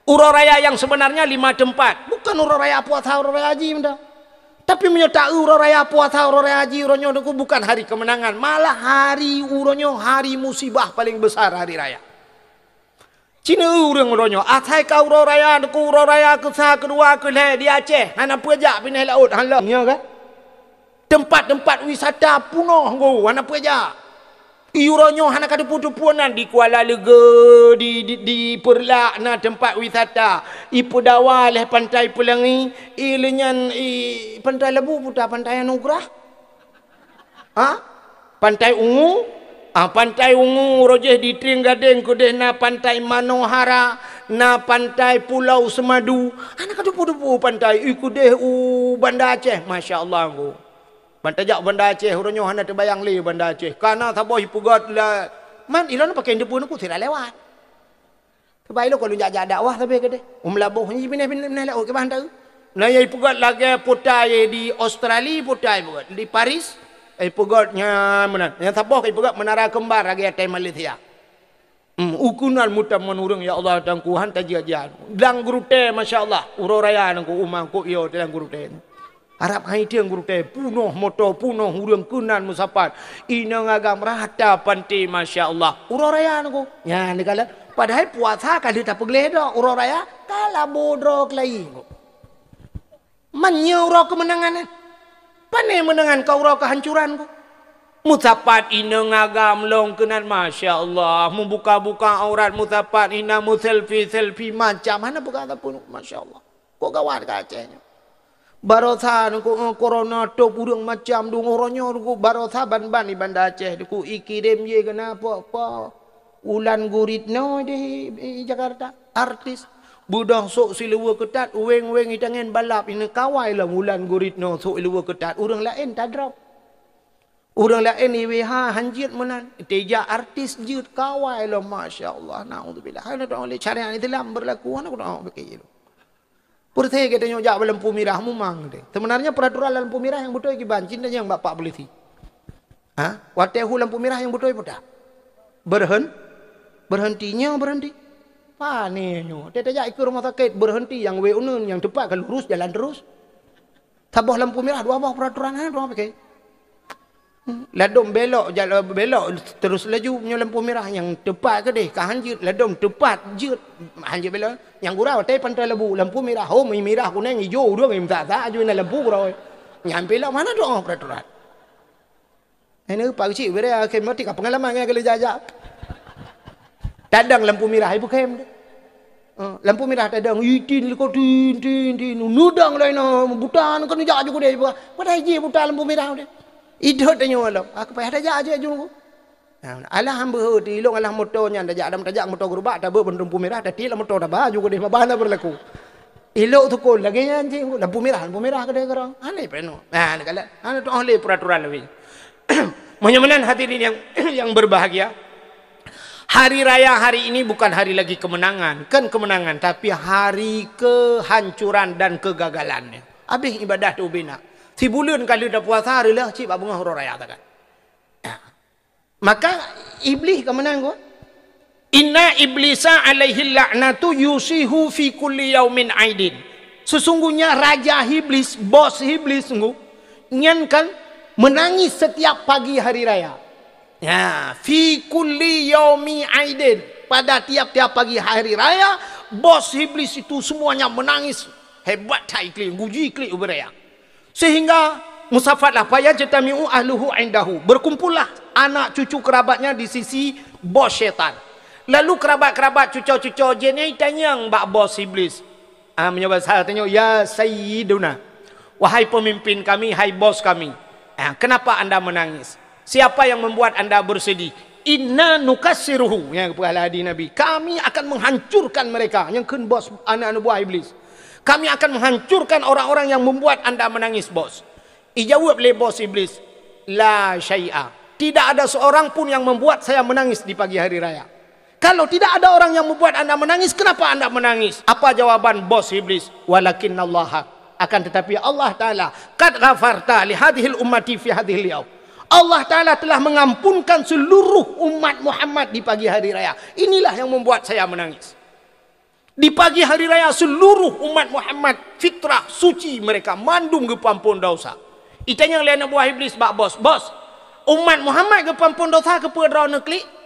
Uroe raya yang sebenarnya lima tempat. Bukan uroe raya puasa, uroe raya haji mantong. Tapi meunyoe ta-eu uroe raya puasa, uroe raya haji, uroe nyoe, Teungku, bukan hari kemenangan. Malah hari uroe nyoe hari musibah paling besar hari raya. Cina ureuëng uroe nyoe, asai ka uroe raya, Teungku, uroe raya keusa, keudua, keulhée di Aceh, hana peue jak pinéh laôt, hana lom, ya kan? Teumpat-teumpat wisata punoh nggo, hana peue jak. Uroe nyoe hana ka teupeue-teupeue nan di Kuala Leuge, di, di, di Peureulak na teumpat wisata. I Peudawa lhée Pantai Peulangi, i leunyan i Pantai Lebu puta Pantai Anugerah. Ha? Pantai Ungu? Ah, Pantai Ungu, rojeh di Trieng Gadeng keudeh na Pantai Manohara, na Pantai Pulau Semadu. Hana ka teupeue-teupeue pantai, i keudeh u Banda Aceh, masya Allah ngko. Ban tajak u Banda Aceh, uroe nyoe hana teubayang lé Banda Aceh. Kana saboh ipeugét la, man ilôn pakon teupeue neuk sira lewat. Sabab ilôn ka lôn jak-jak dakwah sabe keudeh. U Meulaboh nyan pinah-pinah laôt kiban teu. Na nyang ipeugét lagée putai di Australia, putai ipeugét di Paris. Ipeugét nyan meunan. Nyang saboh ipeugét Menara Kembar lagée atai Malaysia. Hmm, ukeue nan meutamon ureuëng, ya Allah, Teungku, han tajak-jak. Lam geurutée, masya Allah, uroe raya nangku umang kok yo dalam geurutée. Arab hai tieng geurutée, punoh moto, punoh ureuëng keunan meusapat. Inong agam rata panti, masya Allah. Uroe raya nangko. Nya, neukalon. Padahai puasa ka lheueh tapeugleh dok, uroe raya ka labo droe keulayi nangko. Man nyoe uroe keumeunangan, eh? Pane meunangan ka uroe keuhancuran ko? Meusapat inong agam lom keunan, masya Allah. Meubuka-buka aurat meusapat, ina meuselfie-selfie macam. Hana peugah sapeue, masya Allah. Kok gawat ka Aceh nyoe. Barosa nyoe, eh, corona top ureuëng macam deungoe uroe nyoe, deungoe barosa ban-ban di Banda Aceh, deungoe ikirém jih keunan po-po. Wulan Guritno di, di Jakarta, artis. Beudôh sôk siluweue keutat, weng-weng itangen balap, ineuk kawai lom Wulan Guritno sôk siluweue keutat, ureuëng laén tadrop. Ureuëng laén I W H han jeuet meunan, teuja artis jeuet kawai lom, masya Allah, naudzubillah. Hana doa lé syariat Islam berlaku, hana doa bagi. Peureusé geutanyoe jak bak lampu mirah mumang teuh. Sebenarnya peraturan lampu mirah nyang beutôi kiban, cit nyang bak pak polisi. Ha? Watée hu lampu mirah nyang beutôi peue that? Berhen-, berhenti nyoe, berhenti. Pane nyoe. Teuh tajak ikeue rumoh sakét, berhenti nyang wée uneun, nyang teupat ka lurus jalan terus. Saboh lampu mirah, dua boh peraturan, ha, dua pakai. Hmm, ladom belok, jal-, belok terus laju nyoe lampu mirah nyang teupat keudeh, ka han jeuet, ladom teupat jeuet, han jeuet belok. Nyang gura watée Pantai Lebu, lampu mirah, ho, mirah, kuneng, ijo, ureuëng, meusa-sa, aju na lampu gura. Nyang belok mana doa peraturan? Ini pak kecil, beri akhir mati ka pengalaman ngai kali jajak. Tadang lampu mirah, ibu kem tu. Ha, lampu mirah tadang, itin liko tin, tin, tin. Nudang lain, ha, buta, kan jak aju keudeh, buta. Padahai jih buta lampu mirah tu. Idot tanyoe lom. Aku payah tajak aja aju. Ha, alah hamba heuti ilong alah moto nyan tajak, adam tajak moto gerubak, tabeuet lampu mirah, tati lam moto taba aju keudeh, mabana berlaku. Elok tukon lagèe nyan cit, lampu merah, lampu merah keudéh keudroe. Hana peunoh. Nah, neukalon. Hana tu'oh lé peraturan lagèe nyan. Meunyoe meunan hadirin yang, yang berbahagia, hari raya hari ini bukan hari lagi kemenangan, kan kemenangan, tapi hari kehancuran dan kegagalannya. Habis ibadah tu bina. Sibuleuen ka lheueh tapuasa, reuloh cit bak beungoh uroe raya takan. Maka Iblih ka meunan ko. Inna iblisa alaihi la'natu yusihu fi kulli yaumin aidin. Sesungguhnya raja Iblis, bos Iblis sungguh, nyan kan menangis setiap pagi hari raya. Ya, fi kulli yaumi aidin. Pada tiap-tiap pagi hari raya, bos Iblis itu semuanya menangis. Hebat that iklik, guji iklik ubé raya. Sehingga musaffatlah, fayajtami'u ahluhu indahu. Berkumpullah anak cucu kerabatnya di sisi bos syaitan. Lalu kerabat-kerabat cuco-cuco jih nyan tanyong bak bos Iblis. Ah, meunyoe bahasa tanyoe, "Ya Sayyiduna, wahai pemimpin kami, hai bos kami, ah, kenapa anda menangis? Siapa yang membuat anda bersedih?" "Inna nukassiruhu," nyang geupeugah lé hadih Nabi, "Kami akan menghancurkan mereka," nyang kheun bos aneuk-aneuk buah Iblis. "Kami akan menghancurkan orang-orang yang membuat anda menangis, bos." Ijaweueb lé bos Iblis, "La syai'a. Tidak ada seorang pun yang membuat saya menangis di pagi hari raya." Kalau tidak ada orang yang membuat anda menangis, kenapa anda menangis? Apa jawaban bos Iblis? "Walakinnallaha, akan tetapi Allah Ta'ala, qad ghafarta li hadhil ummati fi hadhil yaum." Allah Ta'ala telah mengampunkan seluruh umat Muhammad di pagi hari raya. Inilah yang membuat saya menangis. Di pagi hari raya seluruh umat Muhammad fitrah suci mereka mandum geupeuampon dosa. Itanyong lé aneuk buah Iblis bak bos, "Bos, umat Muhammad geupeuampon dosa keupeue droeneuh klik?"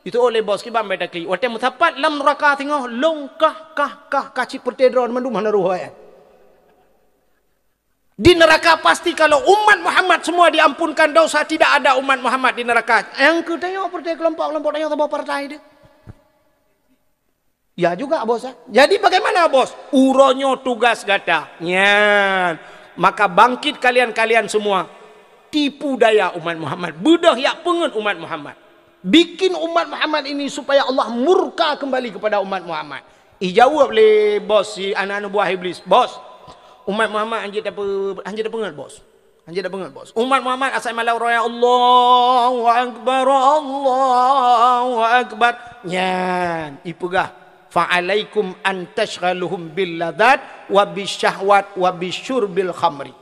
Itu oleh bos kiban beda klik. Watée meusapat lam neraka singoh long kah kah kah kah cit peureute droe mandum hana roh hai. Di neraka pasti kalau umat Muhammad semua diampunkan dosa, tidak ada umat Muhammad di neraka. Nyang keu tanyoe peureute kelompok-kelompok tanyoe saboh partai deh. Ya juga, bos, ya. Jadi bagaimana, bos? Uroe nyoe tugas gata. Nyan. Maka bangkit kalian-kalian semua. Tipu daya umat Muhammad. Beudôh yak peungeut umat Muhammad. Bikin umat Muhammad ini supaya Allah murka kembali kepada umat Muhammad. Ijaweueb lé bos si aneuk-aneuk buah Iblis, "Bos, umat Muhammad hanjeuet tape-, hanjeuet tapeungeut, bos." Hanjeuet tapeungeut, bos. Umat Muhammad asai malam raya, "Allahu Akbar, Allahu Akbar." Nyan, ipeugah, "Fa'alaikum an tasyghaluhum bil ladzat wa bisyahwat wa bisyurbil khamri."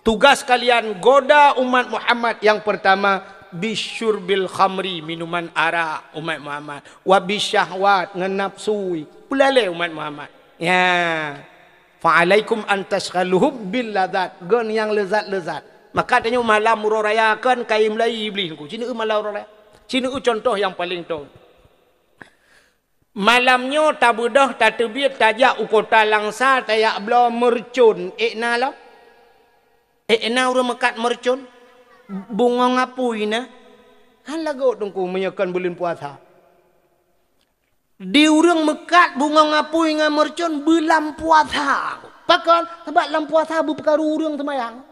Tugas kalian goda umat Muhammad yang pertama, bisyurbil khamri, minuman arak umat Muhammad, wa bisyahwat, ngon nafsu, peulalé umat Muhammad. Ya. "Fa'alaikum an tasyghaluhum bil ladzat." Gon nyang leuzat-leuzat. Maka tanyoe malam uroe raya kan kayém lai Iblih nyoe. Ci neueu malam uroe raya. Ci neueu contoh nyang paleng thon. Malam nyoe tabeudôh tateubiet tajak u kota Langsa tajak bloe meureucon. Ék na lom? Ék na ureuëng meukat meureucon? Bungong apui na? Han lagot teungku meunyoe kon buleuen puasa. Di ureuëng meukat bungong apui ngon meureucon beulam puasa. Pakon? Sabab lam puasa beupeukaru ureuëng seumayang.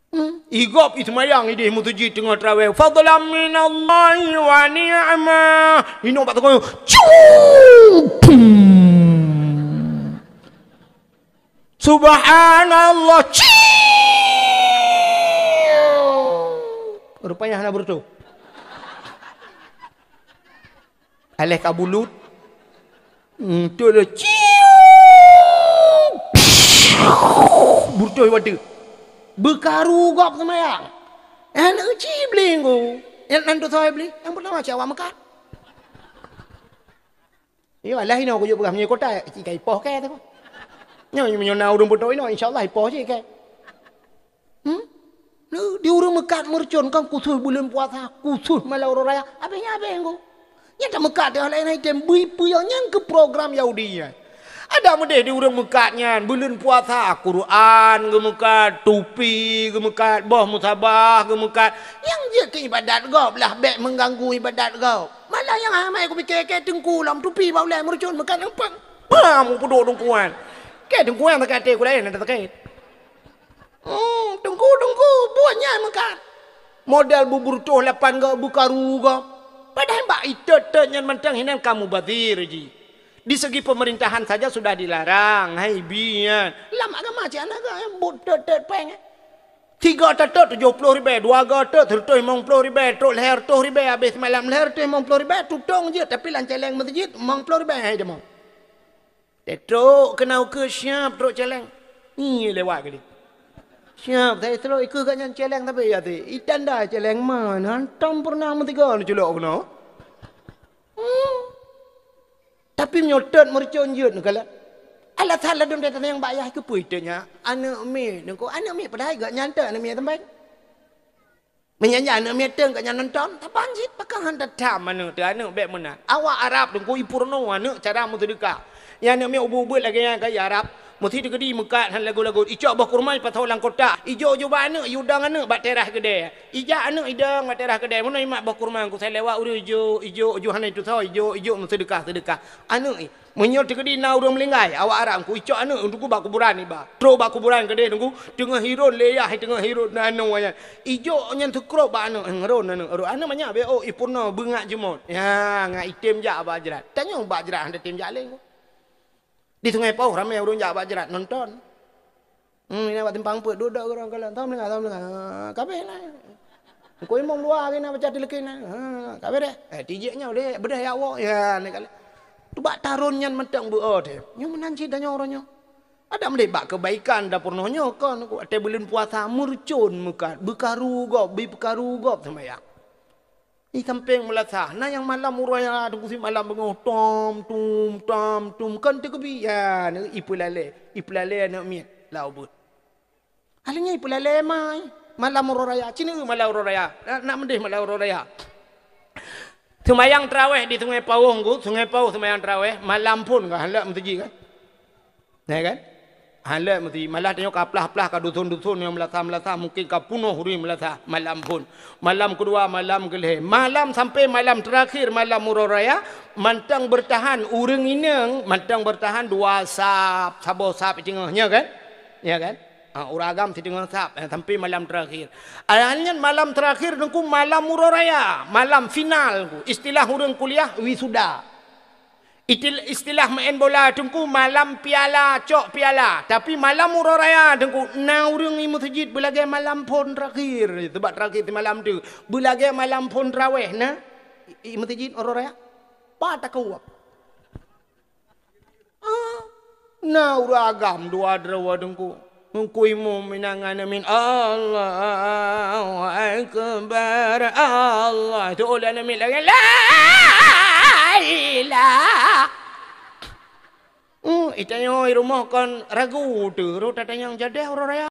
Hmm. Igop i seumayang idéh meuseujid teungoh traweh. Fadlan minallahi wa ni'mah. Inong bak teungoh. Cung! Subhanallah. Ciu! Rupanya hana beureutoh. Aléh ka bulut. Hmm, tu le. Ciu! Beureutoh watèe. Beukaru gob seumayang. Eh, neuci Iblih ngon. Eh, nan tu soe Iblih. Nyang pertama cit awak meukat. Iyo, alah inoe kujok peugah meunyoe kota, ikai poh kèe tu. Nyoe meunyoe na ureuëng peutoh inoe, insya Allah ipoh cit kèe. Hmm? Nah, di ureuëng meukat meureucon kan khusus buleuen puasa, khusus malam uroe raya, abéh nyan abéh ngku. Nyan tameukat teuh laén item bui peue nyang keu program Yahudi nyan. Ada meudeh di ureuëng meukat nyan, buleuen puasa, Quran geumeukat, tupi geumeukat, boh musabah geumeukat. Nyang jeuet keu ibadat gob lah bék mengganggu ibadat gob. Malah nyang amai kupike kèe teungku lom tupi bak ulèe meureucon meukat nang pang. Pam kupeuduek teungku nyan. Kèe teungku nyan sakét até ku laén ada sakét. Hmm, teungku, teungku, buet nyan meukat. Model bubur toh lapan gob beukaru gob. Padahai bak itot-tot nyan mantong hinan ka mubazir jih. Di segi pemerintahan saja sudah dilarang, hai bian. Lam agama cit hana ga, eh, buet tot-tot péng, eh. Tiga tot-tot tujoh ploh ribèe, dua ga tot seratus limong ploh ribèe, trok lhèe reutôh ribèe, habéh seumalam lhèe reutôh limong ploh ribèe, tutong jeuet, tapi lam cèlèng meuseujid limong ploh ribèe hai deungoe. Teutrok keunoe keu siap trok cèlèng. Ngieng lewat kali. Siap, saya trok ikeu gobnyan cèlèng tapi ya ti. Itanda cèlèng man, hantom pernah meusigoe neuculok keunoe. Hmm. Tapi meunyoe tot meureucon jeuet neukalon. Alasan ladôm that nyang bak yah keupeue teuk nyan? Aneuk miet, nyan keuh aneuk miet padahai gobnyan teuk aneuk miet teumpat. Meunyan jih aneuk miet teuk gobnyan nonton, saban cit pakon han tatham aneuk teuh aneuk bèk meunan. Awak Arab teungku ipeurunoe aneuk cara meuseudeukah. Nyan aneuk miet ubeuet-ubeuet lagèe nyan keu Arab. Meusti teukeudi meukat han lagot-lagot. Icok boh kurma ipasoe lam kotak. Ijok-jok bak aneuk, iudong aneuk bak teras keudè. Ijak aneuk idong bak teras keudè. Meunan imat boh kurma, keu salewat ureueng ijok, ijok, ijok hana itusoe, ijok, ijok meuseudeukah-seudeukah. Aneuk i, meunyoe teukeudi na ureueng meuninggai, awak Arab teungku icok aneuk teungku bak kuburan iba. Trok bak kuburan keudè teungku, teungoh hiron lé yah, teungoh hiron na aneuk nyan. Ijok nyan teukrôp bak aneuk, ngeron aneuk. Aneuk manyak bèk, oh, ipeurunoe beungat jeumot. Ya, ngat item jak bak jrat. Tanyoe bak jrat han tatem jak lé. Di Sungai Pauh ramè ureueng jak bak jrat nonton. Hmm, inan bak simpang peuet duek-duek ureueng kalon. Tom lengah, tom lengah. Ha, ka abéh na. Engko imum dua hari na baca tilkin na. Ha, ka abéh deh. Eh, tijik nyoe deh, beudeh ya Allah. Ya, ni kali. Tu bak taron nyan mantong beu-o deh. Nyoe meunan cit tanyoe uroe nyoe. Adak meudeh bak keubaikan dapur nyoe kon. Watèe buleuen puasa meureucon meukat, beukaru gob, beukaru gob seumayang. Di sampéng meulasah, na nyang malam uroe raya teungku sit malam beungoh, tom, tum, tom, tum, kon teukeubi, ya, ipeulale, ipeulale aneuk miet, lau beuet. Akhirnya ipeulale mai, malam uroe raya, cina malam uroe raya, nak, nak meudeh malam uroe raya. Seumayang taraweh di Sungai Pauh, Ngku, Sungai Pauh seumayang taraweh, malam phon ka, han lheueh meuseujid kan? Ya kan? Hana meusti, malah tanyoe ka plah-plah ka dusun-dusun nyang meulasah-meulasah, mungkin ka peunoh ureueng meulasah malam phon. Malam keudua, malam keulhèe, malam sampai malam terakhir, malam uroe raya, mantong beurtahan ureueng inong, mantong beurtahan dua sap, saboh sap teungoh, nya kan? Ya kan? Ha, ureueng agam siteungoh sap, eh, sampai malam terakhir. Akhirnya malam terakhir teungku malam uroe raya, malam final teungku. Istilah ureueng kuliah wisuda. Itil-, istilah meu'en bola teungku malam piala, cok piala. Tapi malam uroe raya teungku, na ureueng i meuseujid beulagèe malam phon terakhir. Sabab terakhir simalam tu. Beulagèe malam phon taraweh na i, i meuseujid uroe raya. Pat takeuwab. Ah, na ureueng agam dua droe teungku. Ngku imum inong aneuk miet, "Allahu Akbar, Allah." Itu oleh aneuk miet lagi, "La ilaha." Hmm, itanyoe i rumoh kon ragu tu, rot tatanyong jadeh uroe raya.